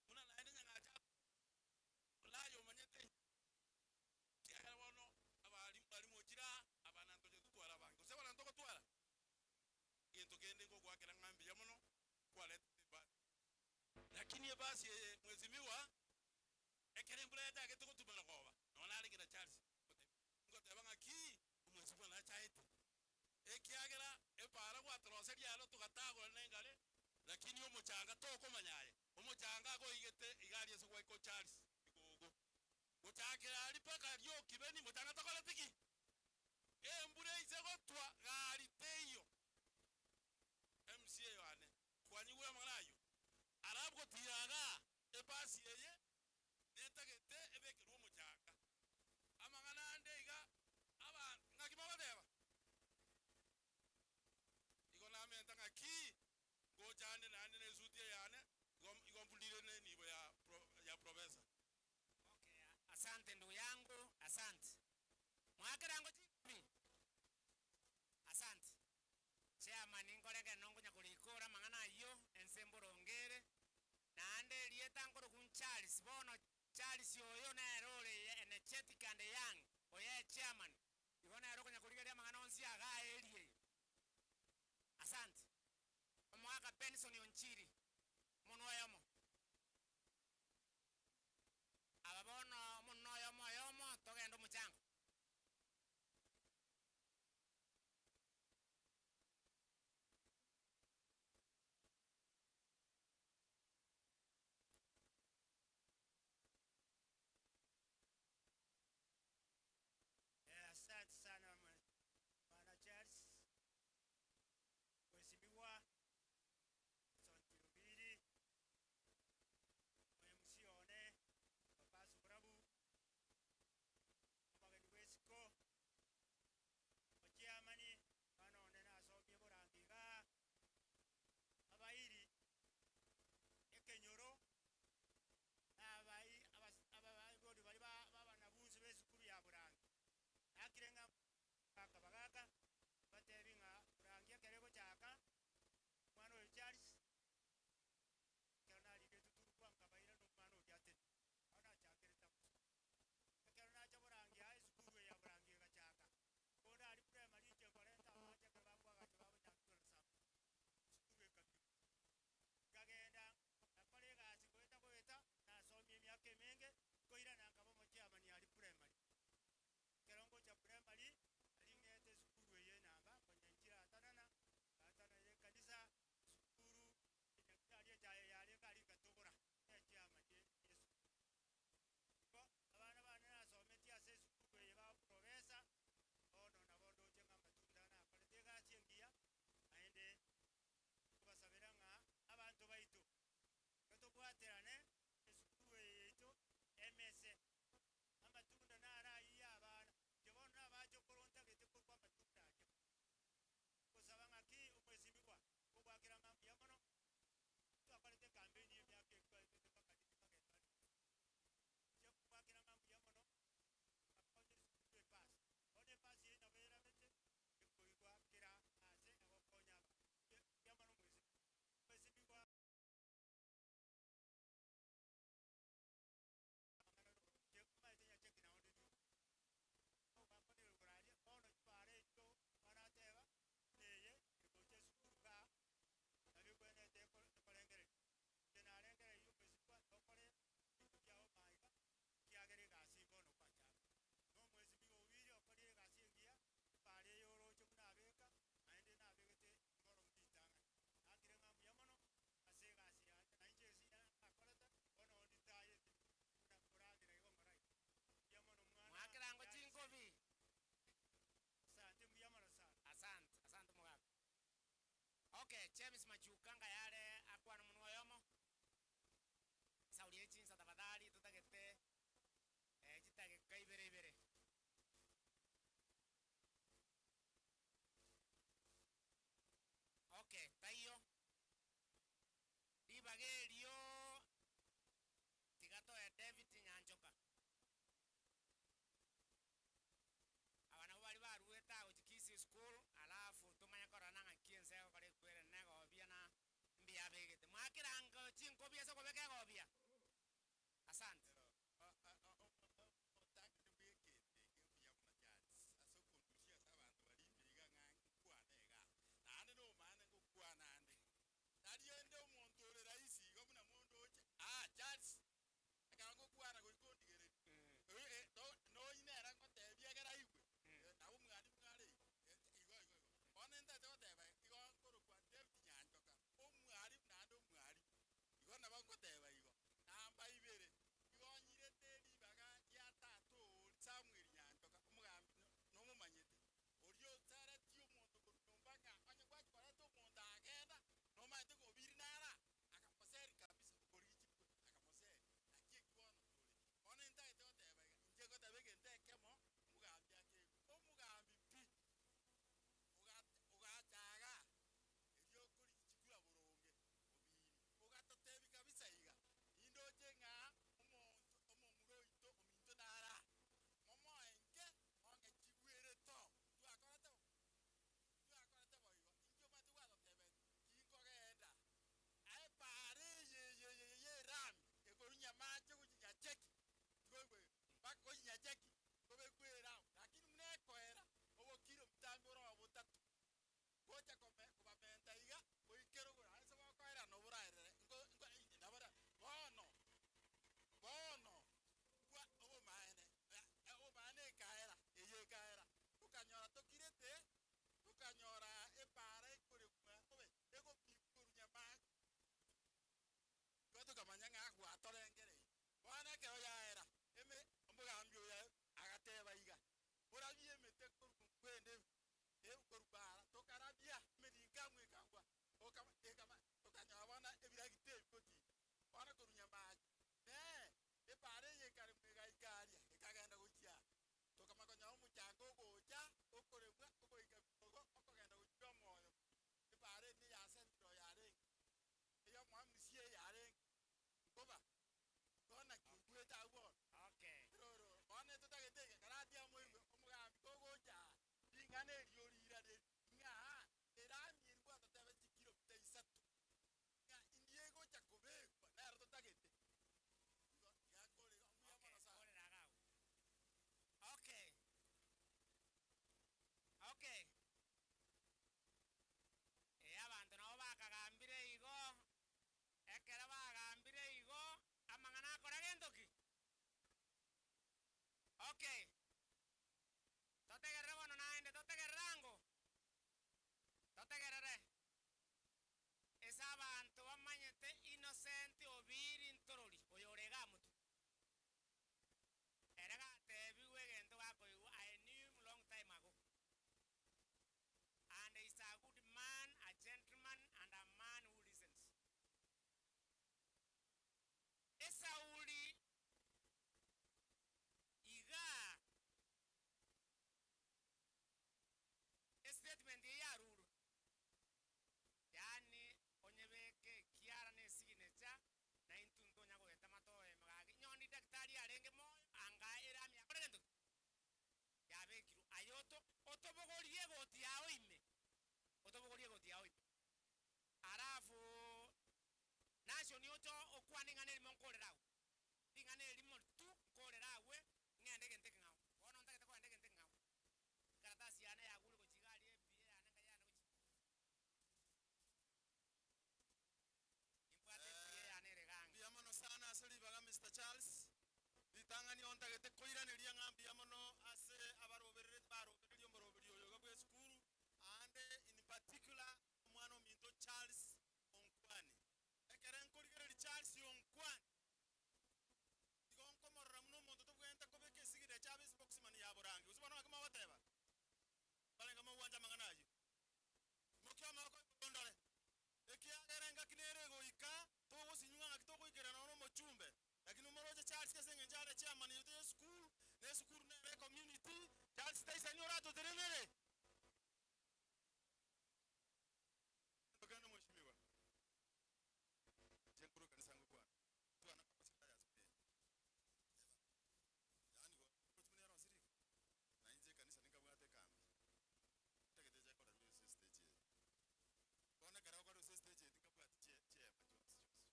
buna naende nyang'acha naye omanyete kiagera bono Ebasi eye mwesimiwa ekere embura yachagete gotumera goba nonya narenge na Charles ngoteba ng'aki omwesimiwa nachaete ekiagera epara gwatoroseria aro togatagora na engare lakini omochanga tokomanya aye omochanga agoigete iga aria ase gwaika o Charles igogo gochakera aria mpaka aria okibeni mochanga tokoreti ki? Embura eise gotwa gari teiyo. MCA one kwanyigure amang'ana ayio? Alafu gotira igaa ebasi eye netagete ebekerwe omochanga. Amang'ana ande iga abanto ng'aki mogoteba? Igo namenta ng'aki ngocha ande naende na esuti eye yane igo igo mbunire na enibo ya pro ya professor. Okay, asante ndugu yangu, asante. Mwakerango chikobi? Asante. Chairman nkorengera nonkonya korikora amang'ana ayio ense mboronge ere, naende erieta nkorokwa Charles, bono Charles oyo nere ore energetic and young, oye echairman, igo nere okonya korigereria amang'ana onsi iga aerie eye. Asante. Omogaka Benson Onchiri, omonwa oyomo. Aba bono omonwa oyomo oyomo togende omochango. Asante sana Bwana Charles, Mheshimiwa Sonti Obiri, MC one Papa Surabu, omogeni bw'esiko, ochairman mwana one nasomie borangi iga, abairi ekenyoro na abai abas abaibori baria ba abanafunzi ba esukuru ya Borangi. Nakire ng'a bagaka bagaka batebi ng'a Borangi ekero egochaka omwana oyo Charles ekero narigete turukwa nkabaira na omwana oria atete aho nachakerete gosoma. Ekero nacha Borangi aa esukuru eye ya Borangi egachaka, konde aria primary inche nkorenta amache ekero bakoagacha babonyakitora sub esukuru ekabioka. Nkagenda ngakora egasi goeta goeta nasomia emiaka emenge, nkoirana nkaba omochairman aria primary. Ekero ngocha primary, nari ng'ete esukuru eye enamba, konya nchire atanana, ngatanana ekanisa, esukuru, enyagetari echaye yarenge aria nkatogora, echairman ye esukuru. Igo, abana bane nasometie ase esukuru eye ba professor, bono nabo ndoche ng'a amatunda nakorete egasi engiya, naende nkobasabera ng'a abanto baito, totobwaterane esukuru eye yaito emese, amatunda naraiye abana, inche bono nabachokoro ntagete korwa amatunda aria. Ngosaba ng'aki omwesimigwa, nkogwakera ng'a mbuya mono, twakorete ekampeni ya emiaka ekwaetete mpaka riri magendo aria. Inche nkogwakera ng'a mbuya mono, ngakonya esukuru epasi, bono epasi eye nabo erabete, ekoigwa kera ase egokonya abanto. Mbuya mono mwesimigwa. Mwesimigwa. Amang'ana omanyete nyacheki naonde rioka. Obakonire igoro aria, bono chibara echio omwana ateba, buna eye, egocha esukuru igaa, nabo ebwenerete ekorengereria. Inche narengereiri omwesimigwa tokore ebinto biago maiga, ekiagera egasi bono gwachaka. Na omwesimigwa Obiri okorire egasi engiya, ebara eye oroche buna abeka, naende nabegete moromu ritang'ani. Nakire ng'a mbuya mono, ase egasi yane, na inche esi nakorete, bono nditayete, buna nkoragera igo ng'ora iga. Mbuya mono mwana Mwakerango Charles. chinkobi. Asante mbuya mono sana. Asante, asante omogaka. Okay, James Machuka ngayare akwane omonwa oyomo. Sauri echinsa tafadhali totagete chitageka ibere ibere. Okay, taiyo. Ribaga erio tiga toe David Nyanchoka. Aba nabo baria baruete agochia Kisii school alafu tomanye korora ng'aki ense egokora ekwere na egobia na mbuya abegete. Mwakerango chinkobi ase okobeka egobia. Asante. Otang'ani bwekende eke mbuya mono Charles ase okondusia ase abanto bari ime iga ng'a nkwane iga naende nomanye ngokwana ande tari ende omonto ore rahisi igo buna mondoche Mpaka oyinyachaki, kobekwera ao, lakini muna ekoera, obokire omotambe ore obotato. Gocha kome kobamenta iga, goikera ogoro ase bokoera noboraerere, nko nko nabora bono, bono, kwa obomaene, obomaene ekaera, eye ekaera, tokanyora tokirete, tokanyora epara ekoremwa obe, egopimwa korwa nyamake. Igo tokamanya ng'a gwatorengereiri. Bono ekero yaera, eme omogambi oyo agateba iga, morabie emete korwa nkwende korwa bara, tokarabia emeringamu ekagwa, okama ekama tokanyora bono ebiragita ebi gotinda. Bono korwa nyamache, nee, epara eye ekaremwa egaika aria, ekagenda gochia aa. Tokama konyora omochanga ogocha, okoremwa, ogoika biogo, okogenda gochia omoyo. Epara eye ya central yarenge, eya omoamusie yarenge, nkoba, bono naki nkwete abwo bono. Okay. Roro, bono etotagete iga, karati amoigwe, omogambi kogocha aa, ring'ana erio rira reri, ng'a erami eri gwatotebe chikilomita isato, ng'a indie egocha kobekwa, nero totagete. Igo, iga akore igo, mbuya mono sana. Korera iga abwo. Okay. Okay. Eh, abanto nabo bakagambire igo, ekero bagambire igo, amang'ana akora gento ki? Okay. Totegerere bono naende, totegerere ango, totegerere. Ase abanto bamanyete Innocent Obiri Ntorori, oyo ore iga motwe. Ere gatebiwe egento gakoigwa, I knew him long time ago. And he's a good man, a gentleman, and a man who listens. Esauli iga estatement eye yarurwe, yaani onyebeke ekiara na esignature, na intwe ntonya goeta matoeme gaki. Nyondi daktari arenge moyo, anga erami yakore gento ki? Yabekirwe. Aye oto otobogorie egoti yao ime, otobogorie egoti yao ime. Alafu Nation oche okwane ing'ana erimo nkorera agwo, ring'ana erimo tu nkorera agwe, ng'ende egento ekeng'ao. Bono ntagete kogenda egento ekeng'ao, ekaratasi yane yagure gochia iga aria ePA yane nkai yane gochia. Nimbwate ePA yane ere iga ang'e. Mbuya mono sana ase ribaga Mister Charles. Ritang'ani oo ntagete koiraneria ng'a mbuya mono ase abaroberereti barobereria omoroberi oyo iga bwa esukuru, aande in particular omwana ominto Charles Onkwani. Ekere nkorigereria Charles Onkwani, igo nkomorora buna omonto tobwenerete kobeka esignature abe spokesman ya Borangi. Gose bono naki mogoteba? Mbarenge mogwancha amang'ana ayio? Imokia amaboko igoro ndore. Ekiagera engaki nere egoika, togosinywa ng'aki togoikerana nonya omochumbe. Lakini omoroche Charles ase eng'encho are chairman yaito y'esukuru, na esukuru nere ecommunity, Charles taisani oratotenenere. Togende mweshimiwa. Inche nkorwa ekanisa ngokwana. Twana kapasita ya asubuhi eye. Eba. Yaani go buna yarosire iga. Na inche ekanisa ninkabwate ekambi. Ntagete eche ekorerwe ase estage eye. Bono ekero egokorerwa ase estage eye tinkabwati chie chiema chionsi chionsi chionsi chionsi.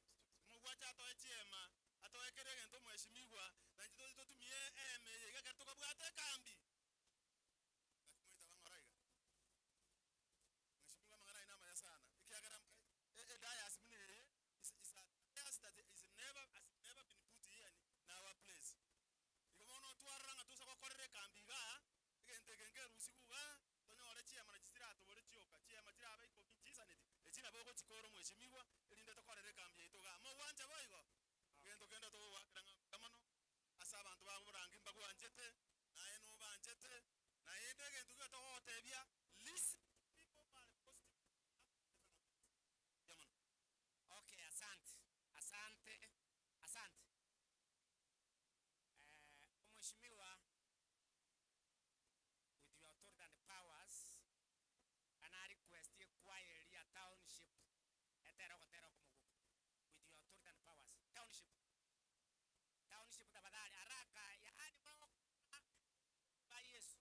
Omogwacha atoe chiema, atoe kera egento omweshimiwa, na intwe toche totumie eema eye iga ekero tokabwate ekambi. Naki moitaba ng'ora iga? Mweshimiwa amang'ana aye namaya sana, ekiagera edayasi buna eye is is a dayas that is never has never been put here in our place. Igo bono otwarora ng'a tosa gokorera ekambi igaa, egento eke nkerusigwe igaa, tonyore chiema nachi chiratobore chioka, chiema chirabe ikomi nchisaneti, echi nabo ogochikora omweshimiwa, erinde tokorere ekambi yaito igaa. Mogwancha boigo? Egento kende togogoakera ng'a mbuya mono, ase abanto ba borangi mbagwanchete, naye nobanchete, naende egento kiga togogotebia, listen to people who are positive development. Mbuya mono. Okay, asante, asante, asante. Eh, omweshimiwa, with your authority and powers, kana request ekwaya eria ya township etere ogotera okomogoka. With your authority and powers, township, township tafadhali, haraka, yaani ba Yesu.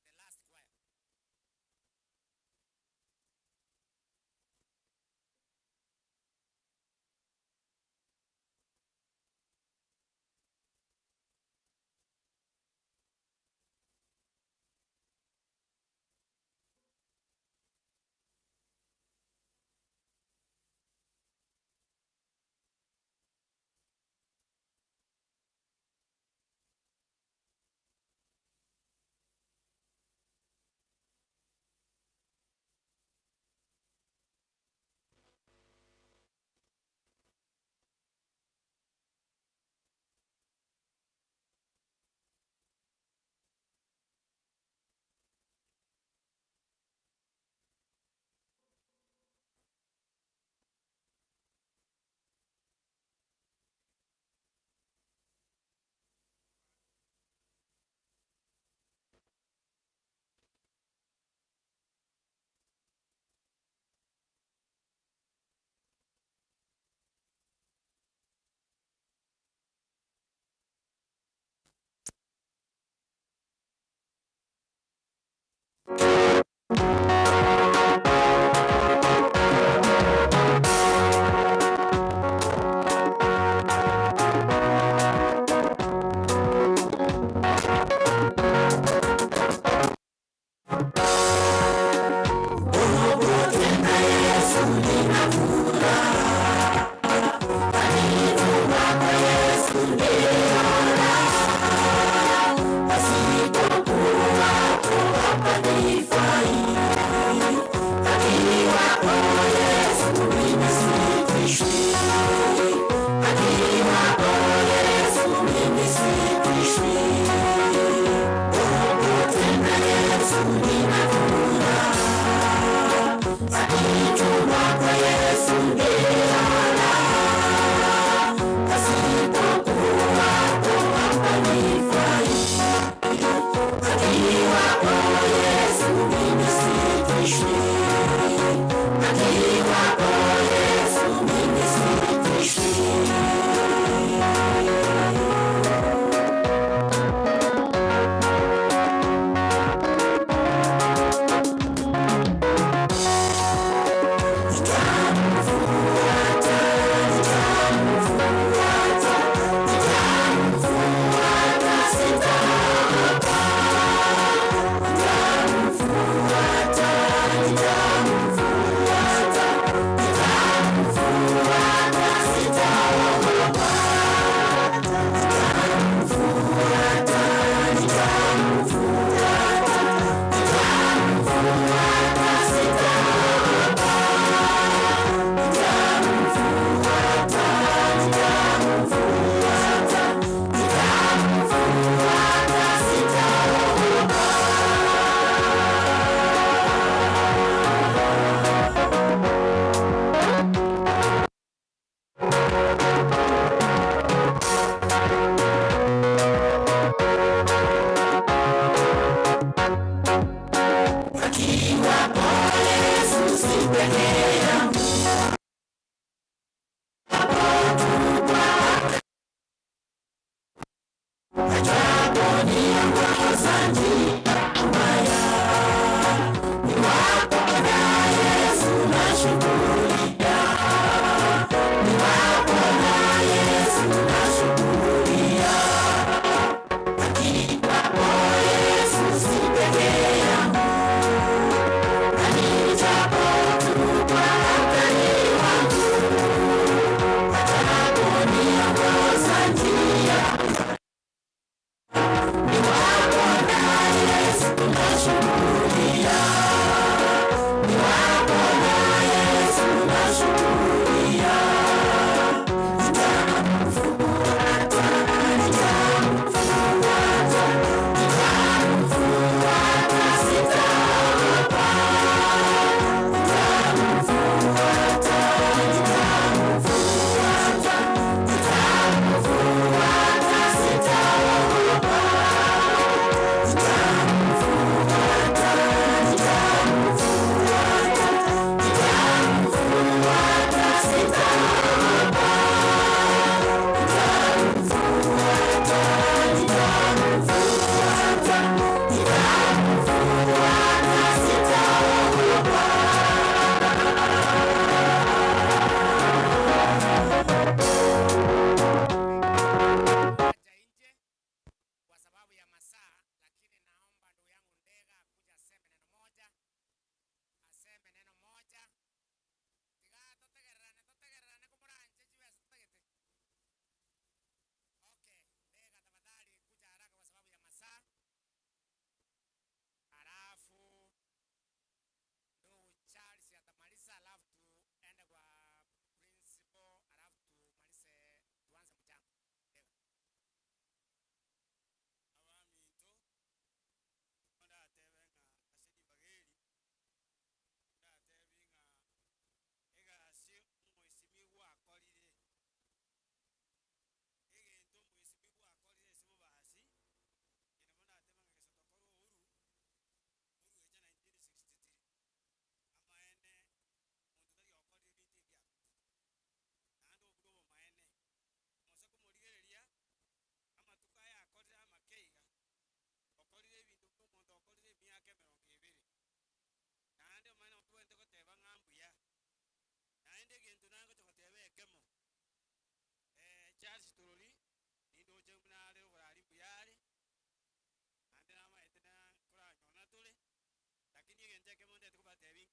The last choir.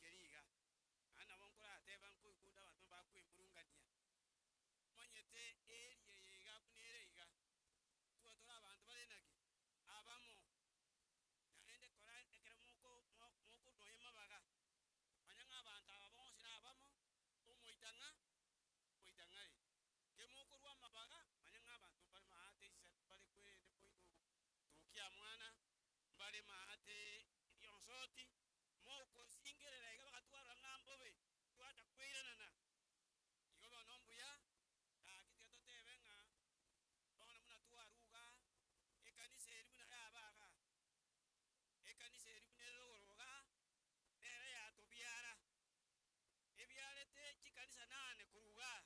keri iga. Naende nabo nkorateba nkoigunda abanto mbakoemurungania. Omanyete area eye iga buna ere iga, ntwe tore abanto bare naki? Abamo. Naende kora ekero moko mo mokorwa nonye mabaga, manya ng'a abanto aba bonsi na abamo, omoita ng'a omoita ng'ai. Kemokorwa amabaga, manya ng'a abanto mbare maate isatu mbare kwerende moino tukia mwana, mbare maate rionsoti, mokosingerera iga bagatwara ng'a mbobe, twacha koiranana. Igo bono mbuya, gaki tiga totebe ng'a bono buna twaruga, ekanisa eri buna yaba igaa, ekanisa eri buna ere rogoro igaa, nere yatobiara, ebiarete chikanisa nane korwa igaa.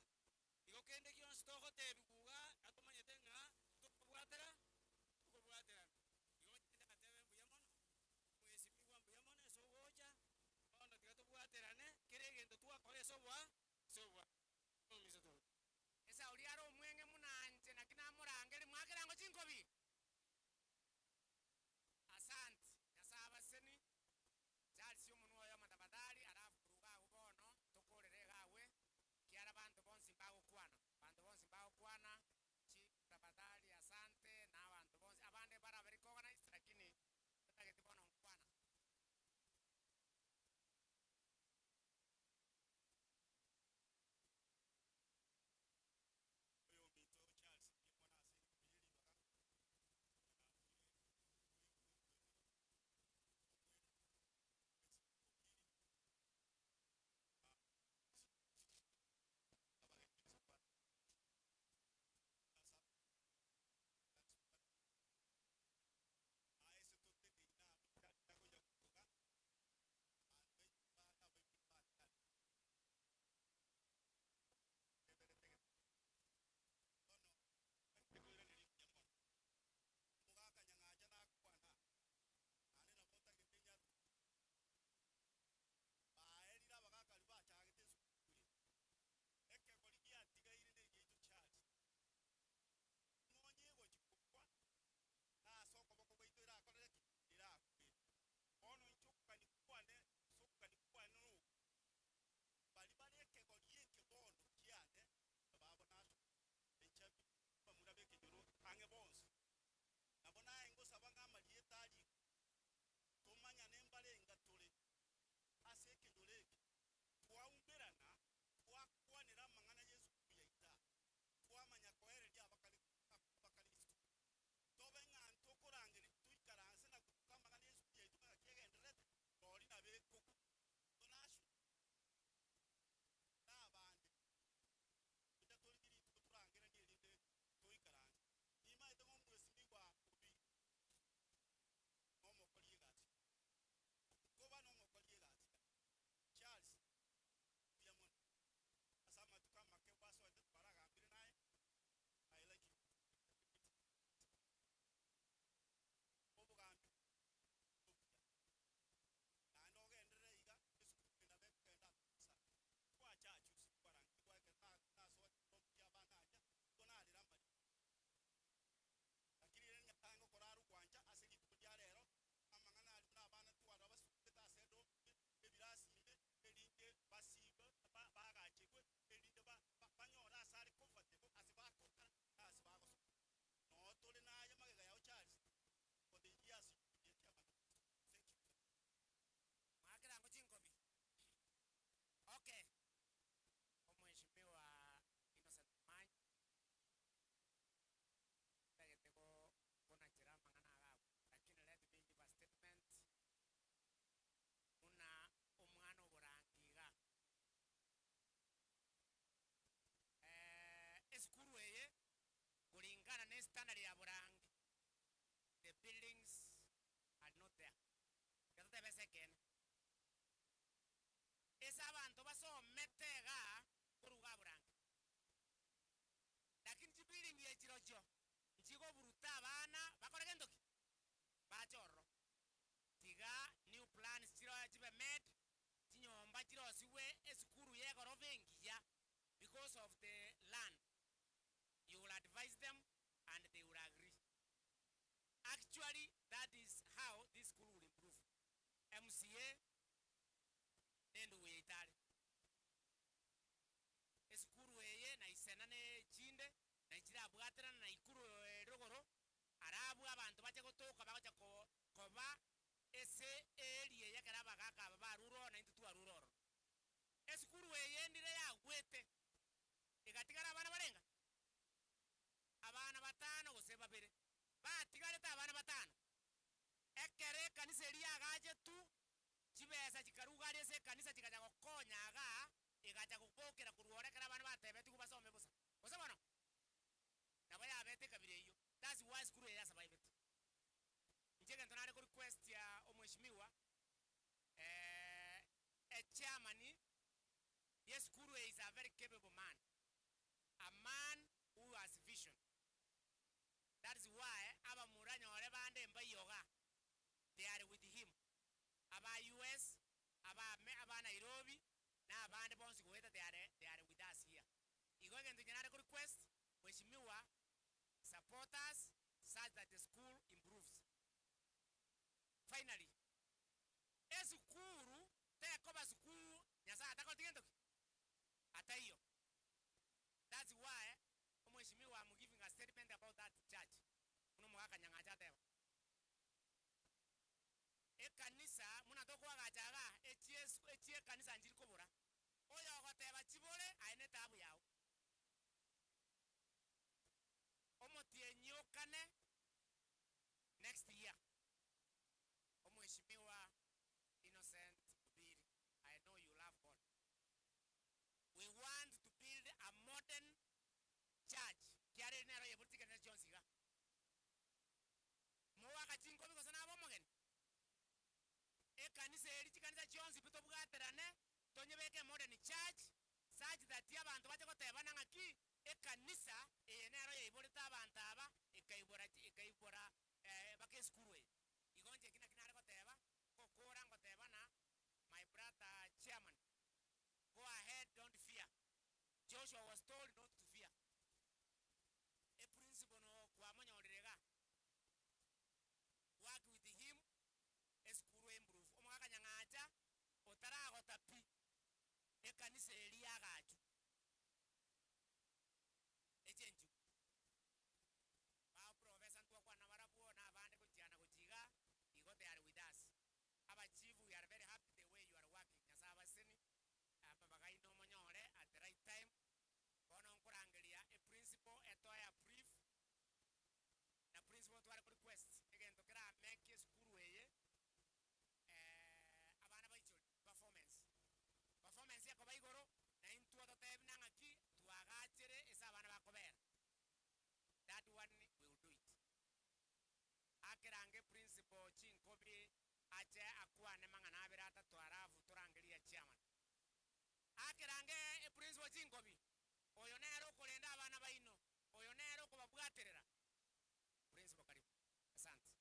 Igo kende gionsi togotebiwa igaa, atomanyete ng'a tokobwatera, tokobwaterana. Igo inche ndatebe mbuya mono, mwesimigwa mbuya mono ase ogocha, bono tiga tobwaterane, kera egento twakora ase oboa ase oboa omiso tore. Esauri are omweng'e buna inche, naki namorangerie mwakerango chinkobi. Asante, Nyasae abasesenie. Charles omonwa oyomo tafadhali, alafu koruga agwo bono tokorere iga agwe, ekiara banto bonsi mbagokwana, banto bonsi mbagokwana, chief tafadhali asante na abanto bonsi, abande barabe recognized lakini totageti bono nkwana. Oyominto Charles mbuya mono ase rikobi rie ribaga, Baerire abagaka baria bachagete esukuru eye. Ekegori giatigaire na egiaito Charles. Nonye egochi kokwa, na ase okoboko gwaito erakorere ki? Erakwe. Bono inche okogania kwane, ase okogania kwane noko, baria bare ekegori eke bono kiane, nababo naso, Benjamin, abamura b'ekenyoro ang'e bonsi. Nabo naye ngosaba ng'a amarieta arikwe, tomanyane mbarenga tore ase ekenyoro eke, twaumerana, twakwanera amang'ana y'esukuru yaito aa, twamanya koereria abakare abakristo. Tobe ng'a ntokorangeria toikaranse na gotuka amang'ana y'esukuru yaito ng'a gaki egendererete, rori nabo ekogwa. Tonashu na abande, gocha torigie rituko torangeranie erinde toikaranse. Nimaete ng'a omwesimigwa Obiri nomokori egasi, okoba nomokori egasi yaye. Charles, mbuya mono ase amatuko amake gwasoete twaragambire naye, I like you. Obogambi obuya naende ogenderere iga esukuru eye nabo ekogenda ase sana. Twachacha usiku kwarangigwa ekero nasoete room kia abana aria, nigo narera amariga. Lakini rende Nyasaye ngokora are ogwancha ase rituko ria rero, amang'ana aria buna abana twarora basugete ase edom ime, ebirasi ime, erinde basibe ba bagacherwe, erinde ba ba banyore ase are comfortable ase bakokara na ase bagosoma. Noo tore naye magega yao Charles, for the years you be a chairman of this school. Thank you very much. Mwakerango chinkobi. Okay. Omweshimiwa Innocent Momanyi, ntagete go konachera amang'ana iga abwo, lakini let me give a statement buna omwana oborangi iga. Esukuru eye kulingana na estandard ya borangi, the buildings are not there. Tiga totebe ase ekeene. Ase abanto basomete igaa korwa igaa borangi, lakini chibuilding echi chirochio nchigoburuta abana bakore gento ki? Bache ororo. Tiga new plans chiro chibe made, chinyomba chirosigwe esukuru ya egorofa engiya because of the land. You will advise them and they will agree. Actually that is how this school will improve. MCA, Endugu yaito are. Esukuru eye na isena na echinde, na chirabwaterana na ikuru erogoro, arabwo abanto bache gotoka bagocha ko koba ase area eye ekero abagaka aba barure oo naintwe twarure ororo. Esukuru eye ndire yagwete, egatigara abana barenga? Abana batano gose babere, batigarete abana batano. Ekero ekanisa eria yagachetu, chibesa chikaruga aria ase ekanisa chigacha gokonya igaa, egacha gobokera korwa oro ekero abana batebetigwe basome bosa. Gose bono? Nabo yabete ekabira eywo. That's why esukuru eye yasurvivete. Inche egento nare ko request omweshimiwa, echairman ya esukuru eye is a very capable man, a man who has vision. That is why abamura nyore bande mbaiyo iga, they are with him. Aba US, aba aba Nairobi, na abande bonsi goeta they are, they are with us here. Igo egento inche nare ko request, mweshimiwa, support us such that the school improves. Finally, esukuru tekoba sukuru Nyasaye atakoreti gento ki? Ataiyo. That's why omweshimiwa I'm giving a statement about that church. Buna omogaka Nyang'acha ateba. Ekanisa buna tokoagacha igaa, echie echie ekanisa nchiri kobora. Oyo ogoteba chibore, aye na etaabu yago. Omotienyi okane next year. Omweshimiwa Innocent Obiri, I know you love God. We want to build a modern church. Kiareri nero yebori chikanisa chionsi iga. Mogoaka chinkobi gose nabe omogeni? Ekanisa eri chikanisa chionsi pi tobwaterane, tonyebeke emodern church, such that abanto bache gotebana ng'aki, ekanisa eye nero yaiborete abanto aba, ekaibora ekaibora mpaka esukuru eye. Igo inche eki naki nare goteba, ngokora ngoteba na my brother chairman, go ahead don't fear. Joshua was told not to fear. Eprinciple no kwamonyorire iga, work with him, esukuru eimprove. Omogaka Nyang'acha, otaragota pi, ekanisa eria yagachu. Echenchwe. Ba professor ntwakwana barabwo na abande gochiana gochia iga, igo they are with us. Abachief we are very happy the way you are working. Nyasaye abaseseni, amabaga aino omonyore at the right time. Bono nkorangeria eprinciple etoe a brief, na principal tware ko request egento kerameke esukuru eye, abana baichori performance. Performance ekoba igoro, na intwe ototebi na ng'aki, twagachere ase abana bakobera. That one we will do it. Akerange principal chinkobi ache akwane mang'ana abere atato alafu torangeria chairman. Akerange eprinciple chinkobi, oyo nere okorenda abana baino, oyo nere okobabwaterera. Principal karibu. Asante.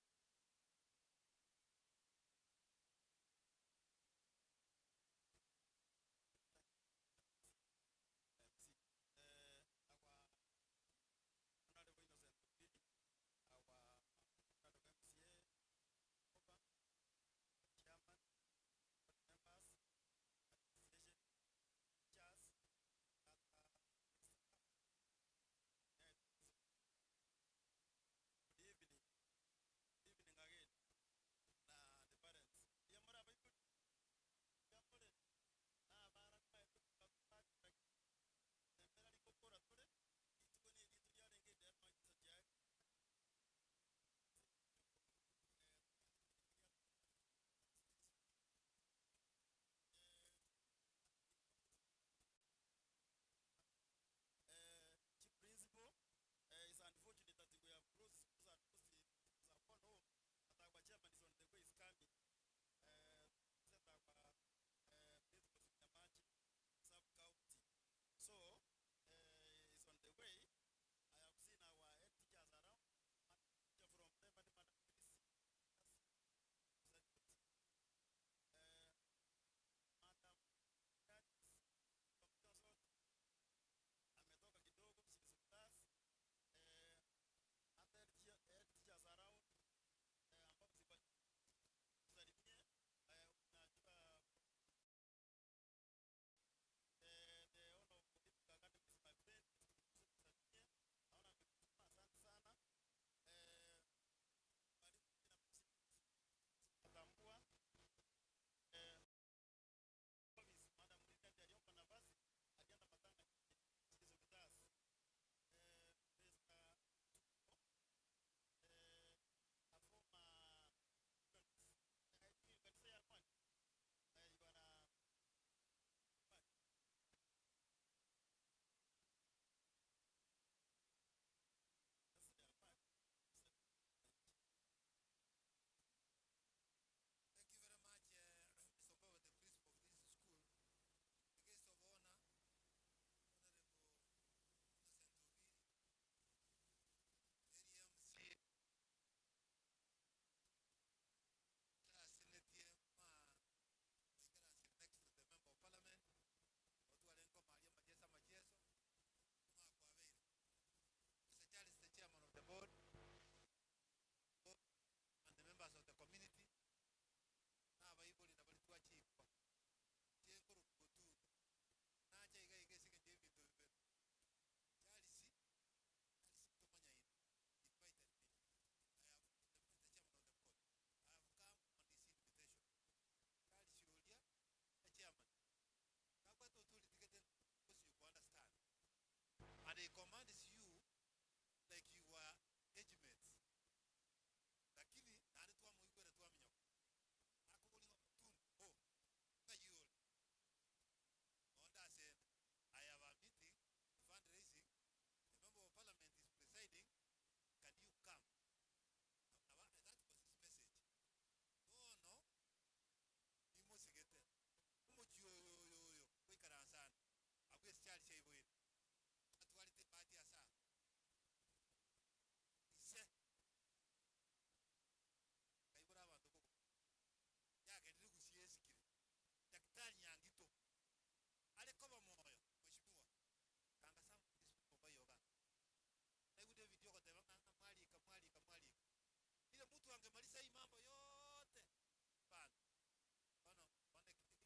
Wangemaliza hii mambo yote bantu bono bono egento keria bono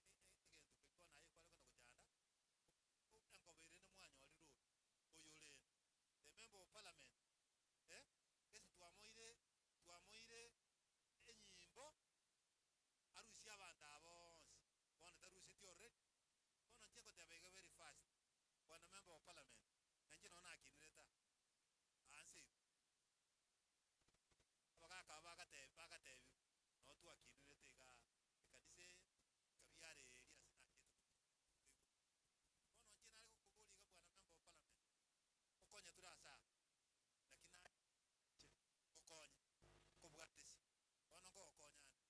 aye kware kona gochanda, engobe ere nemwanyorire oyo, oyo rende, the member of parliament, eh, gese twamoire twamoire enyimbo arusie abanto aba bonsi, bono taruseti already. Bono inche ngoteba iga very fast, bwana member of parliament, na inche nonye nakinire ta aa nseito. Abagaka aba bagatebi bagatebiwa, noo twakinirete igaa ekanisa eye, ekabiara eria ase nachete koigwa. Bono inche nare gokoboria iga bwana member of parliament, okonye tore ase aa, naki nache ngokonye, nkobwatesi, bono nkogokonya ande,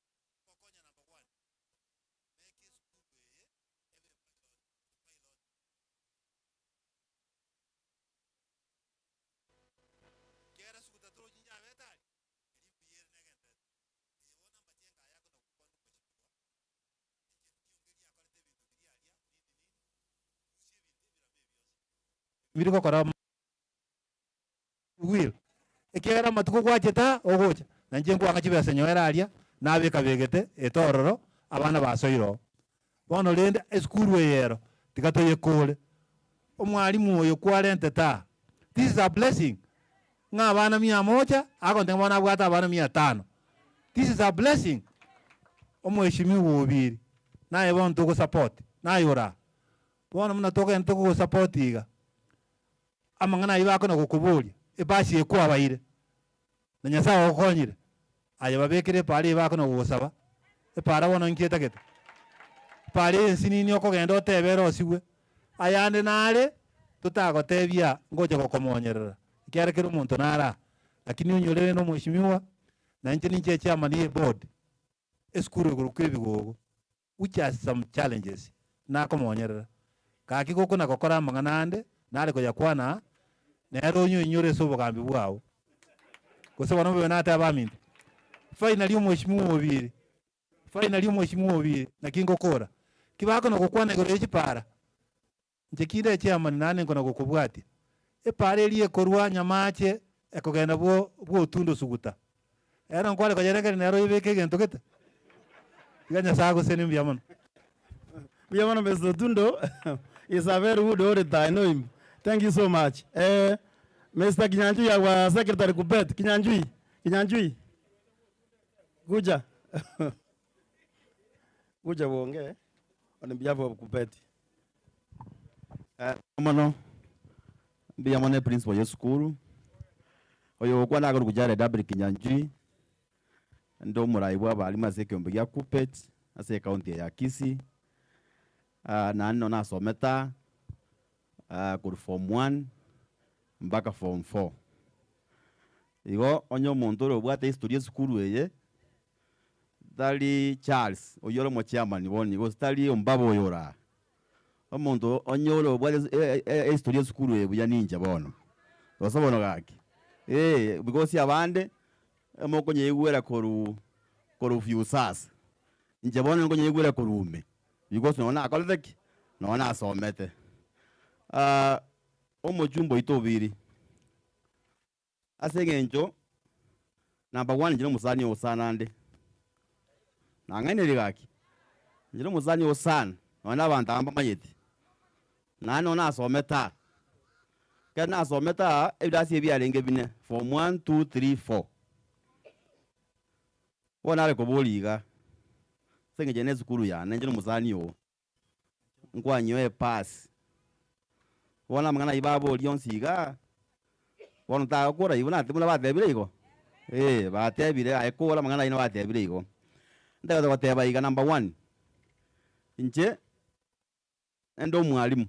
ngokonya number one, make esukuru eye ebe epilot, epilot. Kera suguta torochi njabete aria, eria mbuya ere negenderete. Eye bono amachengo aya akona gokwana omweshimiwa, inche tionge riakorete ebinto biria aria nini nini, rusia ebinto ebirama ebi bionsi. Biri gokora will, ekiagera amatuko gwachete aa ogocha, na inche nkwang'a chibesa nyoere aria, nabeka begete ete ororo, abana basoire oo. Bono rende esukuru eye ero, tiga toyekore. Omwalimu oyo kwarentete aa, this is a blessing, ng'a abana mia moja, agontebia bono abwate abana mia tano. This is a blessing. Omweshimiwa Obiri, naye bono togosupport, naye ore aa. Bono buna togente kogosupport iga, amang'ana ayio bakona gokoboria, ebasi eye kwabaire, na Nyasaye ogokonyire, aye babekere epaara eye bakona gogosaba, epaara bono inki etagete? Epaara eye ensinini okogenda otebe erosigwe, ayande nare totagotebia ngocha gokomonyerera, ekiagera kera omonto nare aa, lakini onyore rende omweshimiwa, na inche ninche echairman ya eboard, esukuru egorokwa ebigogo. which has some challenges, nakomonyerera. Gaki gokona gokora amang'ana ande, nare koyakwana aa, nere onyoinyore ase obogambi bwao. Gose bono mbobe nateba aminto. Finally omweshimiwa Obiri, finally omweshimiwa Obiri, naki ngokora? Ki bakona gokwana igoro ye chipara? Inche kinde echairman naende nkona gokobwatia. Epara eria ekorwa Nyamache ekogenda bwo bw'Otundo Suguta. Ero nkware koyerengereria nero oyebeke egento gete? Tiga Nyasae agosenie mbuya mono. Mbuya mono Mr. Otundo is a very good auditor, I know him. Thank you so much. Eh, Mr. Kinyanjui our secretary Kuppet, Kinyanjui, Kinyanjui. Kuja. Kuja uongee on behalf of Kuppet. Mono, mbuya mono eprinciple ya esukuru, oyo ogokwana akorokwa Jared Abel Kinyanjui, nde omorai bwa abalimu ase ekeombe gia Kuppet ase ecounty eye ya Kisii, naende nonye nasomete aa korwa form one mpaka form four. Igo onye omonto ore obwate history ya esukuru eye, Tari Charles oyio ore omochairman bono gose tari omobaba oyo ore aa. Omonto onye ore obwate ehistory esukuru eye buya ninche bono. Gose bono gaki? Eeh because abande mokonyeigwera korwa korwa Viusasa. Inche bono nkonyeigwera korwa ime because nonye nakorete ki? Nonye nasomete. Omochumba oito Obiri. Ase engencho number one inche nomosani oo sana ande, nang'ainereria gaki, inche nomosani oo sana nonye na abanto aba mbamanyeti, naende nonye nasomete aa, ekero nasomete aa ebirasi ebi biarenge bine, form one, two, three, four. Bono nare koboria iga, ase engencho eye ne esukuru yane, inche nomosani oo. Nkwanyoe epasi. Bono amang'ana ayio baboria onsi igaa, bono tagokora igo nati buna batebire igo? Eh, batebire aye kora amang'ana ayio nabatebire igo. Ntagete goteba iga number one, inche ende omwalimu,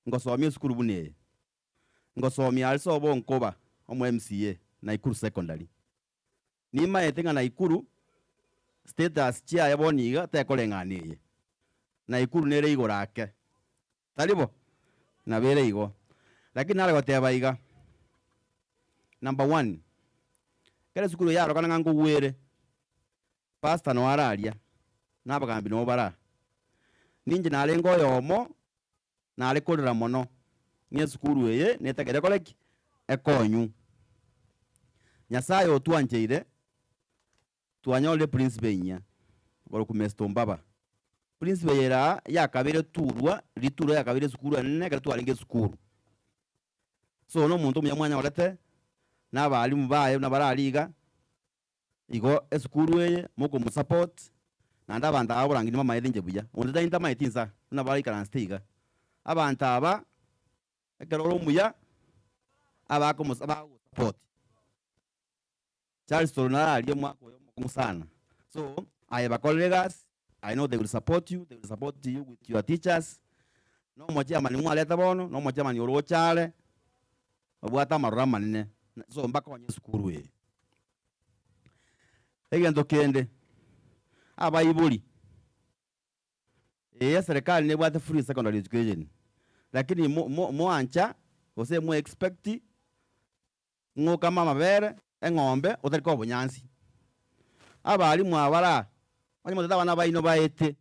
ngosomia esukuru buna eye, ngosomia aria sobo nkoba omo MCA Nakuru Secondary. Nimaete ng'a Nakuru status chiaye bono iga tekoreng'ana eye. Nakuru nere igoro ake. Tari bo? Nabo ere igo. Lakini nare goteba iga, number one, ekero esukuru eye yarokana ng'a nkogwere, pastor noo araria, na abagambi noo bare aa. Ninche narenge oyomo nare korera mono ng'a esukuru eye netagete ekore ki? Ekonywu. Nyasaye otwancheire. Twanyorire principal enyia, okorokwa Mr Ombaba. Principal eye ere aa, yakabeire turwa, riturwa yakabeire esukuru enene ekero twarenge esukuru. So na omonto omuya mwanyorete, na abalimu baye buna barariga iga, igo esukuru eye mokomosupport, naende abanto aba borangi nimamaete inche buya, onde tari ntamaeti insa buna baraikaransete iga. Abanto aba, ekero ore omuya, abakomosa bagogosupport. Charles Toro nararie omwaka oyo omokong'u sana, so aye bakorere egasi, I know they will support you, they will support you with your teachers, na omochairman mwareta bono, na omochairman oroche are, obwate amaroro amanene, so mbakonye esukuru eye. Egento kende, abaibori, Ee, eserekari nebwate free secondary education, lakini mo- mo- moancha gose mo expect ng'a okame amabere eng'ombe otari koa obonyansi. Abalimu aba bara, onye motagete abana baino baete,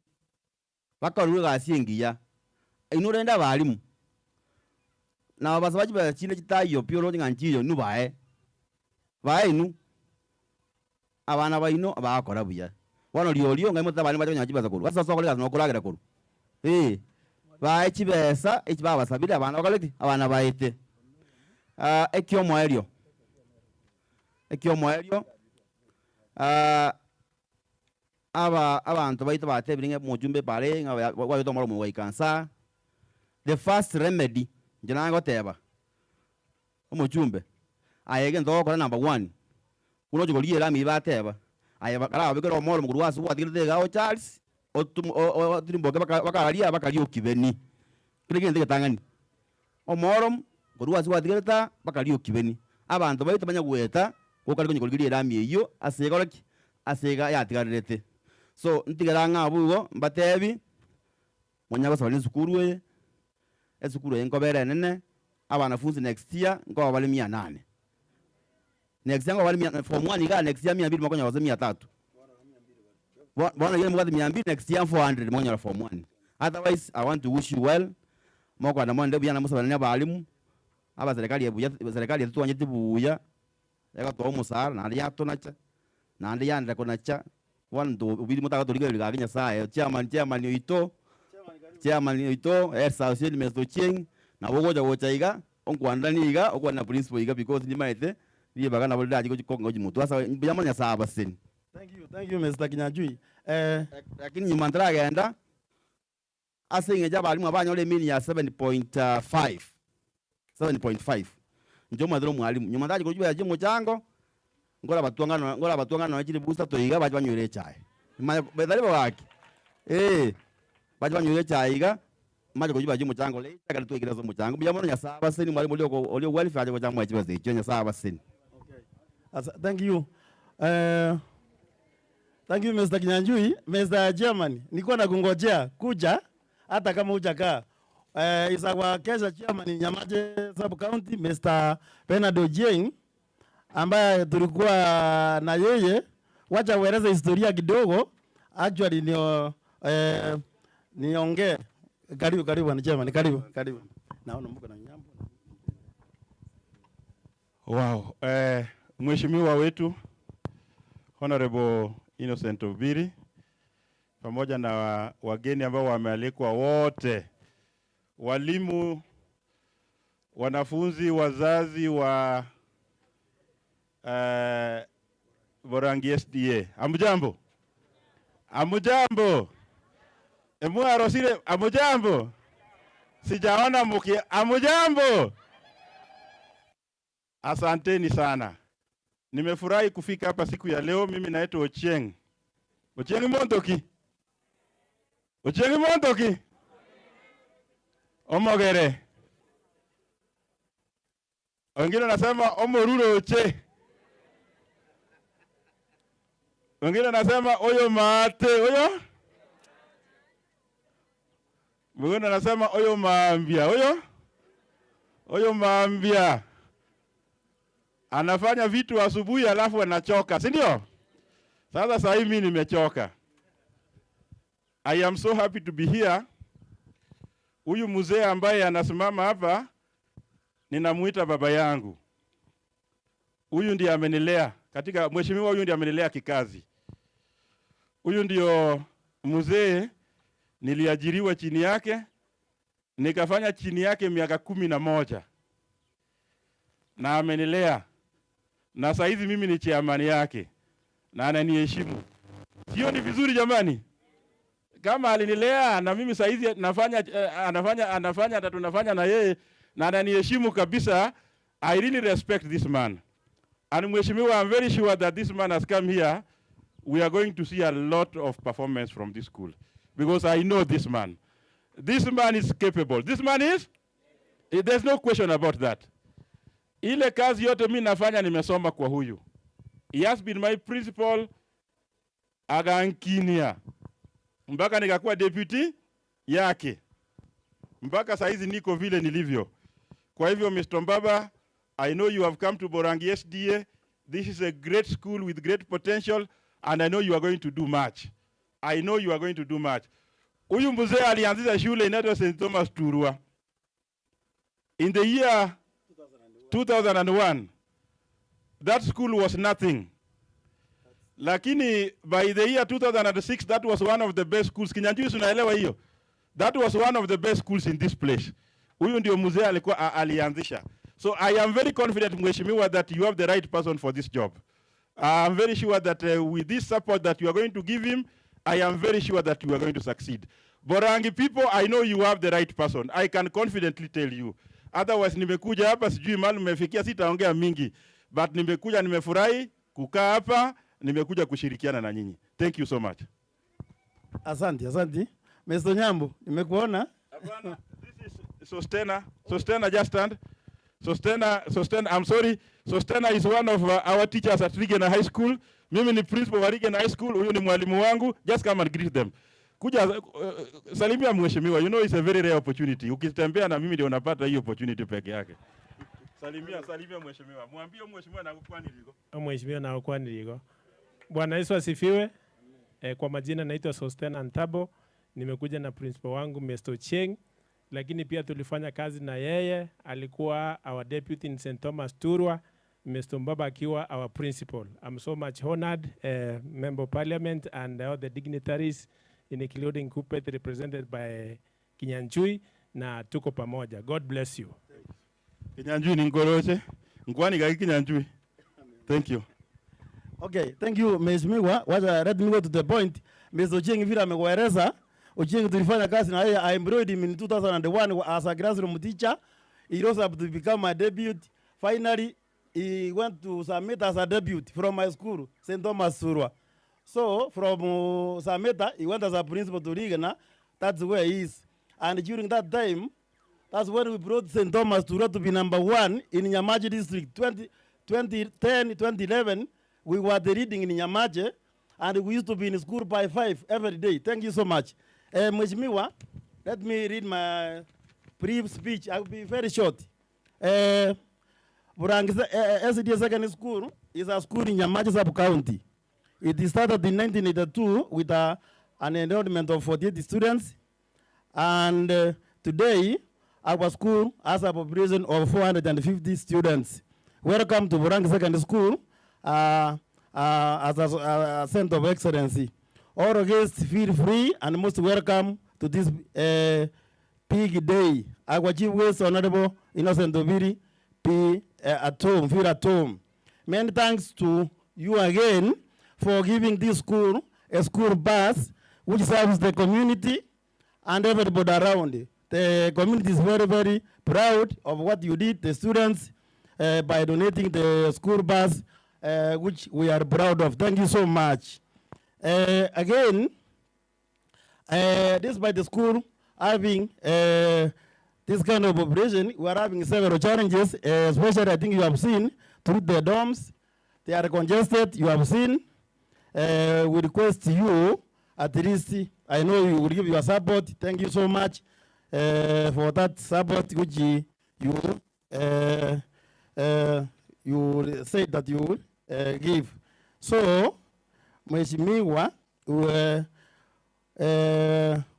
bakorerwe egasi engiya, inwe rende abalimu, nabo basaba chibesa chinde chitaiyo pi oroche ng'a nchiyo inwe bae, bae inwe, abana baino bagokora buya. Bono riorio ng'ai motete abalimu bache konyora chibesa korwa? Ase ase okora egasi nokoragera korwa? Ee, bae chibesa echi babasabire abana bakore ki? Abana baete. Ekiomoerio, ekiomoerio aba abanto baito batebire ng'a omochumbe bare ng'a gwachete omoro omogoika nsa, the first remedy inche nagoteba, omochumbe, aye egento ogokora number one, buna oche korigia erami eyio bateba, aye karababekere omoro korwa ase gwatigerete iga o Charles, otum otirimboke baka bakararia bakaria okibeni, kera egento egetang'ani. Omoro korwa ase gwatigerete aa bakaria okibeni, abanto baito banya goeta gokare konya korigeria erami eyio ase egora ki? Ase iga yatigarerete. So ntigere ang'e abwo igo mbatebi, monya gosaba na esukuru eye, esukuru eye nkobera enene, abanafunzi next year nkoba bare mia nane. Next year nkoba bare mia form one igaa next year mia mbili mokonyora gose mia tatu. Bo bono riria mobwate mia mbili next year 400 mokonyora form one. Otherwise I want to wish you well, mokogenda moende buya na mosabane na abalimu, abaserikali buya serikali eye totwancheti buya, egotoa omosara naende yatonacha, naende yaenderera konacha, bono intwe obiri motagotorigereria gaki Nyasaye, chairman chairman oito, chairman oito, Elsa Otieno Mr Ochieng, nabo ogocha gocha iga, onkwanderanie iga, okwane na principal iga because nimaete, ribaga nabo rirache gochi kongochi motwe ase mbuya mono Nyasaye abaseni. Thank you, thank you Mr. Kinyanjui. Eh. Lakini nyuma ntaragenda, ase eng'encho abalimu abanyore emean ya 7.5, 7.5, inche omanyete na omwalimu, nyuma ntachia korwa chibesa chia omochango, nkore abatwangano nkore abatwangano nonye chilifu isato iga bache banywere echae. Manye tari bo gaki? Eh, bache banywere echae iga, manye korwa chibesa chia omochango later ekero twaikire ase omochango. Mbuya mono Nyasaye abasesenie mwalimu oria oko oria o welfare ache gocha amoe chibesa echio, Nyasaye abasesenie. Asa, thank you. Eh, thank you Mr. Kinyanjui. Mr. Chairman, nilikuwa nakungojea kuja hata kama hujakaa. Eh, is our Kesha Chairman Nyamache Sub County Mr. Bernard Ochieng ambaye tulikuwa na yeye. Wacha ueleze historia kidogo. Actually ni eh, niongee. Karibu karibu bwana Chairman, karibu karibu. Naona mko na nyambo. Wow. Eh, Mheshimiwa wetu Honorable Innocent Obiri pamoja na wageni ambao wamealikwa wote, walimu, wanafunzi, wazazi wa Borangi SDA. Hamjambo? Hamjambo? Emwarosire, hamjambo? Sijaona mki, hamjambo? Asanteni sana. Nimefurahi kufika hapa siku ya leo. Mimi naitwa Ochieng. Ochieng Montoki. Ochieng Montoki. Omogere. Wengine wanasema omoruro oche. Wengine wanasema oyo maate oyo. Mwingine anasema oyo maambia oyo. Oyo maambia. Anafanya vitu asubuhi alafu anachoka, si ndio? Sasa saa hii mimi nimechoka. I am so happy to be here. Huyu mzee ambaye anasimama hapa ninamuita baba yangu. Huyu ndiye amenilea katika mheshimiwa, huyu ndiye amenilea kikazi. Huyu ndio mzee niliajiriwa chini yake, nikafanya chini yake miaka 11 na amenilea, na saa hizi mimi ni chairman yake na ananiheshimu. Sio ni vizuri jamani? Kama alinilea na mimi saa hizi nafanya anafanya anafanya hata tunafanya na yeye na ananiheshimu kabisa. I really respect this man. And Mheshimiwa, I'm very sure that this man has come here. We are going to see a lot of performance from this school because I know this man. This man is capable. This man is? There's no question about that. Ile kazi yote mi nafanya nimesoma kwa huyu. He has been my principal agankinia mpaka nikakuwa deputy yake mpaka saa hizi niko vile nilivyo. Kwa hivyo Mr. Mbaba, I know you have come to Borangi SDA. This is a great school with great potential and I know you are going to do much. I know you are going to do much. Huyu mzee alianzisha shule inaitwa St. Thomas Turwa in the year 2001. That school was nothing. Lakini by the year 2006 that was one of the best schools. Kinyanjui, si unaelewa hiyo? That was one of the best schools in this place. Huyu ndio mzee alikuwa alianzisha. So I am very confident Mheshimiwa that you have the right person for this job. I am very sure that with this support that you are going to give him, I am very sure that you are going to succeed. Borangi people, I know you have the right person. I can confidently tell you. Otherwise nimekuja hapa sijui mahali mmefikia, sitaongea mingi. But nimekuja, nimefurahi kukaa hapa, nimekuja kushirikiana na nyinyi. Thank you so much. Asante, asante. Mr. Nyambo, nimekuona. Hapana, this is Sostena. Sostena, just stand. Sostena, Sostena, I'm sorry. Sostena is one of our teachers at Rigena High School. Mimi ni principal wa Rigena High School. Huyu ni mwalimu wangu. Just come and greet them. Kuja salimia mheshimiwa. You know it's a very rare opportunity. Ukitembea na mimi ndio unapata hiyo opportunity peke yake. Salimia, salimia mheshimiwa. Mwambie mheshimiwa nakukwanirigo. Mheshimiwa nakukwanirigo. Bwana Yesu asifiwe. Kwa majina naitwa Sostena Ntabo. Nimekuja na principal wangu Mr. Ochieng, lakini pia tulifanya kazi na yeye, alikuwa our deputy in St. Thomas Turwa, Mr. Mbaba akiwa our principal. I'm so much honored, member of parliament and all the dignitaries including Kuppet represented by Kinyanjui, na tuko pamoja. God bless you. Kinyanjui ni ngoroche. Ngwani gaki Kinyanjui. Thank you. Okay, thank you Mheshimiwa. Wacha let me go to the point. Mr. Ochieng vile amekueleza, Ochieng tulifanya kazi na yeye, I employed him in 2001 as a classroom teacher. He rose up to become my deputy. Finally, he went to Sameta as a deputy from my school, St. Thomas Surwa. So from Sameta, he went as a principal to Rigana. That's where he is. And during that time, that's when we brought St. Thomas Turwa to be number one in Nyamache district. 2010, 2011, we were the leading in Nyamache, and we used to be in school by 5 every day. Thank you so much. Mheshimiwa, let me read my brief speech. I will be very short. Burangi SDA Secondary School is a school in Nyamache sub-county. It started in 1982 with an enrollment of 48 students, and today our school has a population of 450 students. Welcome to Burangi Secondary School as a center of excellency. All guests feel free and most welcome to this big day. Our chief guest, Honorable Innocent Obiri, be at home, feel at home. Many thanks to you again for giving this school a school bus which serves the community and everybody around. The community is very, very proud of what you did, the students, by donating the school bus, which we are proud of. Thank you so much. Again, despite the school having this kind of operation, we are having several challenges, especially I think you have seen through the dorms. They are congested, you have seen. We request you, at least, I know you will give your support. Thank you so much for that support which you said that you will give. So, Mheshimiwa,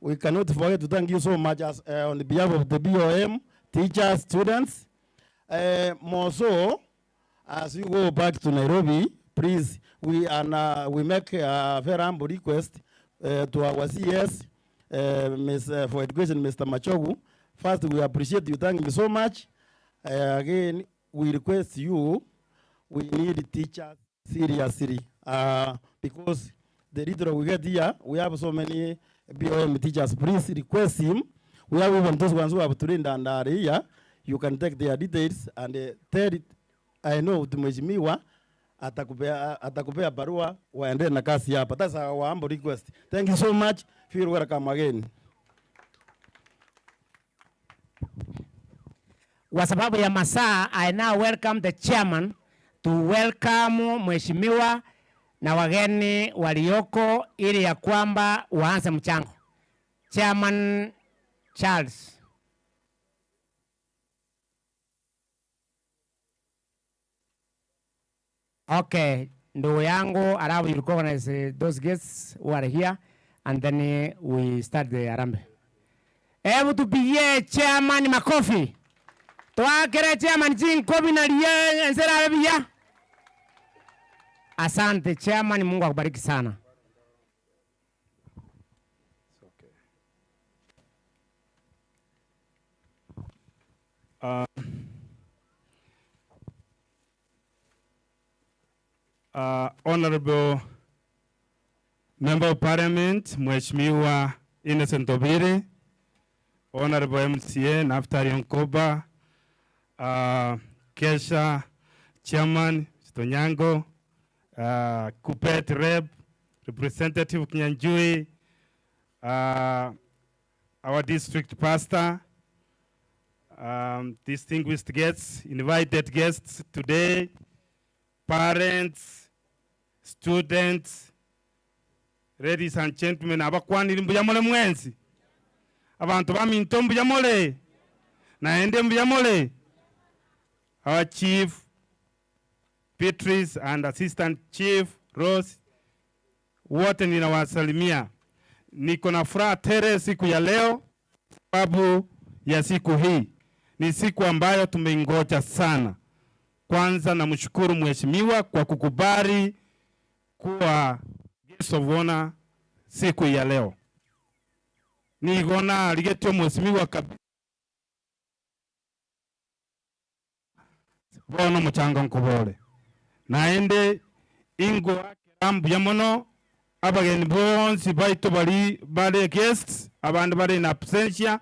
we cannot forget to thank you so much as on behalf of the BOM, teachers, students. More so, as you go back to Nairobi, Please, we, are na, we make a very humble request uh, to our CS, uh, Ms., uh, for Education, Mr. Machogu. First, we appreciate you. Thank you so much. Uh, again, we request you, we need teachers seriously uh, because the little we get here, we have so many BOM teachers. Please request him. We have even those ones who have trained and are here. You can take their details and uh, tell it. I know Mheshimiwa atakupea, atakupea barua waendelee na kazi hapa. That's our humble request. Thank you so much. Feel welcome again. Kwa sababu ya masaa, I now welcome the chairman to welcome mheshimiwa na wageni walioko ili ya kwamba waanze mchango. Chairman Charles. Okay, ndugu yangu, alafu you recognize those guests who are here and then we start the harambee. Hebu tupigie chairman makofi. Twakere chairman chinkobi na rie ensera bia. Asante chairman, Mungu akubariki sana. Honorable Member of Parliament, Mheshimiwa Innocent Obiri, Honorable MCA Naftali Nkoba, Kesha Chairman Stonyango, Kupet Rep, Representative Kinyanjui, our district pastor, distinguished guests, invited guests today, parents, students, ladies and gentlemen, abakwanire mbuya mole mwensi, abantu baminto mbuya mole, naende mbuya mole. Our chief Beatrice and assistant chief Rose, wote ninawasalimia. Niko na furaha tele siku ya leo sababu ya siku hii. Ni siku ambayo tumeingoja sana. Kwanza namshukuru mheshimiwa kwa kukubali kuwa guest of honor siku ya leo. Nigona aligetio mheshimiwa kabisa. Bono muchango nkubole. Naende ingo akerambu ya mono abageni bonsi baito bari bare guests abandi bari in absentia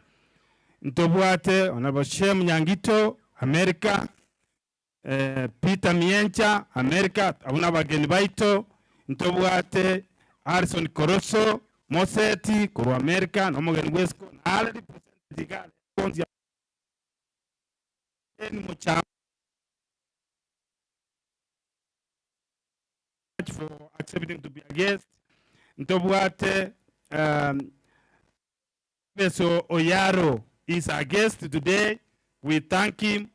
ntobwate Honorable Shem Nyangito America, Peter Miencha America, abuna abageni baito ntobwate Harrison Koroso Moseti korwa America nomogeni bwesiko nare representative gare bonsi en mucha for accepting to be a guest. Ntobwate Professor Oyaro is our guest today. We thank him.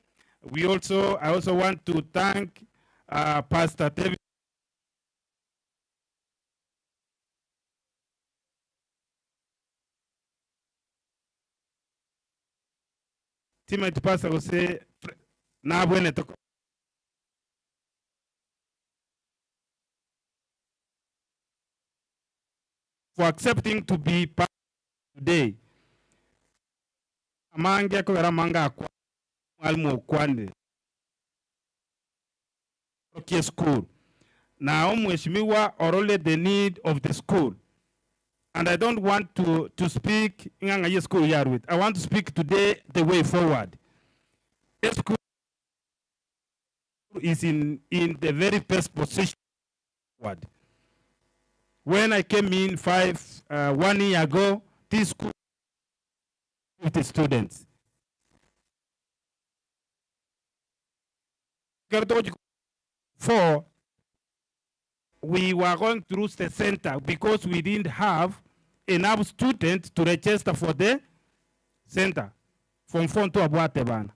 I also want to thank Pastor David. Timothy Pastor will say, na bwene toko. For accepting to be part today. Amange kogera manga akwa mwalimu okwande. Okay, school. Now, Mheshimiwa orole the need of the school. And I don't want to speak in school here with. I want to speak today the way forward. The school is in the very best position forward. When I came in 1 year ago, this school 50 students. 4, we were going through the center because we didn't have enough students to register for the center. From 4 to Abuate bana.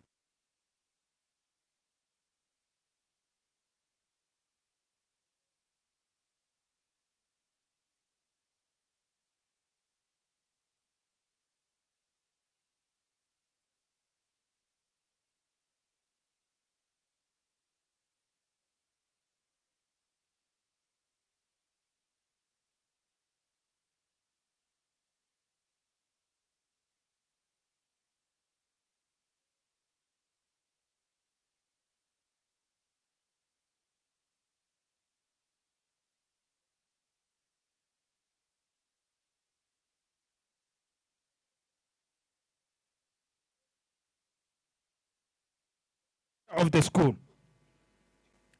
of the school.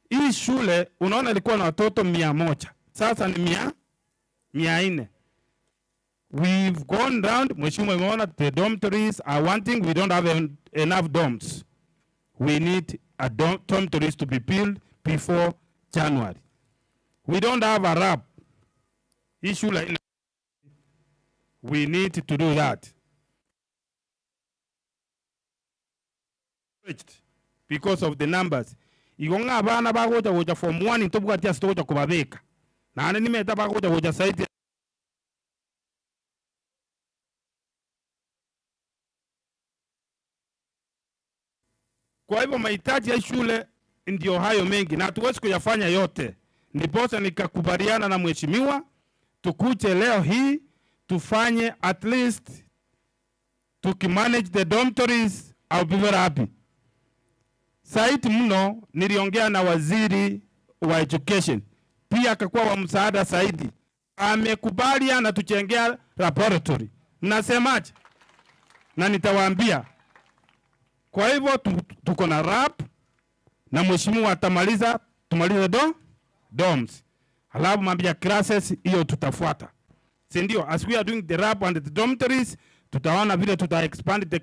Hii shule unaona ilikuwa na watoto 100, sasa ni 400. We've gone round, Mheshimiwa umeona the dormitories are wanting, we don't have enough dorms. We need a dormitories to be built before January. We don't have a lab. Hii shule haina. We need to do that. Because of the numbers. Igo ng'a abana bagocha gocha form 1 ntobwati ase togocha kobabeka. Naende nimete bagocha gocha saidi. Kwa hivyo mahitaji ya shule ndio hayo mengi na hatuwezi kuyafanya yote. Ndiposa nikakubaliana na mheshimiwa tukuje leo hii tufanye at least tukimanage the dormitories, I'll be very happy. Saiti mno niliongea na waziri wa education, pia akakuwa wa msaada zaidi. Amekubali anatujengea laboratory. Mnasemaje? Na nitawaambia. Kwa hivyo tuko na lab na mheshimiwa atamaliza, tumalize dorms. Halafu mambo ya classes hiyo tutafuata. Si ndio? As we are doing the lab and the dormitories, tutaona vile tuta expand the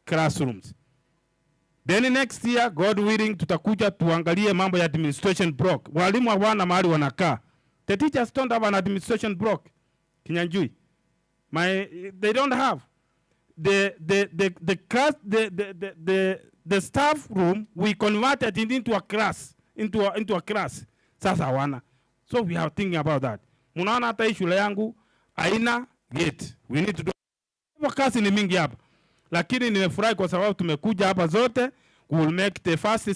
classrooms. Then next year, God willing, tutakuja tuangalie mambo ya administration block. Walimu hawana mahali wanakaa. The teachers don't have an administration block. Kinyanjui. They don't have. The staff room, we converted it into a class, into a class. Sasa hawana. So we are thinking about that. Munaona hata hii shule yangu haina gate. We need to do. Kazi ni mingi hapa. Lakini nimefurahi kwa sababu tumekuja hapa zote, we will make the first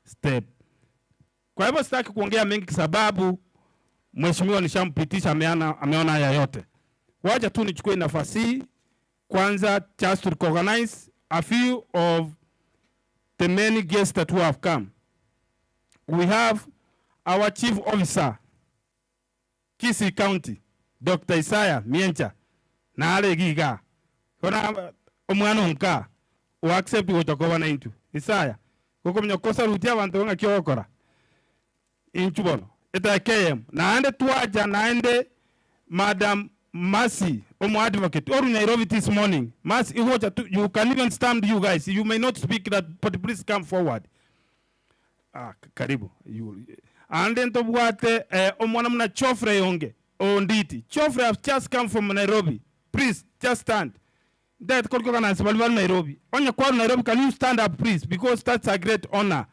step. Kwa hivyo sitaki kuongea mengi kwa sababu mheshimiwa nishampitisha, ameona haya yote. Wacha tu nichukue nafasi hii kwanza just to recognize a few of the many guests that who have come. We have our chief officer, Kisii County, Dr. Isaiah Miencha, na ale giga. Kona omwana onka, o accept gocha na intu. Isaiah, gokomenya kosa rutia abantu nga kyokora. Inchu bono. Eta KM. Naende tuaja, naende Madam Mercy, Omo advocate, or Nairobi this morning. Mercy, you can even stand, you guys. You may not speak that, but please come forward. Karibu. You, and then tobwate, omwana muna Chofre yonge, Onditi. Chofre have just come from Nairobi. Please, just stand. That called governance, Nairobi. Onya kwa Nairobi, can you stand up, please? Because that's a great honor.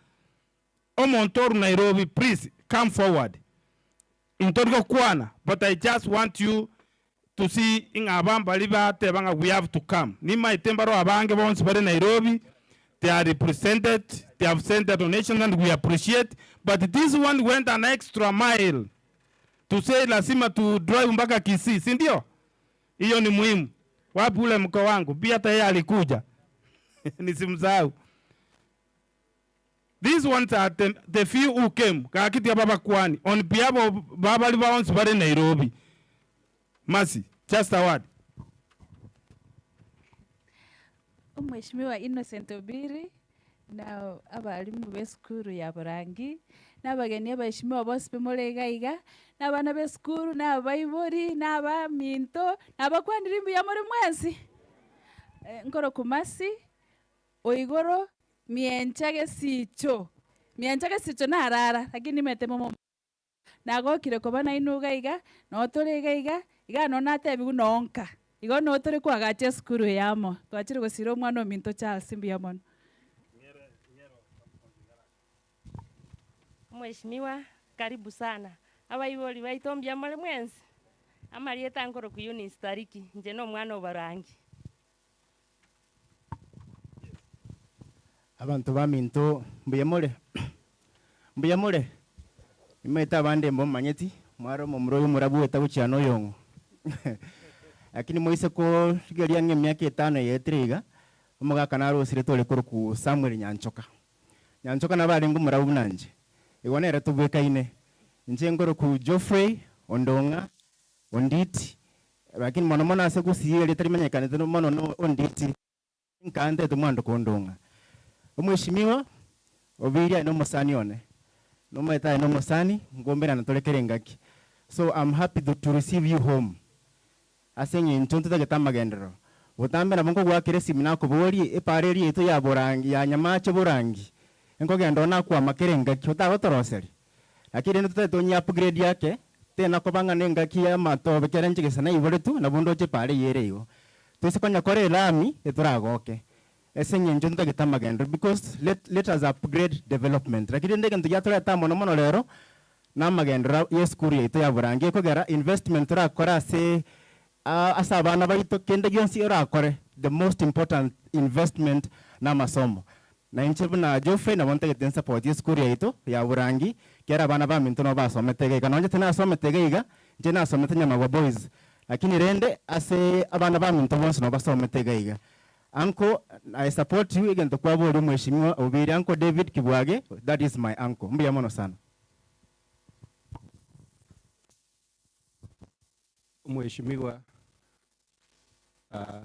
Omontoru Nairobi, please come forward. Intoriko kwana, but I just want you to see in abamba liba tebanga we have to come. Nima itembaro abange bonsi bari Nairobi, they are represented, they have sent their donation and we appreciate. But this one went an extra mile to say lazima to drive mpaka Kisii, si ndio? Hiyo ni muhimu. Wapi ule mko wangu? Pia hata yeye alikuja. Nisimsahau. These ones are the few who came. Kakiti ya baba kwani. On behalf of baba liba onsi bari Nairobi. Mercy, just a word. Mheshimiwa Innocent Obiri na abalimu be skuru ya Burangi n'abageni abaheshimiwa bose bemurega iga n'abana be skuru n'abaibori n'abaminto n'abakwanira imbuya muri mwensi. Nkoro kumasi oigoro miencha gesicho miencha gesicho narara lakini mete momo nagokire koba nainuga iga no tore iga iga iga no natebigu nonka igo no tore kwagacha esukuru yamo twachire gosira omwana ominto Charles mbuya mono. Mheshimiwa, karibu sana. Abaibori baito mbuya more mwensi. Amarieta nkoro ku Eunice Tariki, nje no omwana obarangi. Abantu baminto mbuya more. Mbuya more. Nimaete abande mbomanyeti, mwaro momuro oyo murabu etagochia noyong'o. Lakini moise ko rigeria ng'e emiaka etano yetire iga, omogaka narosire tore koroku Samuel Nyanchoka. Nyanchoka nabo arenge omurabu buna inche. Igo nere tobwekaine. Inche nkoroku Geoffrey Ondong'a Onditi. Lakini mono mono ase gusii ritari manyekanete mono no Onditi. Nkante tumwandiko Ondong'a. Omheshimiwa, Obiri aye nomosani one. Nomaete aye nomosani, nkomerana tore kera engaki. So I'm happy to, to receive you home. Ase eng'encho ntotagete amagenderero. Botambe nabo nkogoakera esimi nakoborie, epara eria yaito ya Borangi, ya Nyamache Borangi, nkogenda oo nakwama kera engaki, otagotoroseria? Lakini rende totagete onye upgrade ake, tena koba ng'a nengaki ya amatobe kera inche gese naiboretwe, nabo ndoche epara eyio ere igo. Toise konya kore elami, etoragoke. Ase eng'encho ntotagete amagenderero because let, let us upgrade development. Lakini rende egento giatoreta aa mono mono rero, na amagenderero ya esukuru yaito ya Borangi ekogera investment torakore ase ase abana baito kende gionsi orakore the most important investment na amasomo. Na inche buna Geoffrey nabo ntagete nsupport esukuru yaito ya Borangi kera abana baminto nabo basomete iga iga nonye tinasomete iga iga inche nasomete Nyamagwa Boys lakini rende ase abana baminto bonsi nabo basomete iga iga. Uncle I support you egento kwaboria omweshimiwa Obiri Uncle David Kibwage that is my uncle mbuya mono sana. Omweshimiwa ah,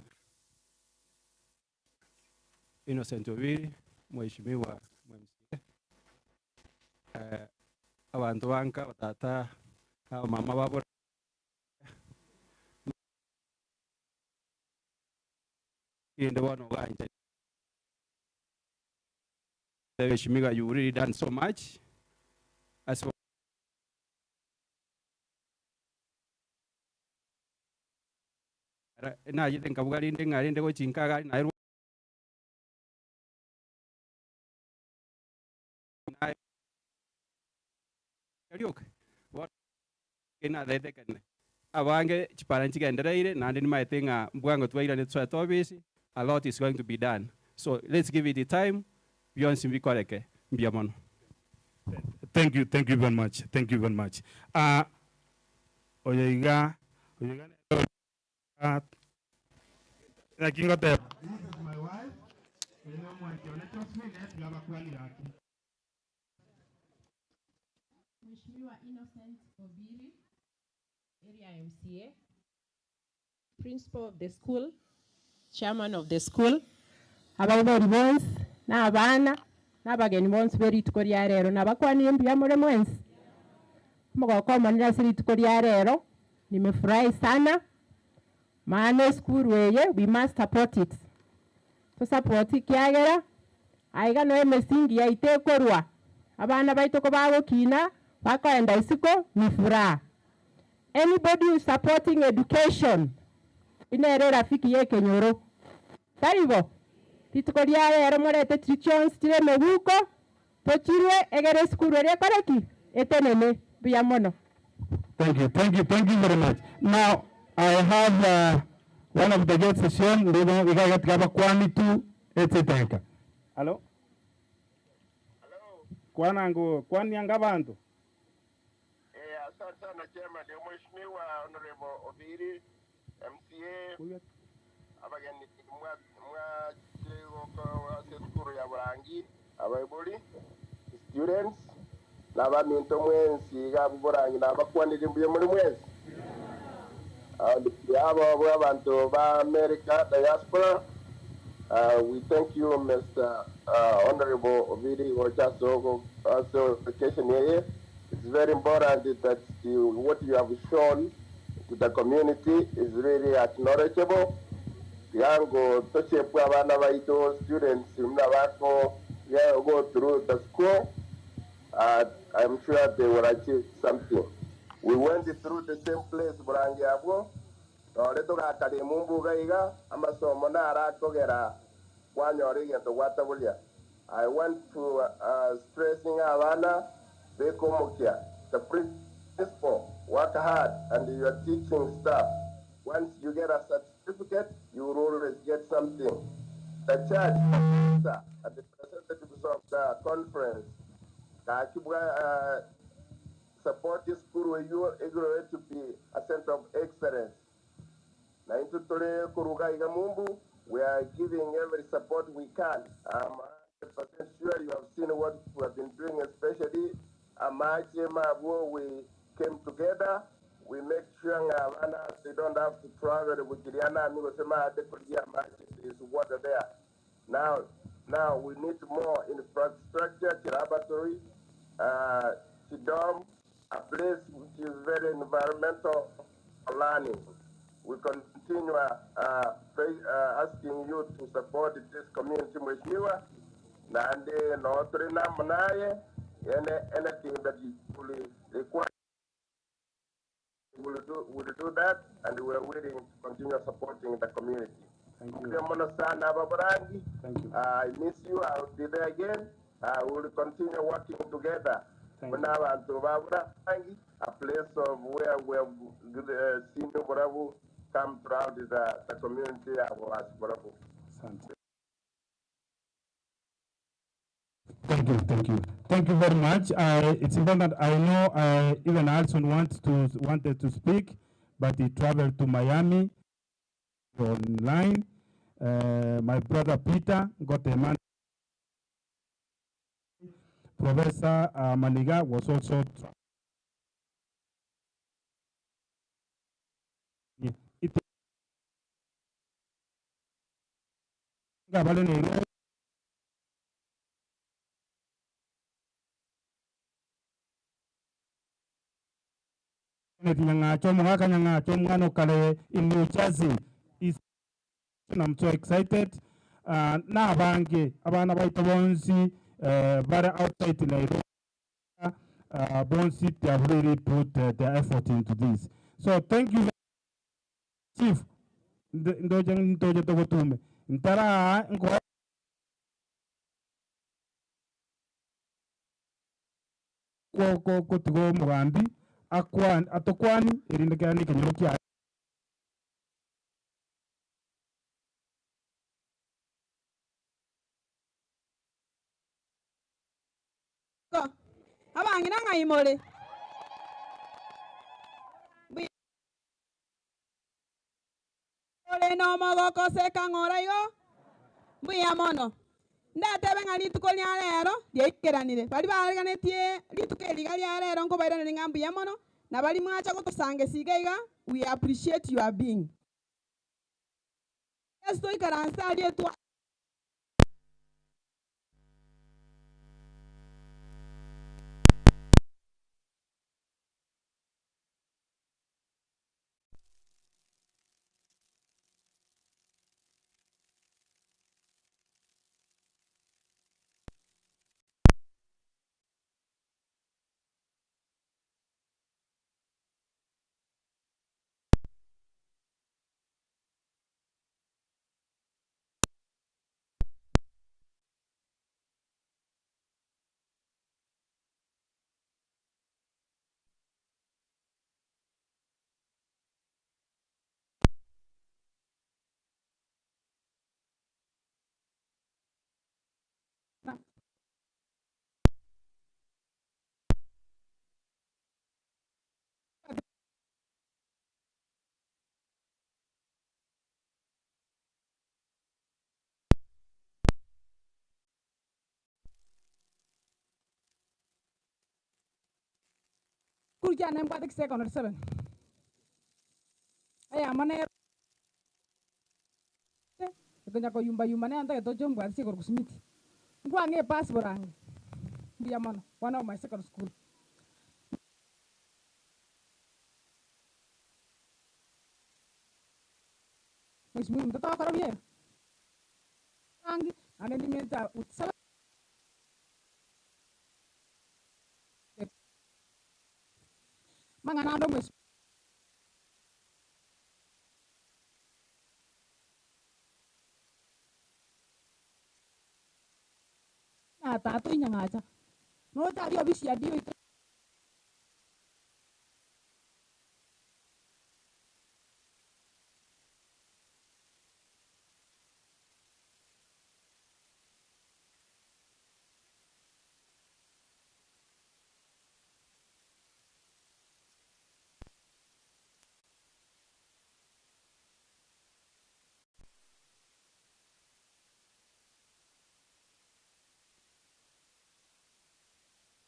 Innocent Obiri, Mweshimiwa MCA, eh, abanto banka abatata na abamama babora inde bono ogancha Mweshimiwa you really done so much ase Nachete nkabuga rinde ng'a rende gochi nka iga naye rioka bono natete ekeene. Abange chipara nchigendereire naende nimaete ng'a mbwango twairane tosoete office, a lot is going to be done. So let's give it time, bionsi mbikoreke. Mbuya mono. Thank you, thank you very much, thank you very much. Ah, oyo iga, oyo iga nere oria naki ngoteba. This is my wife, oyo nomwanchi one Josephine, tiga abakwanire ake. Mheshimiwa Innocent Obiri, Area MCA, Principal of the school, Chairman of the school, abaibori bonsi, na abana, na abageni bonsi be rituko ria rero, nabakwanire mbuya more mwensi? Omogoko omonene ase rituko ria rero, nimefurahi sana, maana esukuru eye we must support it, tosupport ekiagera aiga noe emisingi yaito ekorwa, abana baito kobagokina, bakoenda isiko ni furaha. Anybody who is supporting education, oyio nere erafiki ya ekenyoro, tari bo? Rituko ria rero morete chiria chionsi chire emeguko, tochirwe egere esukuru eria ekore ki? Etenene. Mbuya mono. Thank you, thank you, thank you very much. Now, I have uh, one of the guests session, ndigo iga iga tiga bakwani tu etseteka. Hello? Kwana ngo, kwani anga bantu. Eh, asante sana chairman. Mheshimiwa Honorable Obiri, MCA, abageni mwa mwachire ase ya Burangi, abaibori, students, n'abaminto mwensi iga abwo Burangi nabakwanire mbuya muri mwensi. Abo abo abantu ba America diaspora, we thank you Mr. Honorable Obiri Gochaso also vacation here. It's very important that you, what you have shown to the community is really acknowledgeable. Yango tochepwa abana baito students mna bako yeah, go through the school. I'm sure they will achieve something. We went through the same place Burangi abwo. Nore togakari mumbuga iga amasomo narakogera kwanyora egento gwataburia. I want to stressing abana bekomokia. The principal work hard and your teaching staff. Once you get a certificate, you will always get something. The church and the representatives of the conference kakibwa support this school you to be a center of excellence. Na into tore kuruga iga mumbu, we are giving every support we can. I'm 100% sure you have seen what we have been doing, especially Amache Mabo, we came together. We make sure nga abana they don't have to travel with Kiriana, there is water there. Now, Now we need more infrastructure, laboratory, chidom, a place which is very environmental learning. We continue asking you to support this community, Mheshimiwa, na no tuli naye anything that you will require, we will do, we will do that, and we are willing to continue supporting the community. Thank you. Mono sana Babarangi. Thank you. I miss you. I will be there again. We will continue working together. Thank you. Muna abantu ba Burangi, a place of where we have seen Burabu come throughout the community of Burabu. Asante. Thank you, thank you. Thank you very much. It's important. I know even Alson wanted to speak, but he traveled to Miami online. My brother Peter got a man. Professor Maniga was also. It Nyangacho, Mugaka Nyangacho, Mwana Kale in New Jersey. Is I'm so excited. Na bange abana baito bonsi bare outside Nairobi. Bonsi, they have really put their effort into this. So thank you, Chief. Ndoje ndoje togotume. Ntara nko ko ko ko tigo mugambi akwan atokwani erinde kera ni kenyoro kia Ko, abang'ina ng'ai more? Ore no mogoko seka ng'ora igo mbuya mono ndatebe ng'a rituko ria rero riaikeranire bari bareganetie rituko eriga ria rero nkobairanire ng'a mbuya mono na bari mwacha gotosanga esiga iga we appreciate your being. Yesu toikaranse aria twa Kurja na mbwa secondary 7. Aya mane konya ko yumba yumba ne anta to jombwa si ko kusmiti. Ngwa nge pass borangi. Mbiya mono one of my secondary school. Mheshimiwa mtoto wako rabie. Rangi ane nimenta utsala mangana ndo mheshimiwa na tatu inyangacha no tari obisi ya dio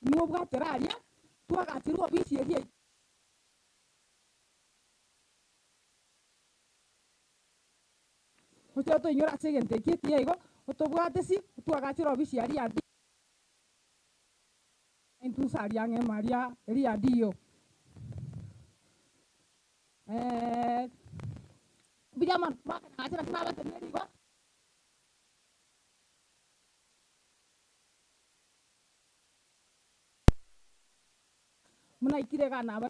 niwo bwatera aria twagatirwo obisi eria ocho toinyora ase egento eki ekiya igo Otobwatesi, otwagachire ofisi aria ya Intusa aria ng'ema aria eri ya DO. Eh, mbuya mono, mwakana naki nabatebirie rigo. Munaikire iga naba.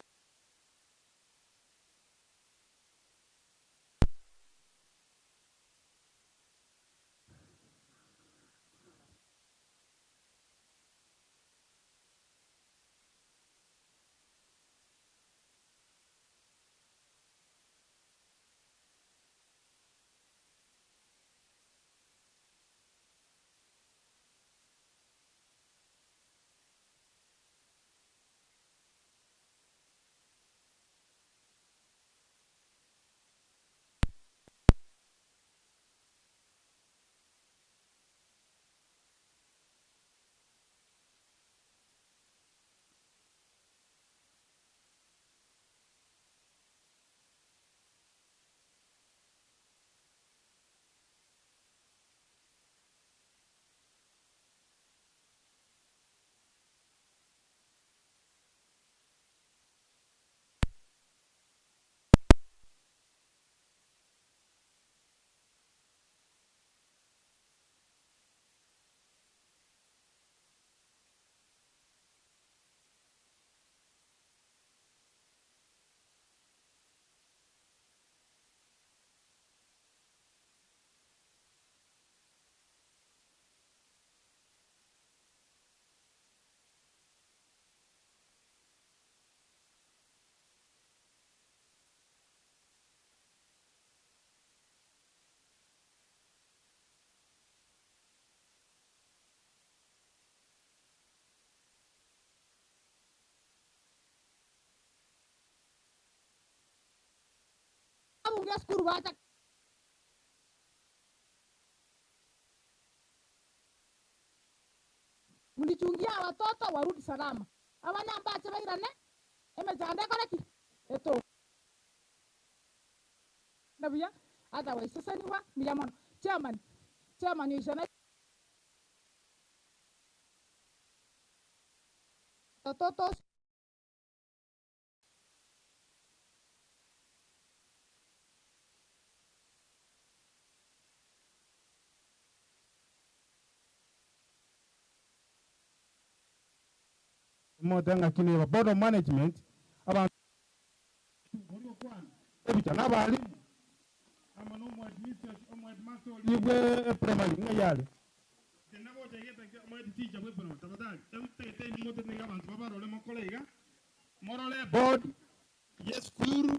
Abunge esukuru bacha mlichungia watoto warudi salama. Abana mbache bairane emechando ekore ki eto buya otherwise seseniwa mbuya mono chairman chairman oisana totos Mote ng'aki neba board of management abantu ebicha n'abalimu ama n'omuheadmaster oribwe primary ng'a yale morole board yesukuru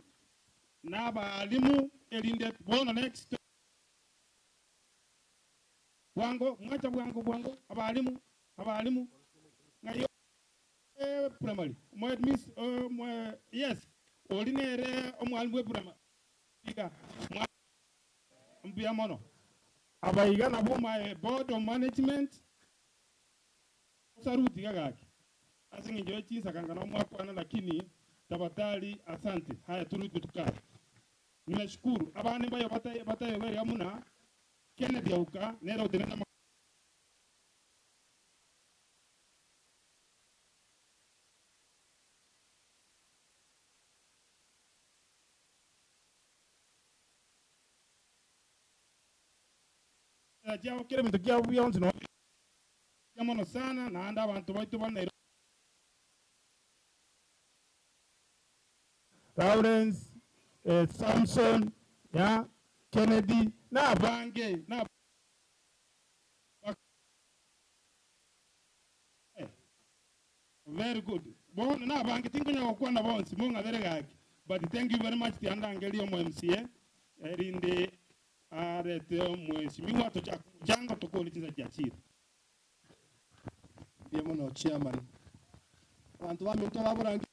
n'abalimu erinde bono next bwango mwacha bwango bwango abalimu abalimu ng'ayo primary mwe miss mwe yes olinere omwalimu we primary iga mbuya mono abaiga nabo my board of management saruti gagaki ase ng'encho chinsakanga nomwakwana lakini tafadhali asante haya turudi tukae nimeshukuru abana bayo batayo bari amuna Kennedy auka nera utenena chiao kire bintu kiao bionsi no mono sana naende abantu baitu ba Nairobi Lawrence Samson ya Kennedy na abange na very good bono na abange tinkonya gokwana bonsi mong'abere gaki but thank you very much tiandangeria omo MCA erinde arete mheshimiwa tochanga tokolichiza chiachira Mbuya mono chairman abantu baminto baborangi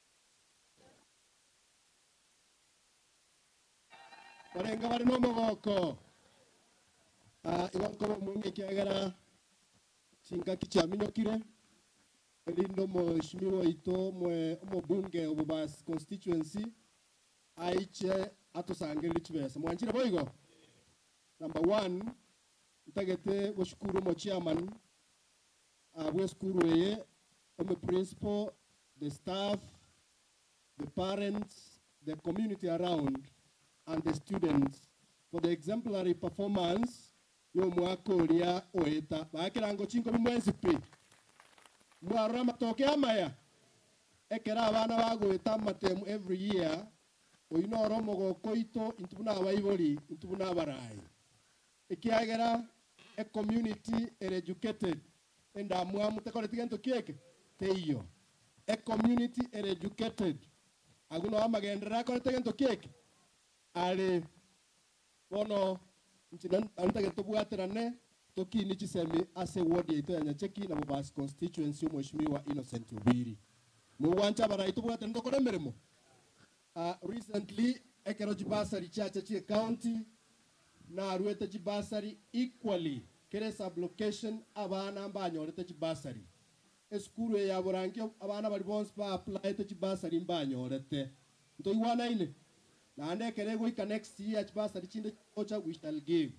barenga bari n'omogoko igo nkoba omonge ekiagera chingaki chiaminyokire erinde omoheshimiwa oito omobunge obobasi constituency aiche atosangerere chibesa mwanchire boigo. Number one, Ntagete goshukuru omo chairman bwa esukuru eye, omo principal, the staff, the parents, the community around, and the students for the exemplary performance y'omwaka oria oeta. Bakerango chinko bimwensi pi. Mwarora matoke amaya. Ekera abana bagoeta amatemu every year, oyu noro omogoko oito intwe buna abaibori, intwe buna abarai. Ekiagera a community ere educated endamwamu tekoreti gento kieke teiyo. A community ere educated agwo no amagenderero akorete gento kieke are bono inche ntagete tobwaterane tokini chisemi ase ward yaito ya Nyacheki na Bobasi constituency omweshimiwa Innocent Obiri. Mugwancha abarai tobwaterane tokore emeremo. Recently ekero chibasari chiacha chie county narwete chibasari equally kere sublocation abana mbanyorete chibasari. Esukuru eye ya Borangi abana bari bonsi ba applyete chibasari mbanyorete. Ntoigwanaine? Naende ekere egoika next year chibasari chinde chigocha we shall give.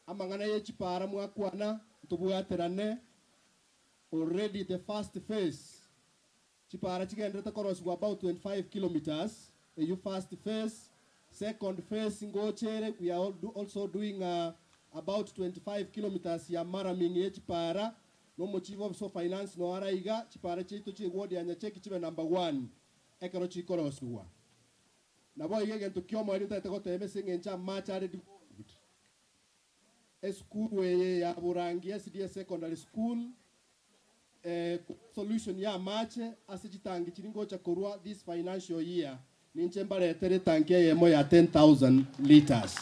Amang'ana ye chipara mwakwana ntobwaterane already the first phase chipara chigenderete korosiwa about 25 kilometers eyo first phase. Second phase ngochere we are also doing about 25 kilometers ya maraming ye chipara nomo chief officer of finance no araiga chipara chiaito chie ward ya Nyacheki chibe number 1 ekero chikorosiwa. Nabo iga egento kia omweri ntagete goteba ase eng'encho amache are devolved. Esukuru eye ya Borangi SDA Secondary School solution ya amache ase chitangi chiri ngocha korwa this financial year ninche mbaretere etanki eyemo ya 10,000 liters.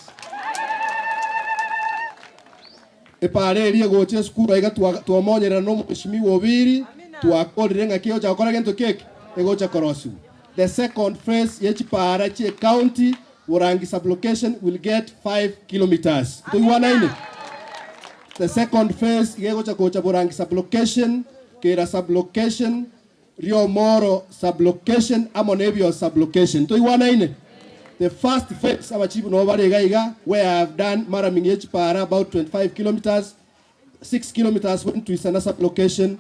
Epara eria egocha esukuru aiga twamonyerera na omweshimiwa Obiri twakorire ng'aki egocha gokora gento keke egocha korosiwa. The second phase ye chipara chie county Borangi sublocation will get 5 kilometers. Ntoigwanaine? The second phase igegocha gocha Borangi sublocation, Kera sublocation, Riomoro sublocation, amo nebio sublocation. Ntoigwanaine? The first phase abachibu no bare iga iga where I have done maraming ye chipara about 25 kilometers, 6 kilometers went to Isana sublocation,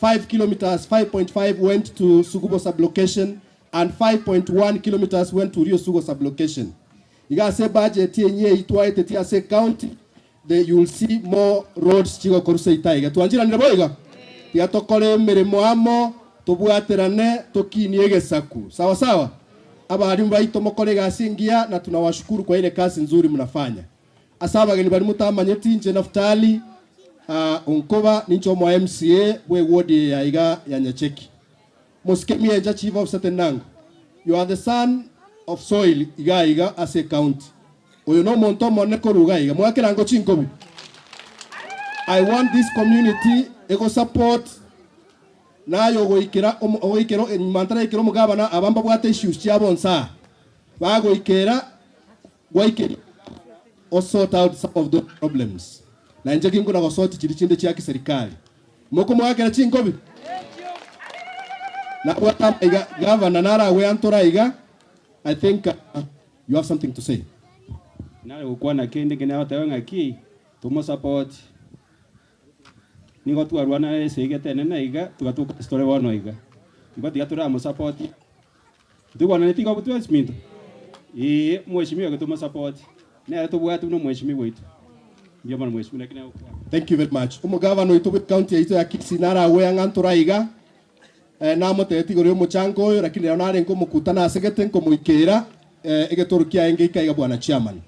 5 kilometers, 5.5 went to Sugubo sublocation, and 5.1 kilometers went to Rio Sugo sublocation. Iga se budget yenye itwaete tia se county, you will see more roads chigo koruse itaiga. Tuanjira boiga? Tiga tokore emeremo amo, tobwaterane, tokinie egesaku. Sawa sawa? Abarimu baito mokore egasi engiya na tunawashukuru kwa ile kazi nzuri mnafanya. Ase abageni bari mutamanyeti nche Naftali, Onkoba ninche omo MCA bwe ward ya iga ya Nyacheki. Mosike mienja chief officer Tenango. You are the son of soil iga iga ase county. Oyo no omonto omonene koruga iga. Mwakerango chinkobi. I want this community ego support nayo goikera ogoikera mantara ikera omogabana abamba bwate issues chiabo nsa. Bagoikera gwaikera o sort out some of the problems. Na nje kinguna go sort chiri chinde chia kiserikali. Moko mwakera chinkobi. Na bwata iga governor nara we antora iga. I think you have something to say. Nare gokwana kende kene atewe ng'aki tumo support. Nigo twarwana ase igetene na iga tugatuka story bono iga. Igo tiga turamo support. Tugwana netigo butwe sminto. Mheshimiwa gitumo support. Nere tubwate no mheshimiwa witu. Ndio bana mheshimiwa lakini Thank you very much. Omugavana oito bwe county yaito ya Kisii nara we ang'antora iga. Namoteti igoro y'omochango oyo lakini rero nare nkomokutana asegete nkomoikera egetoro kiaye ngeika iga bwana chairman.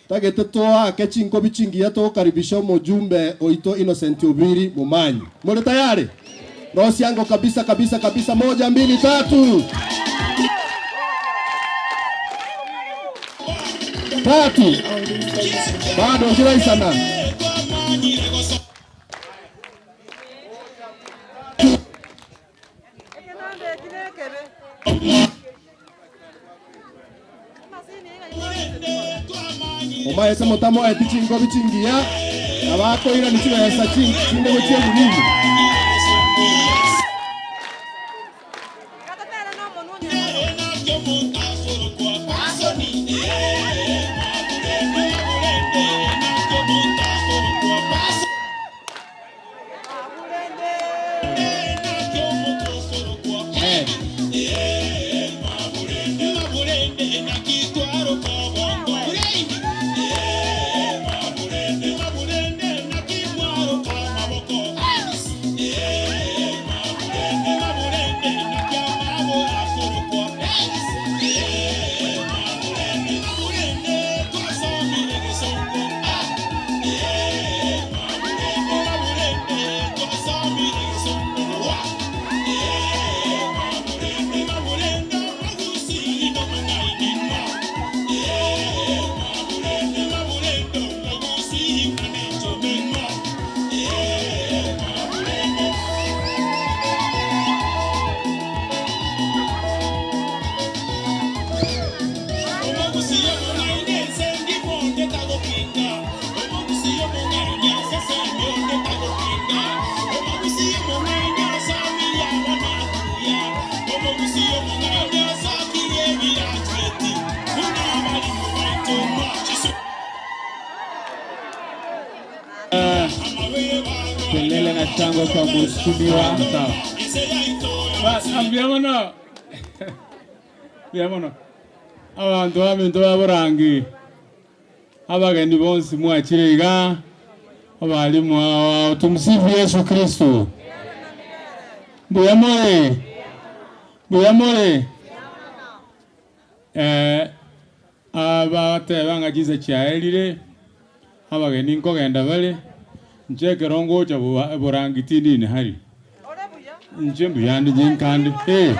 Tagete toake chinkobi chingiya tokaribisha omojumbe oito Innocent Obiri Momanyi. Muri tayari? Rosiango kabisa kabisa kabisa, 1 2 3. 3. Bado jirai sana. Omaese motamo eti chingo bichingiya abakoira ni chibesa chinde gochia bunini. Kelele na shangwe kwa mheshimiwa. Mbuya mono mbuya mono abanto baminto ba Borangi abageni bonsi mwachire iga abalimu awo tumsifu Yesu Kristo mbuya more mbuya more eh, abateba ng'a chinsa chiaerire abageni nkogenda bare inche ekero ngocha borangi tindini hari inche mbuyande nyinkande eh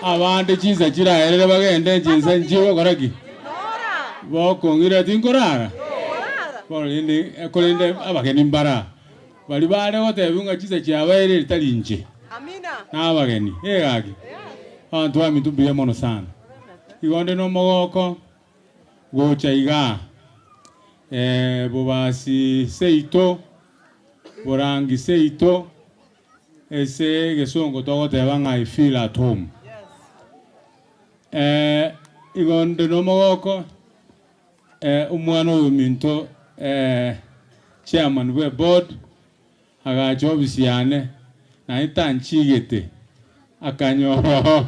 abande chinsa chiraerere bagende chinsa nchie gokora ki bokong'ira tinkorara bono rende korende abageni mbara bari bare gotebiwa ng'a chinsa chiabaerire tari inche na abageni eh gaki abanto baminto mbuya mono sana igo onde na omogoko gocha igaa bobasi seito borangi seito ase egesongo togoteba ng'a I feel at home. Igo nde nomogoko omwana oyo ominto chairman bwe board agacha ofisi yane naende tanchigete akanyora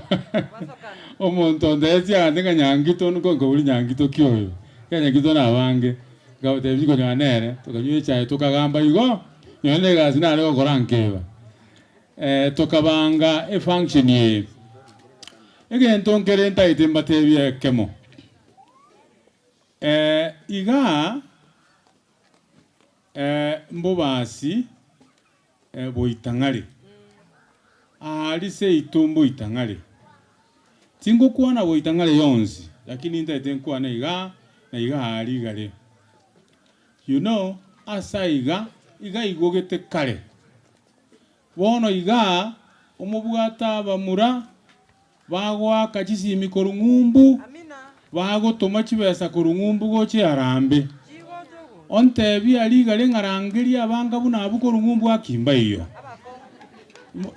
omonto ontebetie agante ng'a Nyangito nko nkoboria Nyangito ki oyo, ekiagera Nyangito nabange, nkamotebia chikonyora nere, tokanywa echae tokagamba igo, nonye na egasi nare gokora nkeba. Tokabanga efunction eye. Egento nkere ntagete mbatebie ekemo, igaa mbobasi boitang'are, aria seito mboitang'are. Tingokwana boitang'are yonsi, lakini ntagete nkwane igaa na igaa aria igare. You know, ase aiga, iga aigogete kare. Bono igaa omobwate abamura bagoaka chisimi korwa ng'umbu, bagotoma chibesa korwa ng'umbu gochia Harambee. Ontebie aria igare ng'a rangeria abanga buna abwo korwa ng'umbu aki mbaiyo.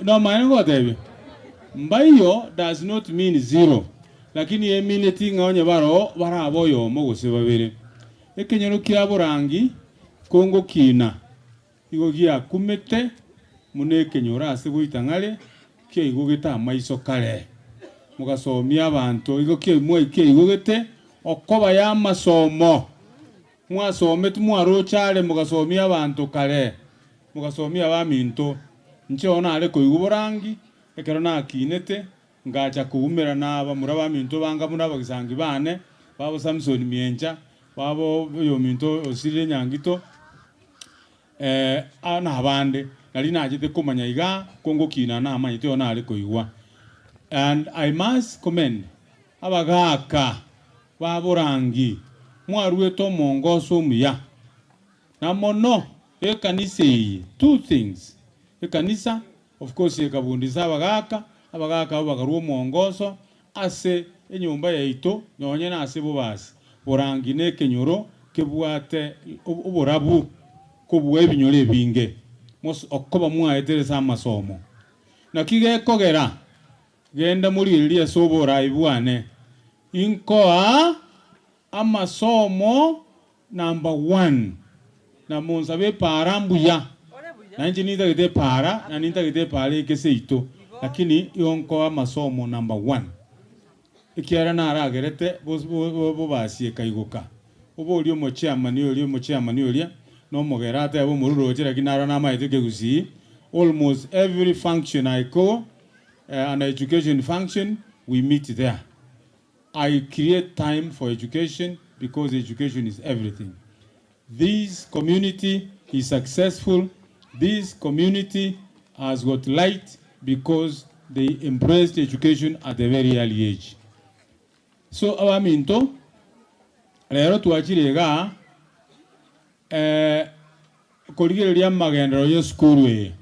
Nomanyete ngogotebia? Mbaiyo does not mean zero, lakini emineti ng'a onye baroo barabe oyomo gose babere. Ekenyoro kia borangi kongokina igo giakumete buna ekenyoro ase goitang'are kiaigogete amaiso kare. Mogasomia abanto igo kiaigogete okoba y'amasomo. Mwasometi mwaroche are mogasomia abanto kare, mogasomia abaminto. Inche bono nare koigwa borangi, ekero nakinete, ngacha koumera na abamura baminto banga buna abagisangi bane, babo Samson Miencha, babo oyominto osirire Nyangito, na abande. Nari nachete komanya igaa, ko ngokina namanyete oyo nare koigwa. And I must commend abagaaka ba borangi, mwaruete omongoso omuya, na mono ekanisa eye, two things, ekanisa of course ekabundisa abagaaka, abagaaka abwo bakarua omongoso ase enyomba yaito nonye na ase bobasi, borangi na ekenyoro kebwate oborabu kobua ebinyoro ebinge, okoba mwaetere ase amasomo. Naki gekogera Genda morigererie ase oboraai bwane, inkoa amasomo number one, na monsabe epaara mbuya, na inche nintagete epaara, na nintagete epaara eke seito, lakini igo nkoa amasomo number one, ekiagera naragerete bobasi ekaigoka. Oborie omochairman oria omochairman oria, na omogere atebe omorure oche lakini naro namaete ekegusii, almost every function I go, an education function, we meet there. I create time for education because education is everything. This community is successful This community has got light because they embraced education at a very early age. So abaminto, rero twachire igaa eh, korigereria amagenderero ya esukuru eye.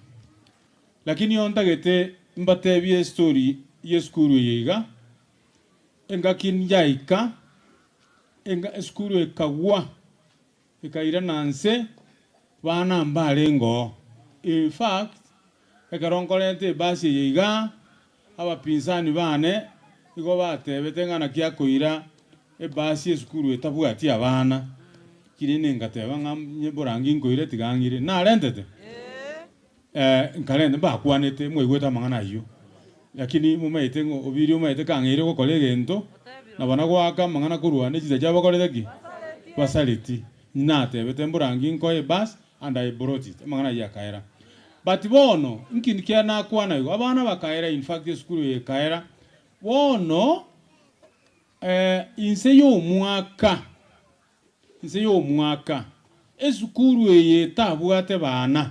Lakini igo ntagete mbatebie estory ya esukuru eye iga, engaki nyaika, enga esukuru ekagwa, ekairana nse, bana mbarenge oo. In fact, ekero nkorenta ebasi eye igaa, abapinzani bane, igo batebete ng'a naki akoira ebasi esukuru etabwati abana, lakini ngateba ng'a onye borangi nkoira tiga ng'ire. Narentete? Eh, nkarenta mbakwanete mwaigwete amang'ana ayio, lakini momaete ng'a obiria omaete kang'eire gokora egento, nabo nagoaka amang'ana korwa ande chinsa chiabo bakorete ki? Basareti. Natebete mborangi nkoe ebasi and I brought it, amang'ana ayio akaera. But bono, nki kia nakwana igo, abana bakaera in fact esukuru eye ekaera, bono eh, inse ya omwaka, inse ya omwaka, esukuru eye etabwate bana,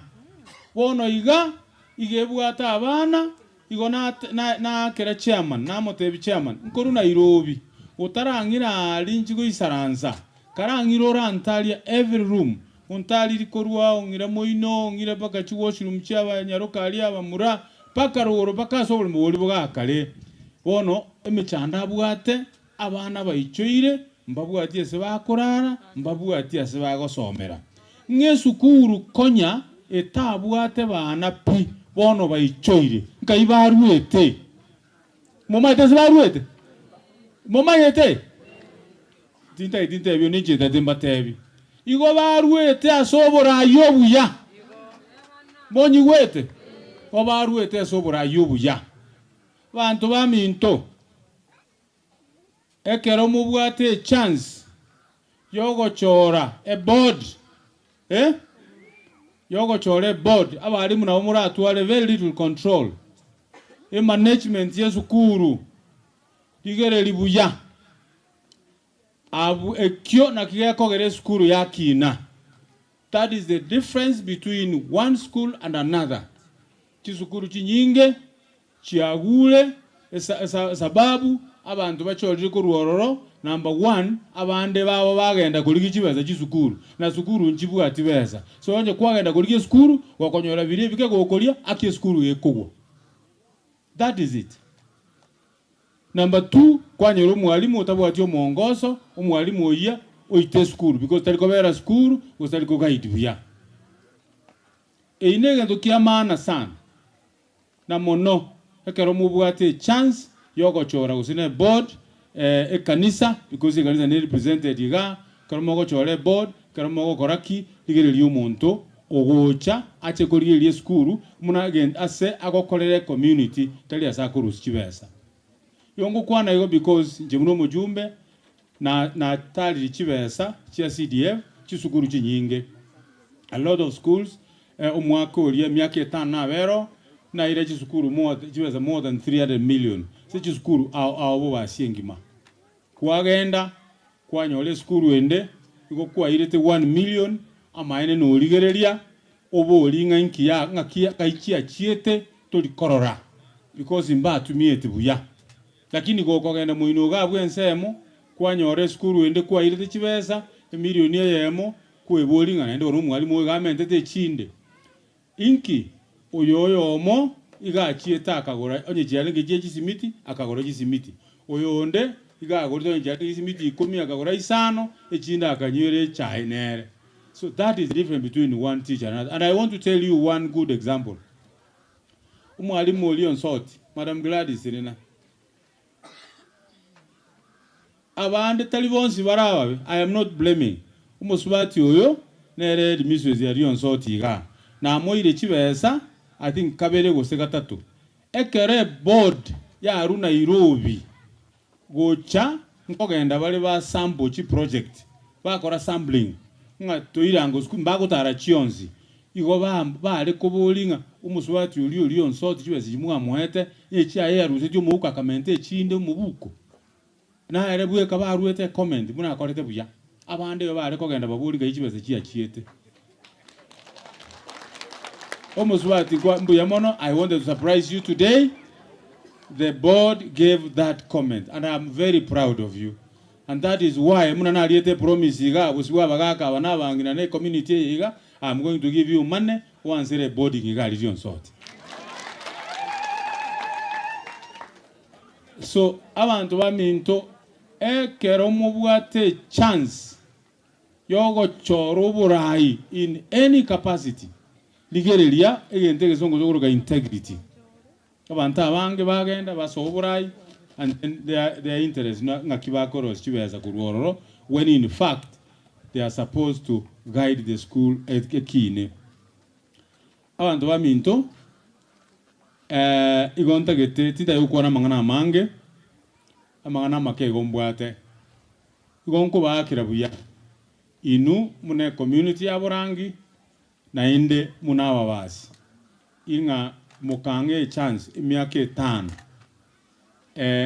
bono iga, iga ebwate abana, igo nate na naakera chairman, namotebia chairman, nkorwa Nairobi, otarang'ira aria inchi goisaransa, Karang'ire orantaria every room, ontariri korwa ao ng'ira moino, ng'ira mpaka chi washroom chia abanyaroka aria abamura, mpaka rogoro mpaka ase oboremo boria bogakare. Bono emechando abwate, abana baichoire, mbabwati ase bakorara, mbabwati ase bagosomera. Ng'a esukuru konya etabwate bana pi, bono baichoire, nkai baruete? Momanyete ase baruete? Momanyete? Tintageti ntebie ninche ntagete mbatebi. Igo baruete ase oboraai obuya. Monyigwete? Igo baruete ase oboraai obuya. Abanto baminto, ekero mobwate echance yogochora eboard, eh, yogochora eboard, abalimu nabo moratware very little control, emanagement yesukuru, rigereria buya. Abwo ekio nakio gekogera esukuru yakina. That is the difference between one school and another. Chisukuru chinyinge chiagure esa esa esababu abanto bachorire korwa ororo, number one, abande babo bagenda korigia chibesa chisukuru, na sukuru nchibwati besa. So onye kwagenda korigia esukuru, gokonyora biria ebike gokoria, aki esukuru gekogwa. That is it. Number two, kwanyora omwalimu otabwati omongoso, omwalimu oyia oite esukuru because tari kobera sukuru gose tari ko guide buya. Eyio negento kia maana sana na mono ekero mobwate echance yogochora gose ne board ekanisa because ekanisa ne represented igaa, ekero mogochora eboard, ekero mogokora ki, rigereria omonto ogocha ache korigereria esukuru buna egento ase agokorera ecommunity tari ase akorusia chibesa. Igo ngokwana igo because inche buna omojumbe na natarire chibesa chia CDF chisukuru chinyinge, a lot of schools omwaka oria emiaka etano nabere oo, naire chisukuru more chibesa more than 300 million ase chisukuru ao ao bobasie engima. Kwagenda kwanyora esukuru ende igo kwairete one million amaene norigereria oborie ng'a inki ya ng'aki kai chiachiete tori korora because mbatumieti buya. Lakini gokogenda moino iga abwo ensemo kwanyora esukuru ende kwairete chibesa emilioni eyemo kweboria ng'a naende bono omwalimu oyo iga amentete echinde. Inki? Oyo oyomo iga achiete akagora onye chiarenge chie chisimiti, akagora chisimiti. Oyo onde iga agorete onye chiarenge chisimiti ikomi akagora isano, echinde akanywera echae nere. So that is the difference between one teacher and another. And I want to tell you one good example. Omwalimu oria Onsoti, Madam Gladys Rina, Abande tari bonsi bare ababe, I am not blaming, omosubati oyo nere headmistress ya Rionsoti igaa, namoire chibesa I think kabere gose gatato, ekero eboard yarwa Nairobi gocha nkogenda bare ba sample chiproject, bakora sampling ng'a toirango sukuru mbagotara chionsi, igo ba bare koboria ng'a omosubati oria o Rionsoti chibesa echi mwamoete, echiaye yarusetie omouko akamenta echinde omobuko. Nere bweka baruete ecomment buna akorete buya. Abande igo bare kogenda baborie ngai chibesa chiachiete. Omosubati kwa mbuya mono, I wanted to surprise you today. The board gave that comment and I am very proud of you. And that is why muna nariete promise iga bosio bwa abagaka aba na abang'ina na ecommunity eye iga, I am going to give you money oansere eboarding iga riria onsote. So abanto baminto ekero mobwate echance yogochora oborai in any capacity, rigereria egento egesongo tokoroka integrity. Abanto abange bagenda basoa oborai and then their, their interest na ng'aki bakorosia chibesa korwa ororo when in fact they are supposed to guide the school ekine. Abanto baminto, igo ntagete tintari gokwana amang'ana amange, amang'ana amake igo mbwate. Igo nkobaakera buya inwe buna ecommunity ya Borangi naende buna ababasi, ing'a mokang'a echance emiaka etano,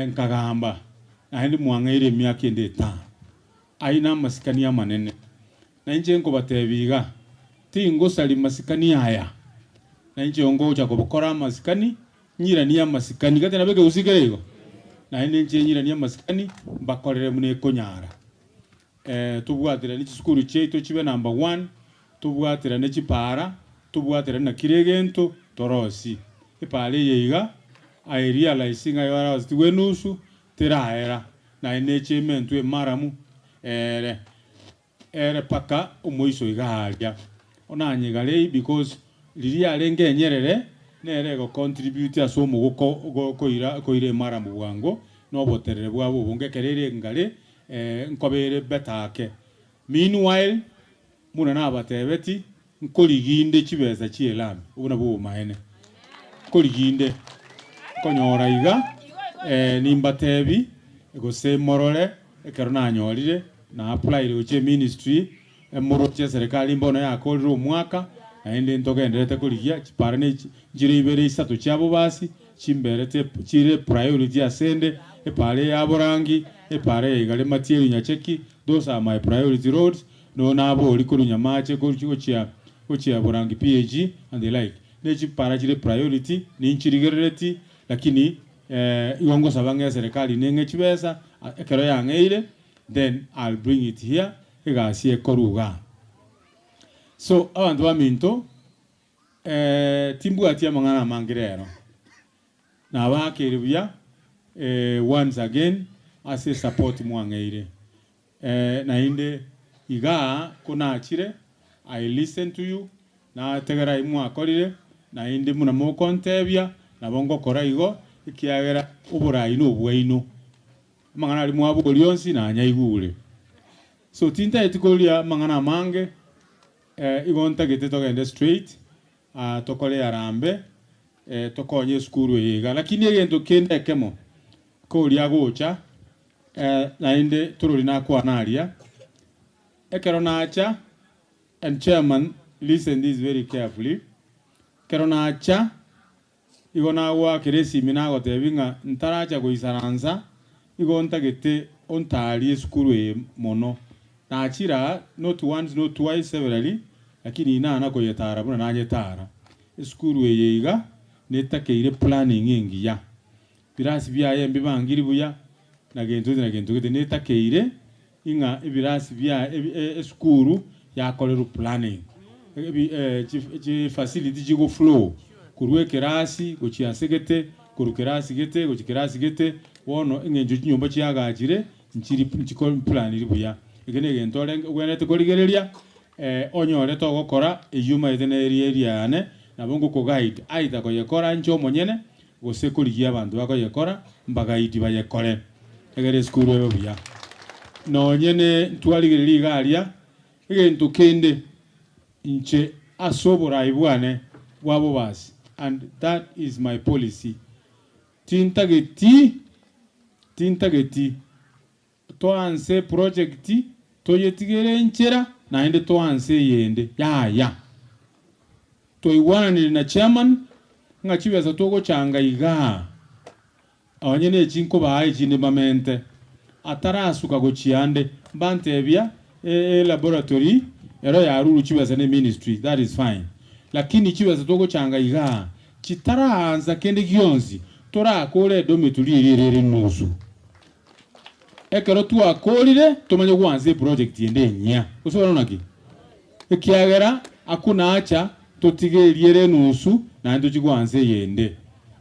nkagamba naende mwang'eire emiaka ende etano. Ayio namasikani amanene. Na inche nkobatebia iga, tingosaria masikani aya, na inche ngocha kobokora amasikani, nyiranie amasikani, gati nabo ekegusii kere igo, naende inche nyiranie amasikani, mbakorere buna ekonyara. Tobwaterane chisukuru chiaito chibe number one, tobwaterane chipara, tobwaterane na kera egento, torosie. Epara eye iga, I realize ng'a yarositigwe enusu, teraera, naende neche ementwe emaramu, ere ere mpaka omoiso iga aria. Onanyegarei because riria yarenge enyerere, nere ego contribute ase omogoko koira koira emaramu bwango, na oboterere bwabo obonge ekero ere engare, nkoba ere better ake. Meanwhile, buna nabatebeti, nkoriginde chibesa chia elami, obwo nabwo obomaene. Nkoriginde, nkonyora iga, nimbatebi, gose morore, ekero nanyorire, na applyire gochia eministry, emoroche eserekari mbono yakorire omwaka, naende ntogendererete korigia, chipara na nchire ibere isato chia bobasi, chimberete chire priority asende, epara ya Borangi, epara ya Igare Matieri Nyacheki, those are my priority roads, no nabori korwa Nyamache gochia gochia Borangi PAG and the like. Ne chipara chire priority, ninchirigerereti, lakini igo ngosaba ng'a eserekari neng'e chibesa, ekero yang'eire, then I'll bring it here, egasi ekorwa igaa. So abanto baminto, timbwati amang'ana amange rero. Nabaakere buya once again ase support mwang'eire. Naende igaa konachire, I listen to you, nategera ayio mwakorire, naende buna mokontebia, nabo ngokora igo, ekiagera oborai na obwaino. Amang'ana aria mwaboria onsi nanyaigure. So tintageti koria amang'ana amange, igo ntagete togende straight, tokore arambe, tokonye esukuru eye iga. Lakini egento kende ekemo, koria gocha, naende torori nakwana aria, ekero nacha, and chairman listen this very carefully, ekero nacha, igo nagoakera esimi nagotebia ng'a ntaracha goisaransa, igo ntagete ontarie esukuru eye mono. Nachira not once not twice severally, lakini inana koyetara buna nanyetara. Esukuru eye iga, netakeire planning engiya. Birasi biaye mbibangiri buya, na gento gete na gento gete, netakeire ing'a ebirasi bia esukuru yakorerwa planning. Chi facility chigo flow korwa ekerasi gochia ase gete, korwa kerasi gete gochia kerasi gete, bono eng'encho chinyomba chiagachire, nchiri nchiko planiri buya. Eke na egento orenge obwenerete korigereria, onyore togokora eyio omanyete na area area yane, nabo ngokoguide either koyekora inche omonyene, gose korigia abanto bakoyekora, mbagaidi bayekore, egere esukuru ebe buya. Nonye ne ntwarigereria iga aria, egento kende, inche ase oborai bwane bwa bobasi, and that is my policy, tintageti, tintageti toanse project toyetigere enchera naende toanse eyende, yaya. Twaigwananire na chairman, ng'a chibesa togochanga igaa, onye na echi nkobaa echinde mbamente, atarasuka gochia ande, mbantebia e laboratory ero yarurwe chibesa na eministry, that is fine. Lakini chibesa togochanga igaa, chitaraansa kende gionsi, torakore edometuri eria ere ere nusu. Ekero twakorire, tomanye gwansa eproject ende enyia. Gose bono naki? Ekiagera akuna acha totige eria ere enusu naende tochie gwansa eyende.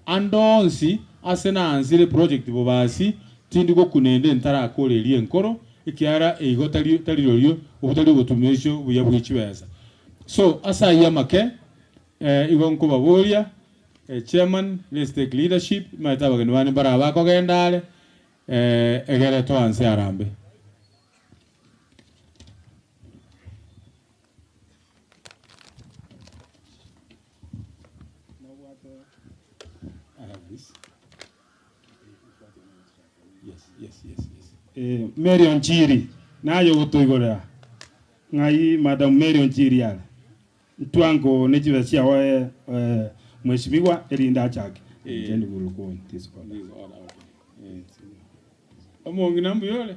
Ande onsi ase naansire eproject bobasi, tindi gokuna ende ntarakore eria enkoro, ekiagera eigo tari tari rorio obwo tari obotumesio buya bwe chibesa. So ase ayio amake, igo nkobaboria, chairman, let's take leadership, nimanyete abageni bane mbare abakogenda are, egere toanse arambe. Mary Onchiri, naye ogotoigorera. Ng'ai Madam Mary Onchiri are? Ntwango ne chibesa chiao Mheshimiwa erinde achake. Then we will go in this order. Omong'ina mbuya ore?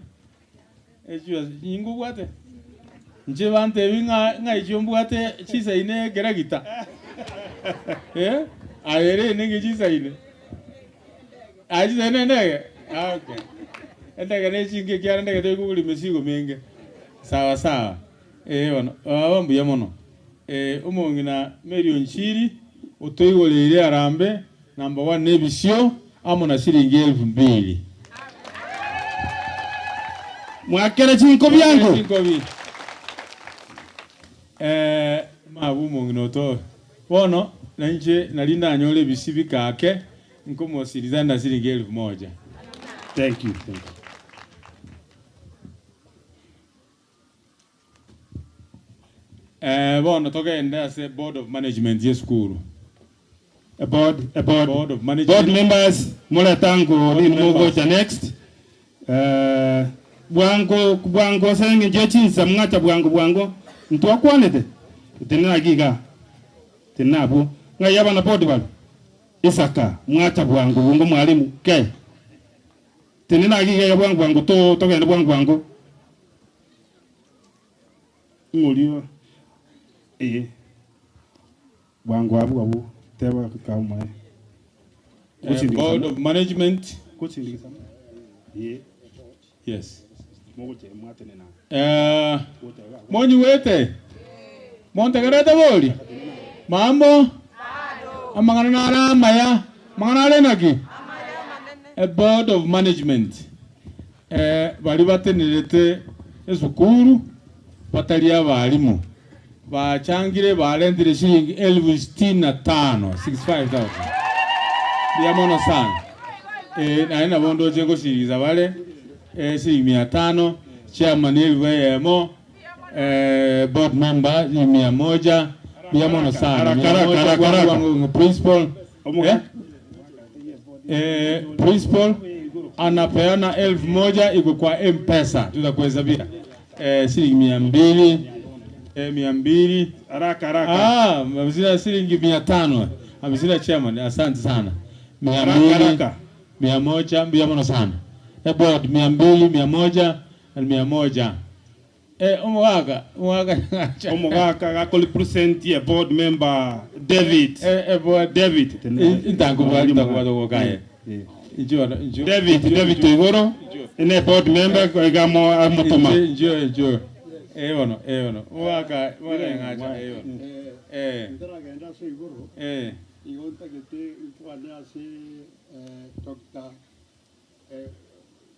Echibesa chinyinge obwate? Inche bantebi ng'a ng'a echio mbwate chisaine ekeragita. Eh? Aye ere nenge chisaine? Aye chisaine endege? Ah, okay. Endege ne chinke ekiagera endege tekobori emesigo menge. Sawa sawa. Ee bono, baba mbuya mono. Ee, omong'ina Mary Onchiri otoigoreire arambe number one na ebisio amo na shilingi elfu mbili. Mwakere chinkobi Mwakere ango. chinkobi. Eh, mabu omong'ina oto. Bono nainche nari ndanyore ebisio bikake nkomosiriza na shilingi elfu moja. Thank you, thank you. Eh, bono togende ase board of management y'esukuru. A board, a board, Board of management. board members muretango Board nini members. mogocha next. Eh, bwango bwango ase eng'encho ya chinsa mwacha bwango bwango ntwakwanete tenena iga tenena abwo ng'ai abana board bare Isaka mwacha bwango bwango mwalimu ke tenena iga iga bwango bwango to togende bwango bwango Ng'oria ee, bwango abwo abwo, teba kaa omoe. Board of Management. Gochindikisa ee. Yes. Mogochia mwatenena. Eh, monyiwete? Montegerete bori? Mambo? Amang'ana nare amaya? Amang'ana are naki? A board of management. Eh, baria batenerete esukuru batari abalimu bachangire barentire shilingi elfu sitini na tano, 65,000. Mbuya mono sana. Eh, naende nabo ndoche ngosiriza bare eh, shilingi mia tano, chairman elfu eyemo, eh, board member shilingi mia moja. Mbuya mono sana. Haraka, Mia haraka, moja, haraka, kwangu, haraka. kwangu, principal. Eh? Eh, principal anapeana 1000 iko kwa M-Pesa, tutakuhesabia eh, shilingi 200 eh, 200 haraka haraka. Ah, ameshinda shilingi 500 ameshinda chairman, asante sana. Mia Haraka, mbili, haraka. 100, mia mono sana. Eh, board 200, 100 na 100. Eh, omogaka, omogaka Omogaka gakorepresent ye board member David. Eh, eh, board David. Intango intango kaye. Injo injo. David, David Oigoro. Ine board member igamo amotoma. Injo injo. Eh bono, eh bono. Omogaka, omogaka ng'acha eh bono. Eh. Ntaragenda ase igoro Eh. igo ntagete nkwane ase eh, Dr. eh,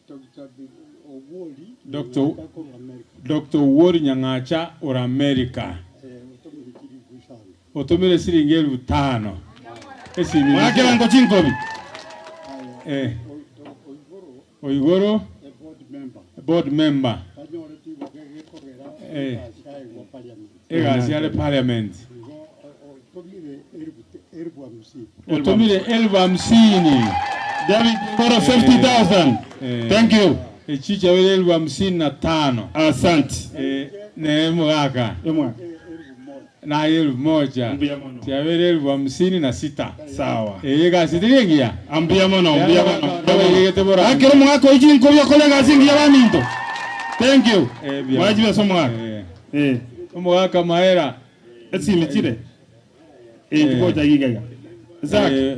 Dr. Owuori Dr. Nyang'acha korwa America. Dr. Owuori Nyang'acha ora America. Eh, otomire chiringi isano. Otomire shilingi 5000. Esimi. Mwakerango chinkobi. Eh. Oigoro. A board member. Board member. Tanyoreti igoke gekogera Eh. egasi aye parliament. Egasi are parliament. Igo otomire elfu hamsini. Otomire 50,000. David Koro 50,000. Thank you. Echicha wele 55,000. Asante. Eh, ne mugaka. Na 1000. Tiawele 56,000. Sawa. Eh, gasi tirengia. Ambuya mono, mbuya mono. Mono. Akero omogaka oyo chinkobi okore egasi engiya baminto. Thank you. Eh, buya. Mwachibe ase omogaka. Eh. Omogaka maera. Esimi chire. Eh, gocha iga iga. Zak. Eh,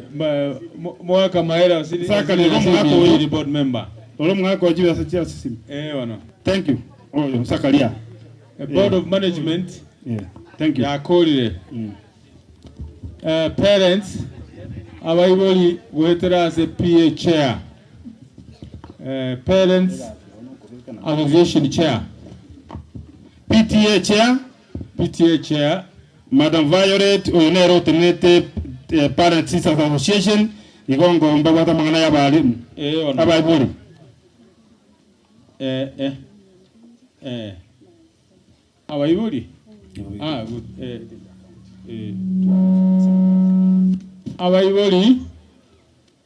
Mwaka Maera Zaka ni omwaka oyo. board member. Oro omwaka oyo chibesa chia sisimi. Eh ono. Thank you. Oyo Zakaria. A board of management. Yeah. Thank you. Yakorire. Eh, parents abaibori goetera ase PA chair. Eh, parents association chair. PTA chair. PTA chair. Madam Violet oyo nere otenete eh, Parents Teachers Association igongo mbabwate amang'ana ya abarimu Eh, ono. abaibori. Eh, eh. Eh. Abaibori? Ah, good. Eh, eh. Abaibori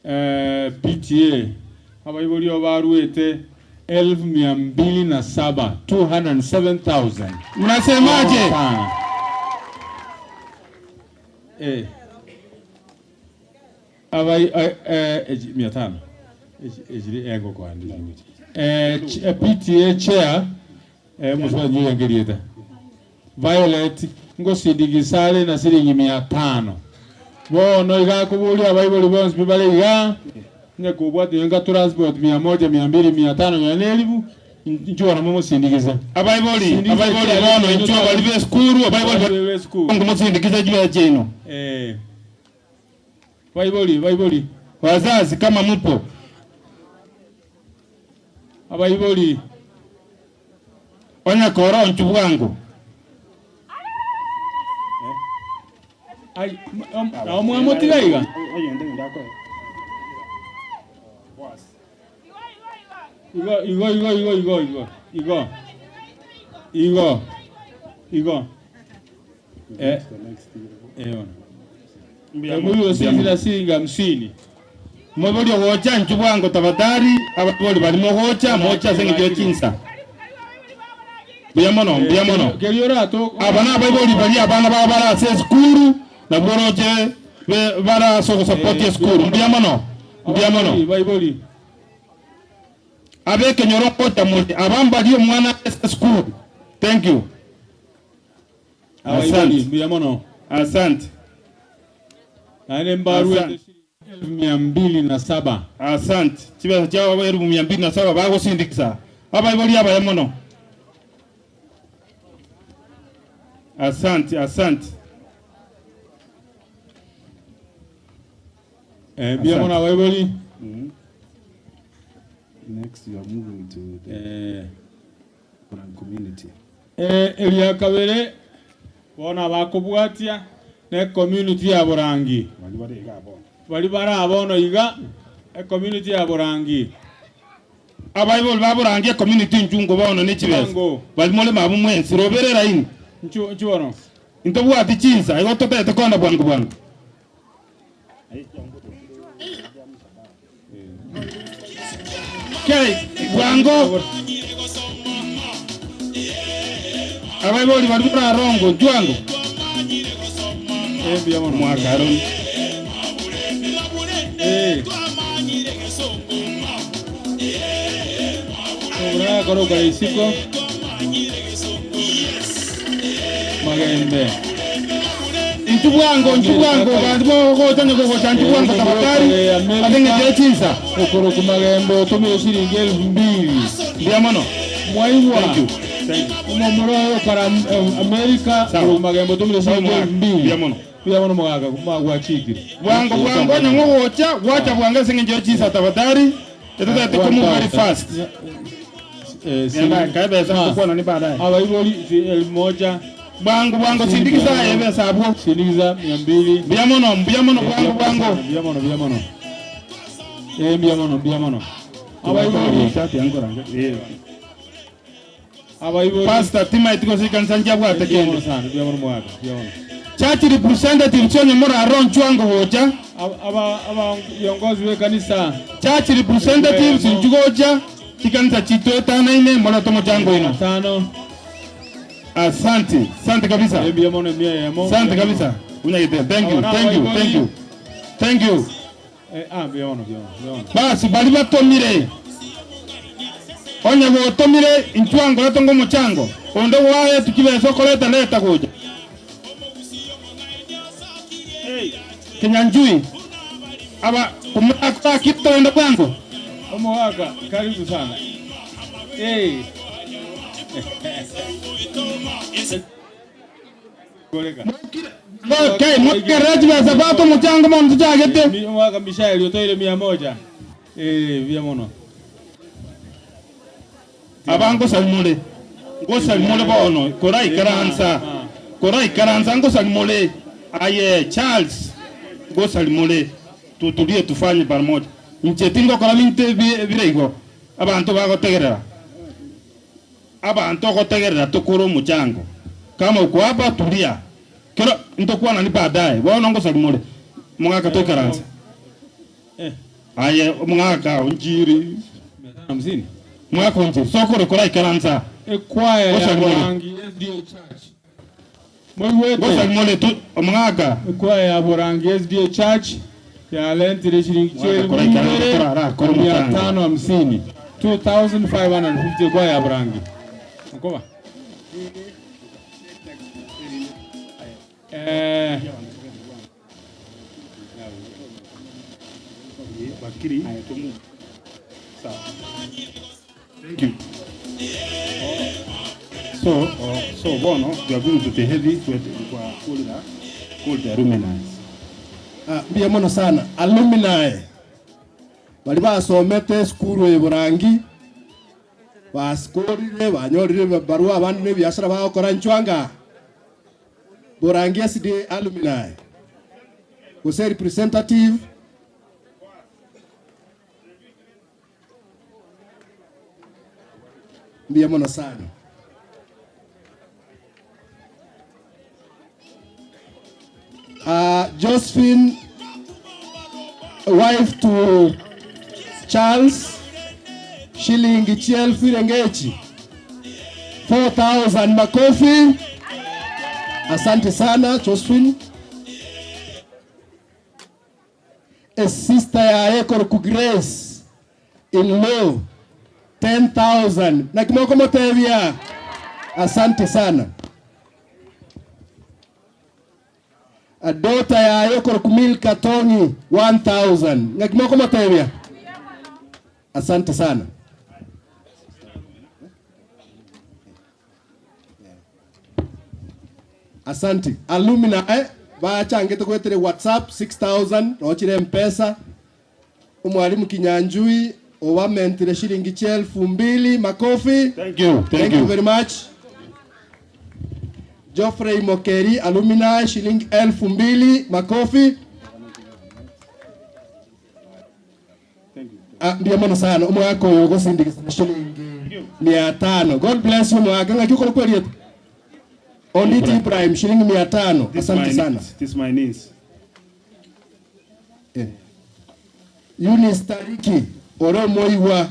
eh, PTA abaibori obarwete 207,000 207,000. Mnasemaje? Ah. Eh. Abai eh, eh, 500. Ejiri ego kwandi. Eh, PTA chair eh, muswanyi yangerieta Violet ngosindigisale na siringi 500 bono igakuburia abaibori bonsi bibare iga nyakubwati nga transport 100 200 500 nyaneribu nchuo namo musindigiza Abaibori, Sindigiza abaibori chair, bono inchuo bari be skuru, abaibori be skuru. Ngumusindikiza juu chino. Eh. Baibori, baibori. Wazazi kama mupo. Abaibori. Onya koro nchu bwangu. Ai, na omwamotiga iga. Igo, igo, igo, igo, igo, igo, igo. Igo. Igo. Eh. Eh. ono. Emuyo sinzira siringi 50. Mwebori ogocha nchu bwangu tafadhali, abaibori bari mogocha, mocha senge jo chinsa. Mbuya mono, mbuya mono. Aba na abaibori bari abana baba barase esukuru, nabwo oroche be barase ogosupport esukuru. Mbuya mono, mbuya mono. Baibori. Abekenyoro gocha muri, abambari omwana ase esukuru. Thank you. Abaibori, Asante. mbuya mono. Asante. Naende mbarwete Asante. 207. Asante. Chibesa chiabo 207 bagosindikisa. Abaibori abaye mono. Asante, asante. Eh, mbuya mono abaibori. Next, you are moving to the Oran community. Eh, eria kabere bona bakobwatia ne community ya Borangi. Bari barabono iga e community ya Borangi. Abaibori ba Borangi e community nchungo bono ne chibesa. Nchungo. Bari more mabu mwensi roberera ini. Nchu nchuono. Intobwati chinsa igo totete konda bwangu bwangu. Okay, bwango. Abaibori bari bararongo nchwango. Eh, mbuya mono. Mwaka Aaron. Eh. Obra koroka isiko. Magembe. Inchu bwango, inchu bwango, bantu bogocha nyogocha inchu bwango tafadhali. Atenge chinsa. Okoro kumagembe otumire shilingi 2000. Mbuya mono. Mwaigwa. Thank you. Thank you. Omomura oyo kara Amerika Sawa. okoro kumagembe otumire shilingi 2000. Mbuya mono. Mbuya mono mugaka kumagwachikire. Bwango bwango nyangogocha, gwacha bwango ase eng'encho ya chinsa tafadhali. Etotete kumove very fast. Eh, Nienda, kaebesa tukwana ni baadaye. Abaibori 1000. Bwangu bwango sindikiza ebesa abwo. Sindikiza 200. Mbuya mono, mbuya mono bwangu bwangu. Mbuya mono, mbuya mono. Eh, mbuya mono, mbuya mono. Abaibori abaibori Pastor tima itiko sikanisa njabwate Mbuya mono kende. sana, mbuya mono mwaka, mbuya mono. Church representative chonye muraro nchwango gocha. Aba aba viongozi we kanisa. Church representatives nchugocha chikanisa chitwetanaine murete mochango ino. Tano. Asante, asante kabisa. Mbuya mono mia yemo. Asante kabisa. Unyagite. Thank you, thank you, thank you. Thank you. Eh, ah, mbuya mono, mbuya mono, mbuya mono. Basi bali batomire. Onye gotomire inchwango letongo mochango. Onde waye tukibesa okoreta leta gocha. Kinyanjui, aba komorako gaki togende bwango. Omogaka, karibu sana. Eh. Koreka. Okay, mokerera chibesa bwate omochango mono tochagete. Omogaka Mishael otoire 100. Eh, buya mono. Aba ngosalimore, ngosalimore bono, koraikaransa, koraikaransa ngosalimore. Aye Charles, ngosalimore, tutulie tufanye pamoja. Inche tingokora binto ebi bire igo, abanto bagotegerera. Abanto ogotegerera tokore omochango. Kama uko hapa tulia. Kero ntokwanani baadaye, bono ngosalimore, omogaka toikaranse. Aye omogaka onchiri. 550. Omogaka onchiri, sokore koraikaransa. Ekwaya ya Ngosalimore. Borangi SDA Church. Moigwete? Ngosalimore tu omogaka. Ekwaya ya Borangi SDA Church yarentire shilingi Omogaka chielfu koraikaransa ibere torara akore mia omochango. tano hamsini. 2550 ekwaya ya Borangi. Nkoba. Eh, Bakiri. Thank you. So, so bono we are going to the heavy to kwa call the call the alumni. Ah, mbuya mono sana alumni bari basomete esukuru e Burangi basikorire banyorire barua abandi na ebiasara bagokora nchwanga Burangi SDA alumni gose representative. Mbuya mono sana. Josephine, wife to Charles, shilingi chielfu irengechi 4000 makofi. Asante sana Josephine. A sister ya Ekor Grace in law 10,000 na kimoko motevia. Asante sana. A daughter ya Ekor Milka Tongi 1000 na kimoko motevia. Asante sana. Asante. Alumni bachangete gwetere WhatsApp 6000 rochire Mpesa. Umwalimu Kinyanjui owamentire shilingi 2000 makofi. Thank you. Thank, Thank you very much. Geoffrey Mokeri alumni shilingi 2000 makofi. Ah, ndiyo mono sana omwaka oyo ogosindikisa shilingi 500. God bless you mwaka ng'aki okoro kweriete. Onditi Ibrahim shilingi 500. This Asante my sana. niece. This my niece. Eh. Eunice Tariki oro moiwa.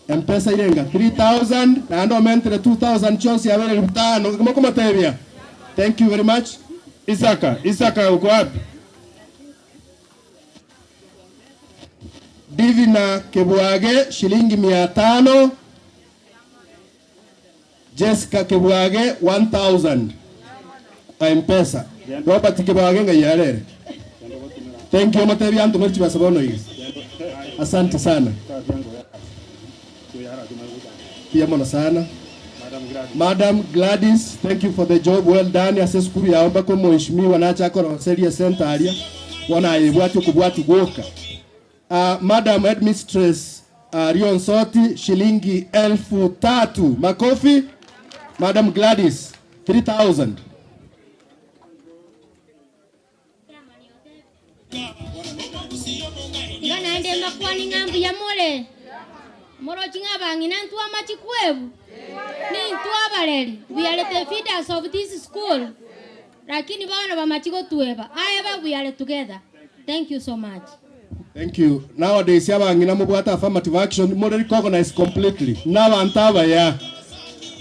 Mpesa irenga 3000 na ando mentre 2000 chonsi yabere 5000 kama kama tebia. Thank you very much. Isaka, Isaka uko wapi? Divina Kebwage shilingi 500. Jessica Kebwage 1000 Mpesa. Robert Kebwage ngayarere. Thank you matebi antu merci basabono igi. Asante sana. Pia mono sana. Madam Gladys, thank you for the job well done. Ase skuru yaomba ko mheshimiwa nacha koroseria center aria. Wana yebwati kubwati gwoka. Madam Headmistress Rion Soti shilingi 3000. Makofi. Madam Gladys 3000. Ngana ndemba kwani ng'ambu ya mole morochi ng'abang'ina ntwa machikwebu ni ntwa bareri. We are the feeders of this school, lakini bana bamachigo tueba aeba we are together. Thank you so much. Thank you. Nowadays abang'ina mubwata affirmative action more recognize completely. N'abantu abaya.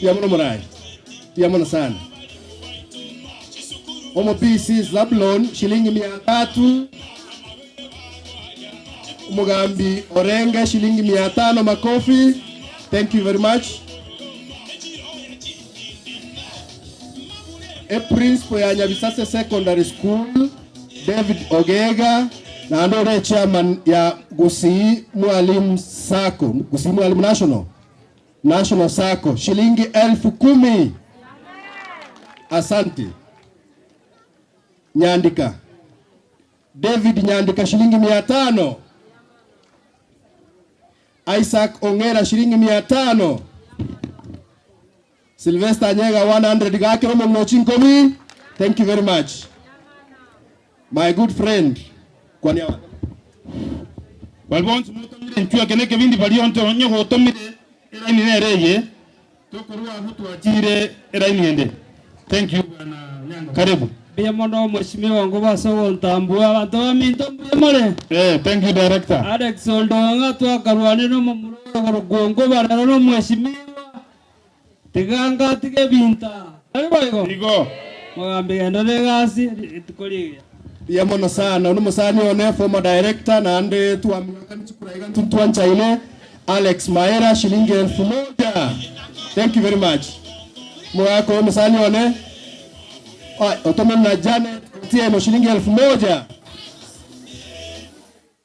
Pia muno murai. Pia muno sana. Omo PC Zablon shilingi 300. Mugambi Orenge shilingi 500 makofi. Thank you very much. E principal ya Nyabisase Secondary School David Ogega naende ore chairman ya Gusii Mwalimu Sacco, Gusii Mwalimu National, National Sacco, shilingi 10,000. Asante. Nyandika. David Nyandika shilingi 500. Isaac Ongera shilingi 500. Sylvester Nyega 100 gakero momnochi nkomi. Thank you very much. My good friend. Kwani Bari bonsi motomire nchwe eke nekebindi bari onte onye gotomire eraini nere eye tokorwa abwo twachire eraini ende. Thank you bwana Nyango. Karibu. Mbuya mono mheshimiwa ngo base gontambua abanto baminto mbuya more. Eh, thank you director. Alex Oldonga twakarwanire omomura ore korokwa Ongoba rero no mheshimiwa tiga ngatige ebinto aa. Tari boigo? Igo. Mogambi genderera egasi rituko rigiya. Mbuya mono sana. One omosani one former director naende twaminyokani chikura iga intwe ntwanchaine Alex Maera shilingi 1000. Thank you very much. Omogaka oyo omosani one Ai, otomire na Janet Otieno shilingi 1000.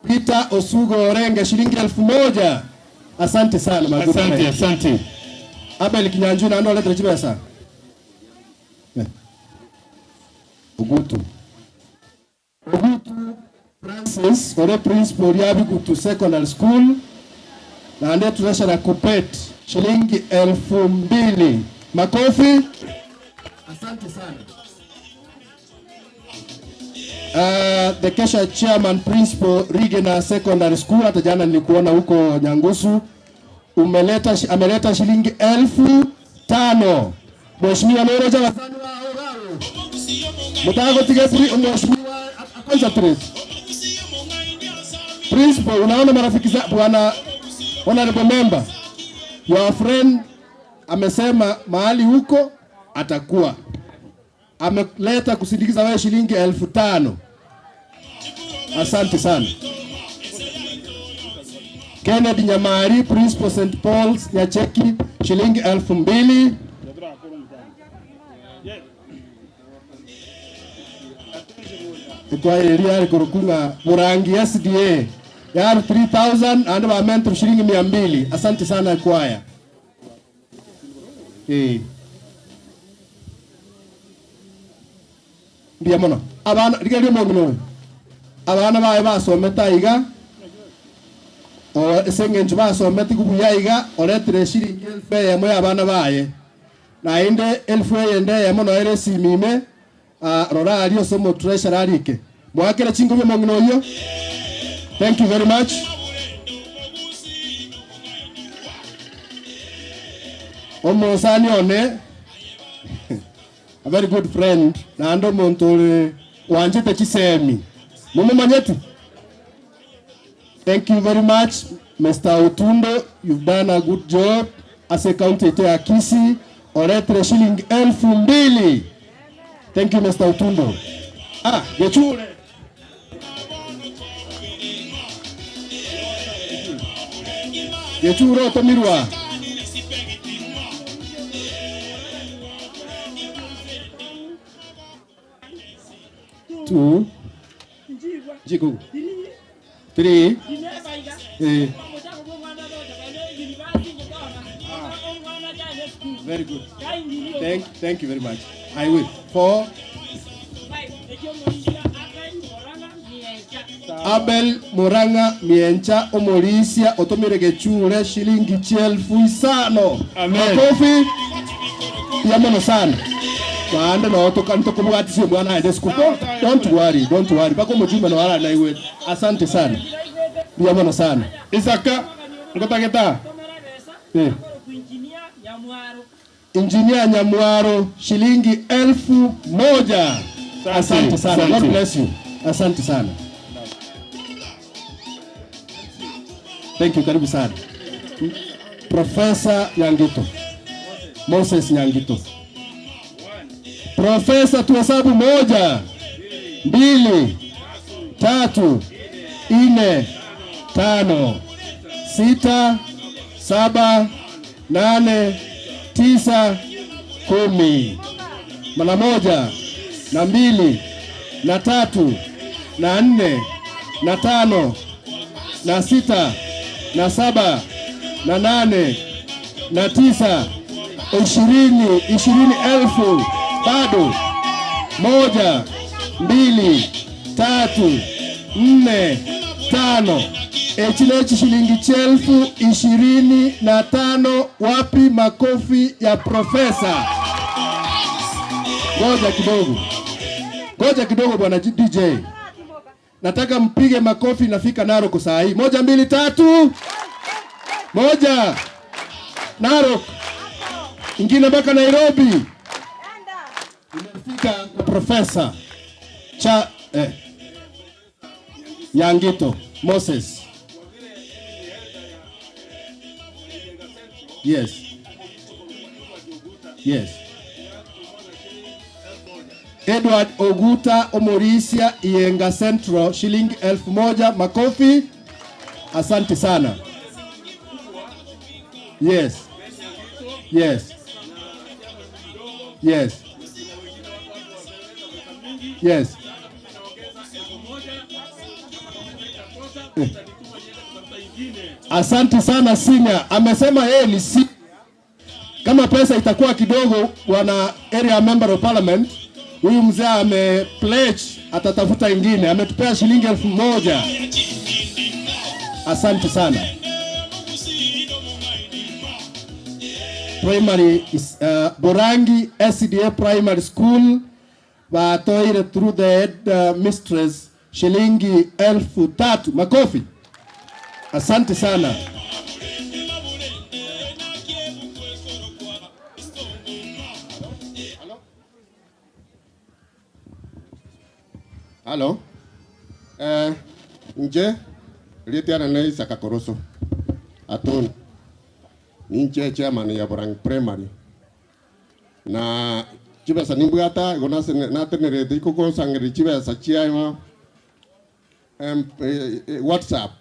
Peter Osugo Orenge shilingi 1000. Asante sana my good Asante, friend. asante. Abel Kinyanjui naende oretire chibesa. Eh. Ogutu. Ogutu Francis ore principal ria Bigutu Secondary School naende treasurer Kuppet shilingi 2000. Makofi. Asante sana. The Kesha chairman principal Rigena Secondary School, hata jana nilikuona huko Nyangusu, umeleta ameleta shilingi 5000. Mheshimiwa Noroja wasani wa Oraro. Mutago tige mheshimiwa concentrate. Principal, unaona marafiki za bwana honorable member, your friend amesema mahali huko atakuwa. Ameleta kusindikiza wewe shilingi 5000. Asante sana. Kennedy Nyamari, Principal St. Paul's Nyacheki, shilingi 2000. Ikwayeria ari kurukunga Murangi SDA yari 3000 and ba mentor shilingi 200. Asante sana kwaya. Ndiya mono. Abana rigerio mongino. Abana bae basomete iga. O esengencho basomete kubuya iga oretire shilingi elfu eyemo ya abana baye. Naende elfu eyende eyemo no ere simime. Rora ari ase omo treasurer arike. Mwakere chingobe mongino oyo. Thank you very much. Omosani one a very good friend naende omonto ore wanchete chisemi. Mumumanyeti? Thank you very much Mr. Otundo, you've done a good job as a county yetu ya Kisii. Oretire shilingi 2000. Thank you Mr. Otundo. Gechure. Gechure otomirwa. Two. Jiko. 3. Very good. Thank you very much. I will. 4. Abel Muranga Miencha Omorisia otomire gechure shilingi 5,000. Amen. Makofi ya mono sana. Baande no tokanto kubwatisi mwana aende school. Don't worry, don't worry. Bako mjumbe no wala na iwe. Asante sana. Ya mono sana. Isaka ngotageta. Engineer Nyamwaro shilingi 1,000. Asante sana. God Asante. bless you. Asante sana. Thank you, karibu sana. Professor Nyangito. Moses Nyangito. Professor, tuhesabu 1, 2, 3, 4, 5, 6, 7, 8, 9, 10. Mara 1 na 2 na 3 na nne na tano na sita na saba na nane na tisa 20, 20,000 bado. Moja, mbili, tatu, nne, tano. Echilechi shilingi 25,000. Wapi makofi ya profesa? Ngoja kidogo, ngoja kidogo bwana DJ, nataka mpige makofi. Nafika Narok saa hii. Moja, mbili, tatu, moja. Narok ingine mpaka Nairobi. Imefika kwa profesa cha Nyangito Moses. Yes. Yes. Edward Oguta Omorisia Ienga Central shilingi 1,000. Makofi. Asante sana. Yes. Yes. Yes. Yes. Asante sana Sinya. Amesema yeye ni si kama pesa itakuwa kidogo, bwana area member of parliament, huyu mzee ame pledge atatafuta ingine, ametupea shilingi 1,000. Asante sana. Primary is, Borangi SDA Primary School batoire through the head mistress shilingi 3,000. Makofi. Asante sana. Halo. Nje ritiana na Isaka Koroso. Atoni. Ninche chairman ya Borang Primary. Na chibesa nimbwata gona natenerete ikogosangeri chibesa chia WhatsApp.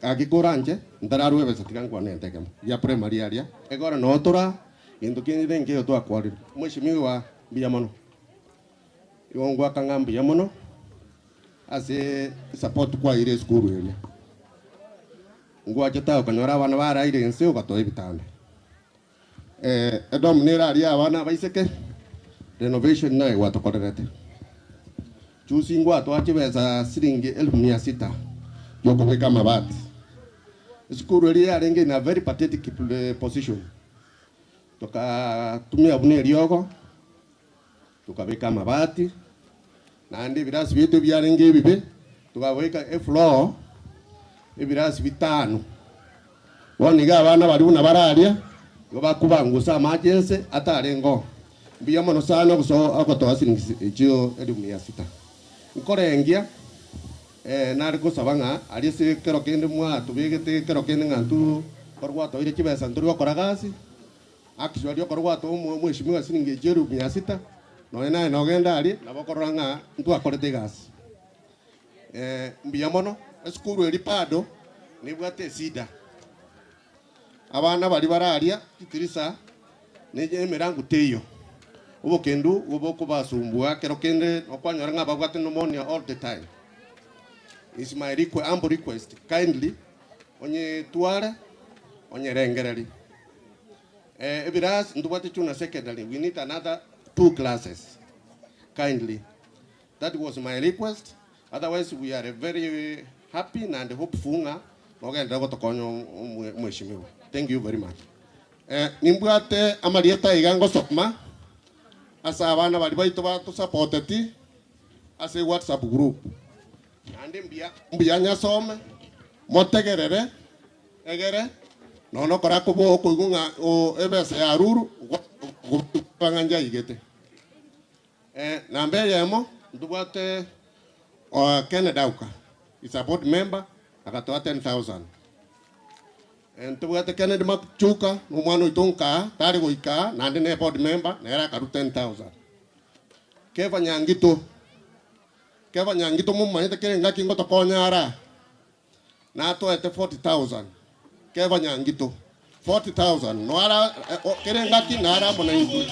Agikora nje ndararwe besa tigangwa nenteke ya primary aria. Egora notora gintu kindi nkio twakwarire. Mheshimiwa mbuya mono. Igo ngwaka mbuya mono ase support kwa ire school area. Ngwacheta okonyora abana baraire ense ogatoa ebitanda. Edom nera aria abana baiseke renovation naye gwatokorerete. Chusi ngwatwa chibesa siringi 600,000 yokobeka mabati. School area yarenge in a very pathetic position. Tukatumia bune riogo tukabeka mabati naende ebirasi bietu ebiarenge ebibe tukabeka efloor ebirasi bitano. Bono iga abana bari buna bararia igo bakubangusa amache atarengo. Mbuya mono sana ogotoa siringi echio 600,000. Nkorengia nare gosaba ng'a aria ase ekero kende mwatobegete ekero kende ng'a ntu korwa gwatoire chibesa ntori gokora gasi. Actually okoro gwatoa mheshimiwa siringi echio 600,000 nonya naye nogenda aria nabo okorora ng'a ntwakorete egasi. Mbuya mono esukuru eri bado nibwate esida. Abana bari bararia titirisa neje emirango teiyo. Obokendu bobokobasumbua kero kende okwanyora ng'a babwate pneumonia all the time. Is my humble request kindly onye tware onye rengereri. Ebiras ntubwate chuna secondary we need another 2 classes kindly. That was my request. Otherwise we are very happy and hopeful ng'a nogenda gotokonya mheshimiwa. Thank you very much. Nimbwate amarieta iga ngosoma asa abana bari baito batusupporteti ase WhatsApp group. Nande mbuya nyasome motegerere egere nono kora kobo koigu ng'a o ebesa ya ruru bang'anja igete. Namba eyemo ntubwate Kenneth Auka is a board member akatoa 10,000. Ntubwate Kennedy Machuka nomwana oito nkaa tari goikaa naende ne board member nere akaru 10,000. Keva Nyangito Keva Nyangito mumanyete kere ngaki ngotokonya ara natoete 40,000. Keva Nyangito 40,000 no ara kere ngaki nara mona intwe.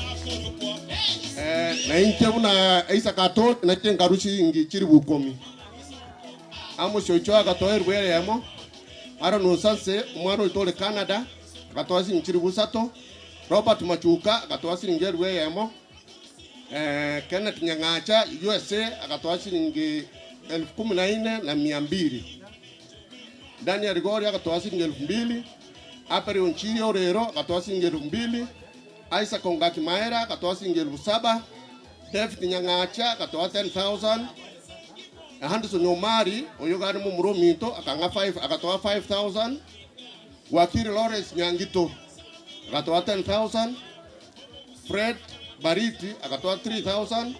Na inche buna Isaka ato nache nkarua chiringi chilifu ikomi. Amos oicho agatoa elifu eyemo, Aaron Osase omwana oito ore Canada agatoa chiringi chilifu isato, Robert Machuka agatoa chiringi elifu eyemo, Kenneth Nyang'acha USA agatoa chiringi elfu kumi na ine na mia mbili. Daniel Gori agatoa chiringi elfu mbili, Abel Onchiri Orero agatoa chiringi elfu mbili, Isaac Ongaki Maera agatoa chiringi elfu saba, David Nyang'acha agatoa 10,000, Anderson Omari oyo gari momura ominto akang'a 5 agatoa 5000, Wakili Lawrence Nyangito agatoa 10,000, Fred Bariti agatoa 3000,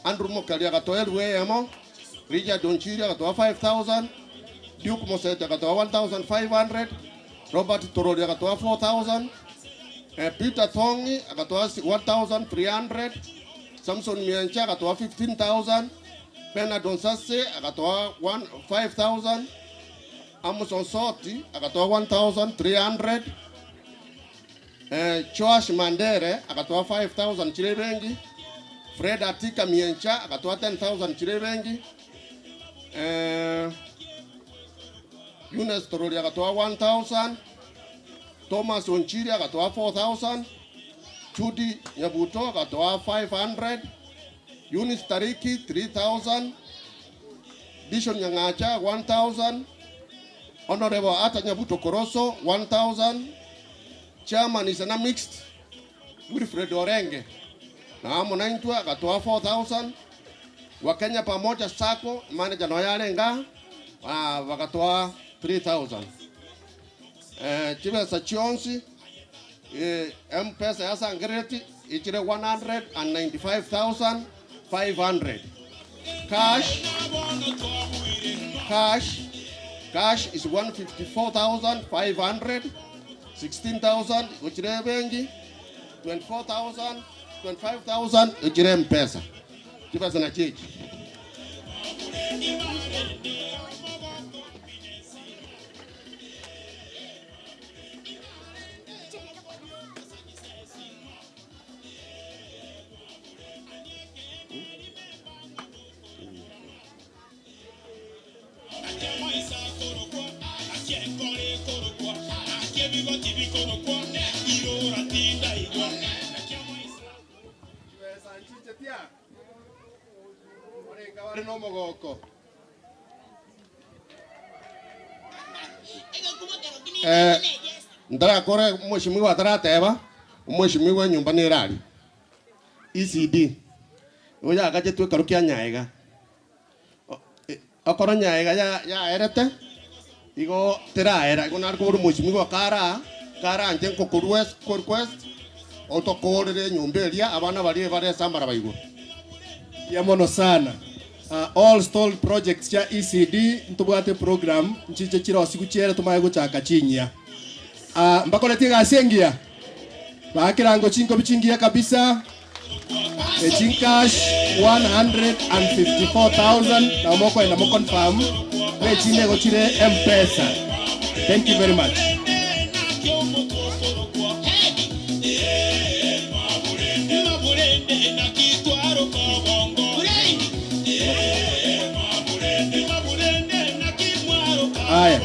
Andrew Mokari agatoa elfu eyemo, Richard Onchiri agatoa 5000, Duke Mosete agatoa 1500, Robert Torori agatoa 4000, Peter Thongi agatoa 1300, Samson Miencha agatoa 15000, Bernard Onsase agatoa 5000, Amos Onsoti agatoa 1300, Joash Mandere agatoa 5000 chire bengi, Fred Atika Miencha agatoa 10000 chire bengi, Eunice Torori agatoa 1000, Thomas Onchiri agatoa 4000, Judy Nyabuto agatoa 500, Eunice Tariki 3000, Dishon Nyangacha 1000, Honorable Ata Nyabuto Koroso 1000, Chairman Isana Mixed Wilfred Orenge na amo naintwe agatoa 4000, Wakenya Pamoja Sacco manager noyarenga bagatoa 3000. Chibesa chionsi M-Pesa ya Sangreti ichire 195,500. Cash, cash, cash is 154,500, 16,000 uchire bengi, 24,000, 25,000 uchire M-Pesa. Chibesa na chichi. Ndarakore mheshimiwa atarateba mheshimiwa nyumba ni rari ECD oya agache twekaru kia nyaega okoro nyaega ya yaerete igo teraera igo narikobora mheshimiwa kara kara nche nkokorwa request otokorere nyumba eria abana barie baresambara baigwa Ya mono sana. All stalled projects cha ECD ntubwate program nchiche chirosi guchiere tumaye guchaka chinyia. Mbakoretie gasi engiya bakirango chinkobi chingiya kabisa echincash 154,000 na mokoenda mo confirm nechinego chire M-Pesa. Thank you very much. Aya.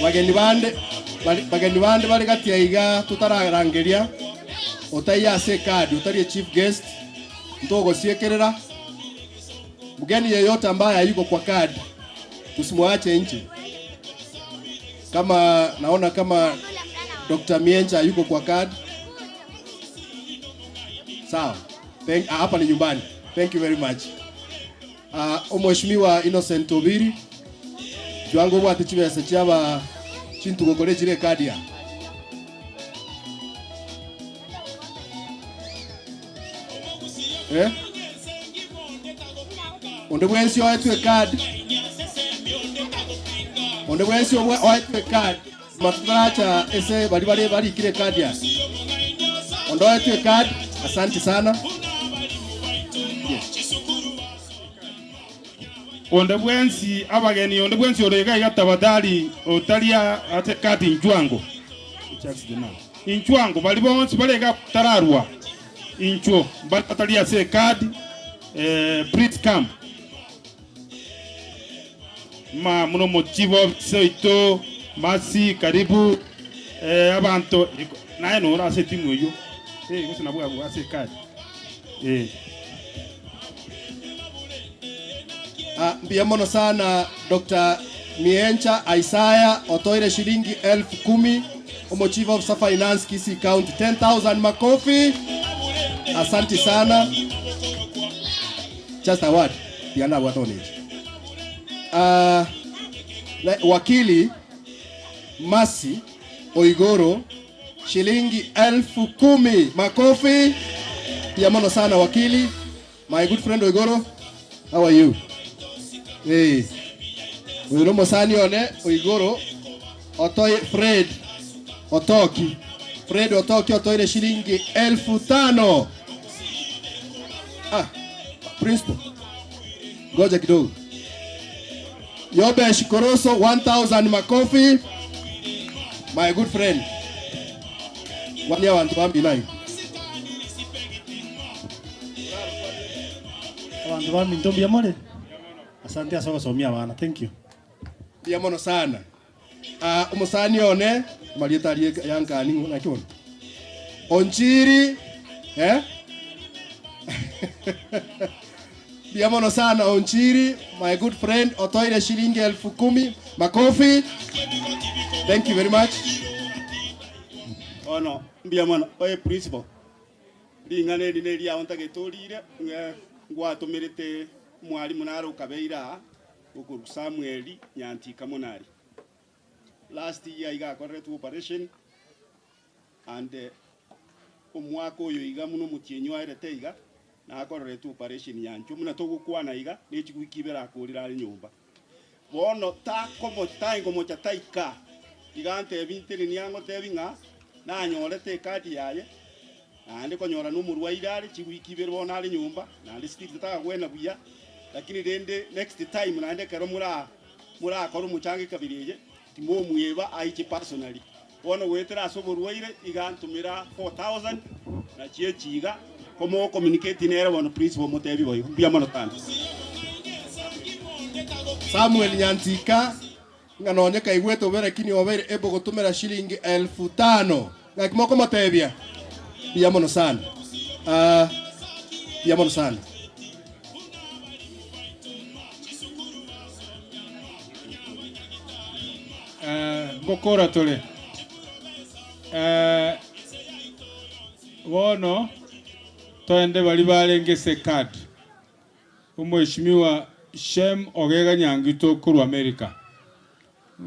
Bageni bande bageni bande bari gatia iga tutararangeria otaiya ase card utarie chief guest ntogosiekerera mgeni yeyote ambaye hayuko kwa card tusimwache nje. Kama naona kama Dr. Miencha hayuko kwa card. Sawa. Thank, hapa ni nyumbani. Thank you very much. Mheshimiwa Innocent Obiri Jwango bwate chibesa chiaba chintugo kore chire card ya. Onde bwensi oetwe card. Onde bwensi oetwe card. Matutaracha ese bali bali bali kire card ya. Onde oetwe card. Asante sana. Yes. Onde bwensi abageni onde bwensi orega iga otaria ate kadi njwango. Inchwango bali bonsi barega tararwa. Inchuo mbare batari ase ekadi, eh, please come. Ma muno omochief officer oito Mercy karibu, eh, abanto naye noro ase etimu eyio, eh, gose nabwo abwo ase ekadi, eh. Ah, mbuya mono sana Dr. Miencha Isaiah otoire shilingi 10,000 omo chief officer finance Kisii County 10,000 makofi. Asante sana. Just a word. Tiana bwata onechi. Ah, wakili Mercy Oigoro shilingi 10,000 makofi. Mbuya mono sana wakili. My good friend Oigoro, how are you? Hey. Oyo nomosani one Oigoro otoe Fred Otoki. Fred Otoki otoire shilingi 5,000. Ah, principal. Ngoja kidogo. Yobesh Koroso 1000 makofi. My good friend. Wania wantu bambi nayo. Abanto ba minto mbuya more? Asante ase ogosomia abana. Thank you. Mbuya mono sana. Ah, omosani one amarieta aria yankani ng'o naki bono? Onchiri eh? Mbuya mono sana Onchiri, my good friend, otoire shilingi 10,000. Makofi. Thank you very much. Bono mbuya mono oye principal, ring'ana eri neriao ntagete orire ng'a ngwatomerete omwalimu nare okabeire aa okorwa Samuel Nyantika Monari. Last year iga akoreretwe operation and omwaka oyo iga buna omotienyi oerete iga nakoreretwe operation yanchwe buna togokwana iga ne chiwiki ibere akorire are nyomba. Bono takomo taingomocha taika iga ntebi nteneni angotebi ng'a nanyorete ekadi yaye naende konyora na omorwaire are chiwiki ibere bono are nyomba naende still tatagwena buya lakini rende next time naende ekero mora morakore omochango ekabira eye timomweba aiche personally. Bono goetera ase oborwaire iga ntomera 4000 nachio echi iga komo communicate nere bono principal omotebi boigo. Mbuya mono sana. Samuel Nyantika ng'a nonye kaigwete bobe lakini obeire able gotumera shilingi 5,000. Ng'aki mokomotebia? Mbuya mono sana. Ah, mbuya mono sana. Eh, ngokora tore. Eh, bono toende bari barenge ase ecard. Omweshimiwa Shem Ogega Nyangito korwa America.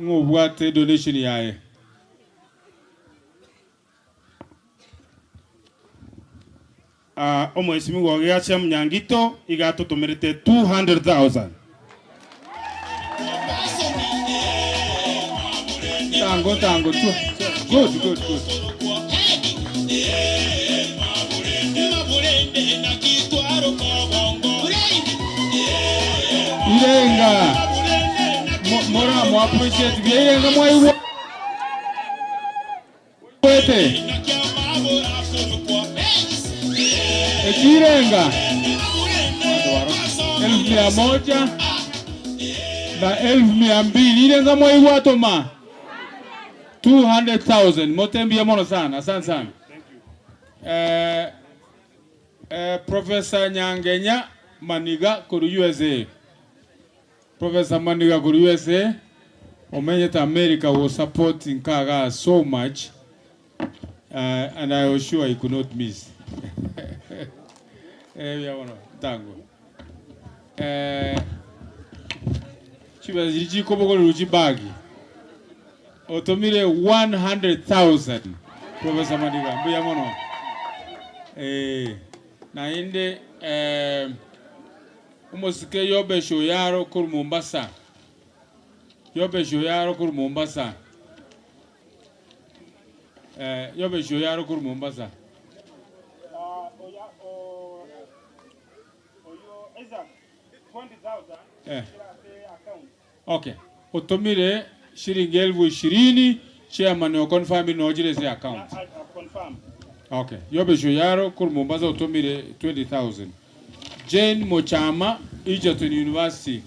Ng'obwate donation yaye. Ah, omweshimiwa Ogega Shem Nyangito iga atotomerete 200,000. Tango tango tu. Good good good. Irenga. Mo- Mora mo appreciate bia irenga mwaigwa. Kwete. Echirenga 1,100 na 200,000 irenga mwaigwa atoma 200,000 motembia mono sana asante sana. Eh, eh, Professor Nyangenya Maniga koru USA. Professor Maniga koru USA omenyete America was supporting Kaga so much and I was sure he could not miss. eh, ya bono tango. Eh, chibesa chiri chikobogoreru chibagi otomire 100,000 Professor Maniga mbuya mono. Eh, naende eh, omosike Yobesh Oyaro korwa Mombasa. Yobesh Oyaro korwa Mombasa. Eh, Yobesh Oyaro korwa Mombasa. Eh. Okay. Otomire shilingi 20,000 chairman o confirm no jire se account. Okay. Yobesh Oyaro korwa Mombasa otomire 20,000. Jane Mochama, Egerton University,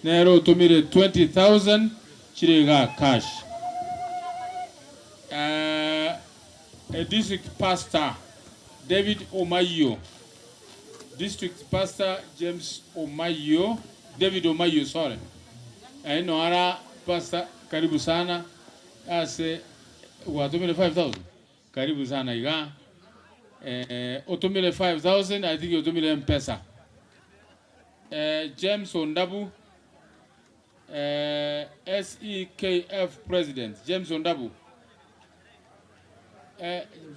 nere otomire 20,000 chire igaa cash. A district pastor, David Omayio, district pastor James Omayio, David Omayio, sorry. Noara pastor, karibu sana ase gwatomire 5000 karibu sana iga otomire 5000 I think otomire mpesa. James Ondabu, SEKF president James Ondabu,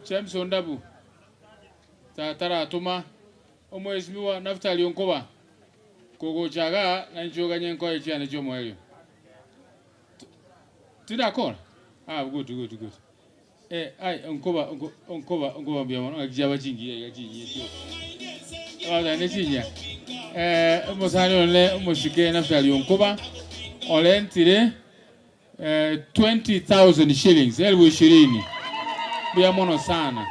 James Ondabu tataratuma. Omweshimiwa Naftali Onkoba kogochaga na nchoganye nkoye chiane chiomoerio tidakora. Ah, good, good, good. Ai onkoba onkoba onkoba mbya mono ng'aki chingiya iga chinyiya chio abana chinya. Omusani one omusike Naftali Onkoba olentire 20,000 shillings, 20,000. Mbya mono sana.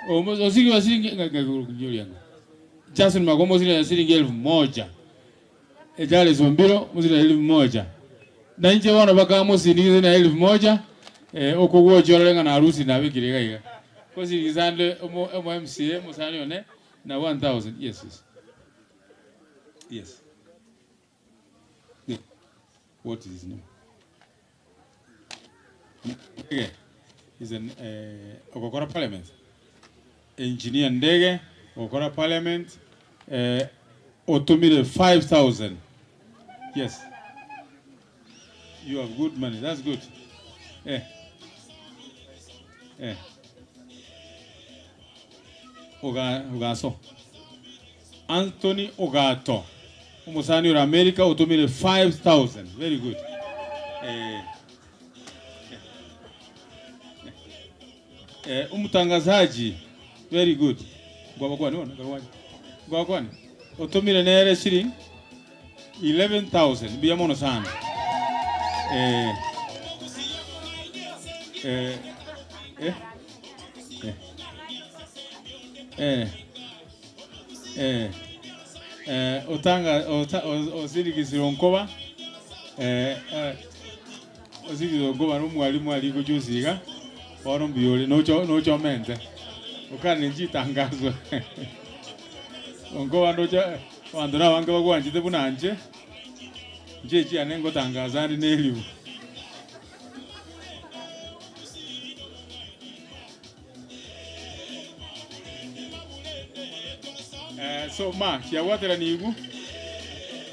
Osigi wa shilingi ng'aki Jackson Magomo zile shilingi 1,000. Ejale Zombiro muzile 1,000. Na inche bono bakamusindikize na 1,000 okogwochora na harusi nabikire iga iga. Kosindikizande omo omo MCA musani one na 1000. Yes. Yes. Yeah. What is his name? Ndege. Is an Okokora Parliament. Engineer Ndege, Okokora Parliament, otumire 5000. Yes. You have good money. That's good. Ogaso. Anthony Ogato. Umusani wa America utumire 5000. Very good. Umutangazaji. Very good. Ngwa kwani ona ngwa Ngwa kwani. Utumire nere shilingi 11,000. Mbia mono sana. Otanga osindikizira onkoba osindikizira onkoba n'omwalimu ali kuchusiga bono mbuya nocho nochomente okane nchitangazo onkoba ndocha abanto na abange bagwanchete buna nche nche chiane ngotangaza ndi na elibu. So ma chiagwatera nigu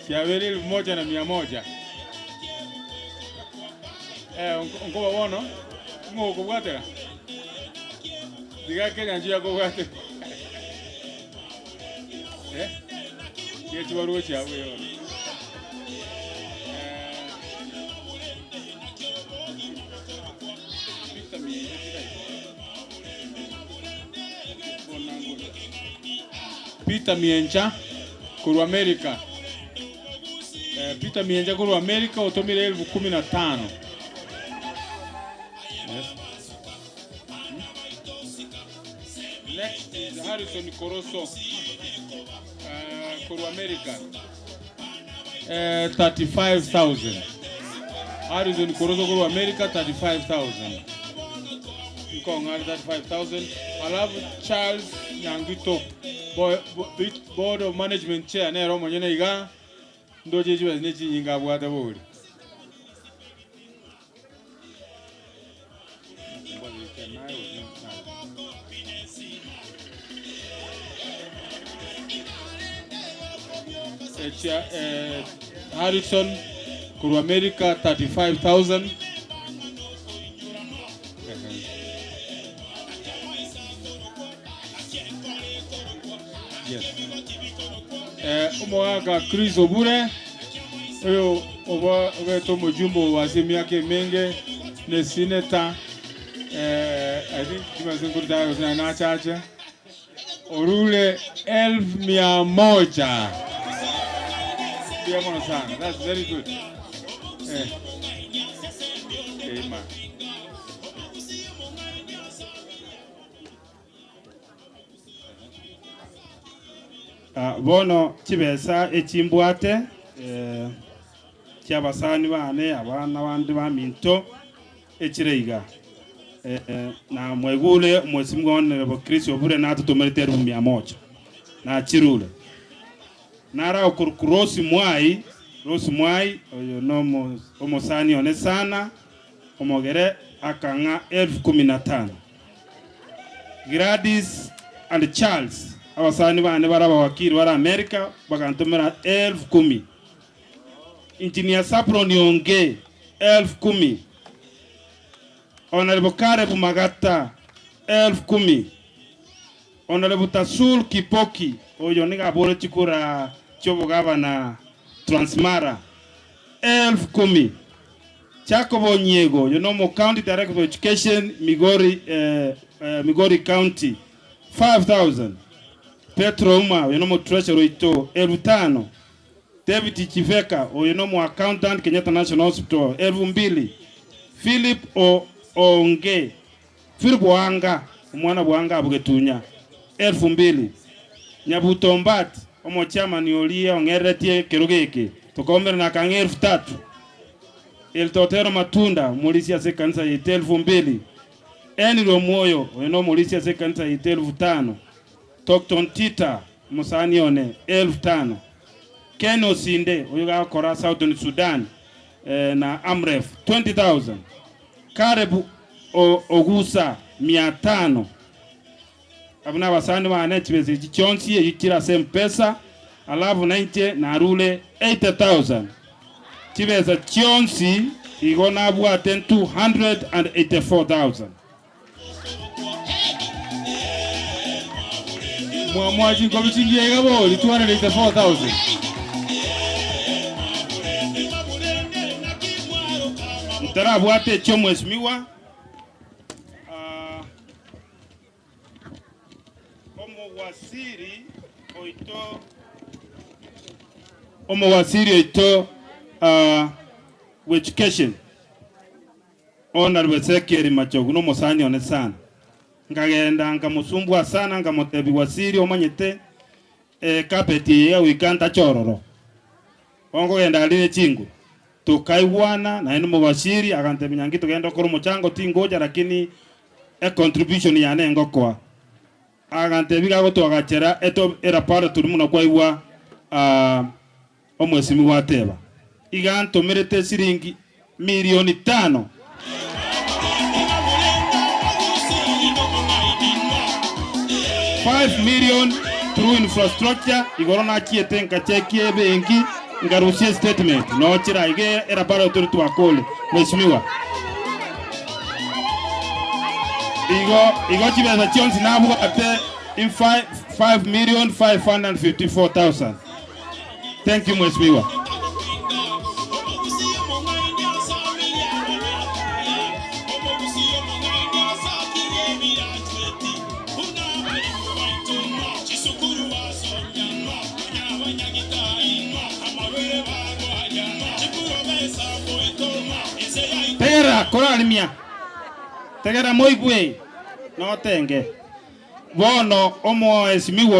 chiabere 1,100. Onkoba bono ng'okobwatera tiga Kenya nchi yakobwatera chiachibaruo chiabwe bono. Peter Miencha korwa America. Peter Miencha korwa America otomire 15,000. Yes. Next is Harrison Koroso korwa America. 35,000. Harrison Koroso korwa America 35,000. Nkonga 35,000. Alafu Charles Nyangito Board of Management Chair nero monyene iga ndoche chiba ne chinyinga abwate bori. Harrison korwa America 35,000. Yes. Omogaka Chris Obure oyo oba obeto omojumbe ase emiaka emenge ne senator I think kimaze nkurutaka nachache orule 1,100. Mbia mono sana. That's very good. Amen. Ah, bono chibesa echimbwate eh, chiabasani bane abana bande baminto echire iga eh, na mwaigure omwesimwa Honorable Chris Obure natutumerete elfu mia moja nachirure nara okuruku Rose Mwai Rose Mwai oyo no omo- omosani one sana omogere akang'a elfu kumi na tano Gladys and Charles abasani bane bara abawakili bara America bagantomera elfu kumi Engineer Sapron Onge elfu kumi Honorable Caleb Magata elfu kumi Honorable Tasul Kipoki oyo niga abore chikura chiobogabana Transmara elfu kumi Jacob Onyiego oyo nomo County Director of Education Migori, eh, eh, Migori County 5000 Petro Uma oyo nomo Treasurer oito elfu tano David Chiveka oyo nomo Accountant Kenyatta National Hospital elfu mbili Philip o Onge Philip Wanga omwana bwanga abugetunya elfu mbili Nyabuto Mbat omochairman oria ong'ereretie kero geke tokombera na akang'a elfu tatu Eltotero Matunda omorisia ase ekanisa yaito elfu mbili Henry Omwoyo oyo nomorisia ase ekanisa yaito elfu tano Tokton Tita omosani one elfu tano Ken Osinde oyo gakora Southern Sudan eh, na Amref 20000 Caleb o, Ogusa mia tano abo na abasani bane chibesa echi chionsi echi chire ase mpesa alafu nainche narure 80000 chibesa chionsi igo nabwate 284000 Mwa chinkobi chingiya iga bori 284,000. Ntarabwate ekio mheshimiwa ah, omowaziri oito omowaziri oito ah, wa education Honorable Ezekiel Machogu nomosani one sana nkagenda nkamosumbua sana nkamotebi waziri omanyete eh, carpet eye goika ntachororo Onkogenda arire chingu tukaigwana naende omowaziri agantebia nyangi togende okore omochango tingocha lakini e contribution yane ngokoa agantebia gagotwagachera eto eraboratory muno kwaigwa uh, omwesimiwa ateba iga ntomerete siringi milioni tano 5 million through infrastructure igoro nachiete nkachekia ebenki ngarusia statement nochira ige eraboratory twakole mheshimiwa igo igo chibesa chionsi nabwate in 5 million 554,000 thank you mheshimiwa Tegera korarimia tegera moigwe notenge bono omoesimiwa.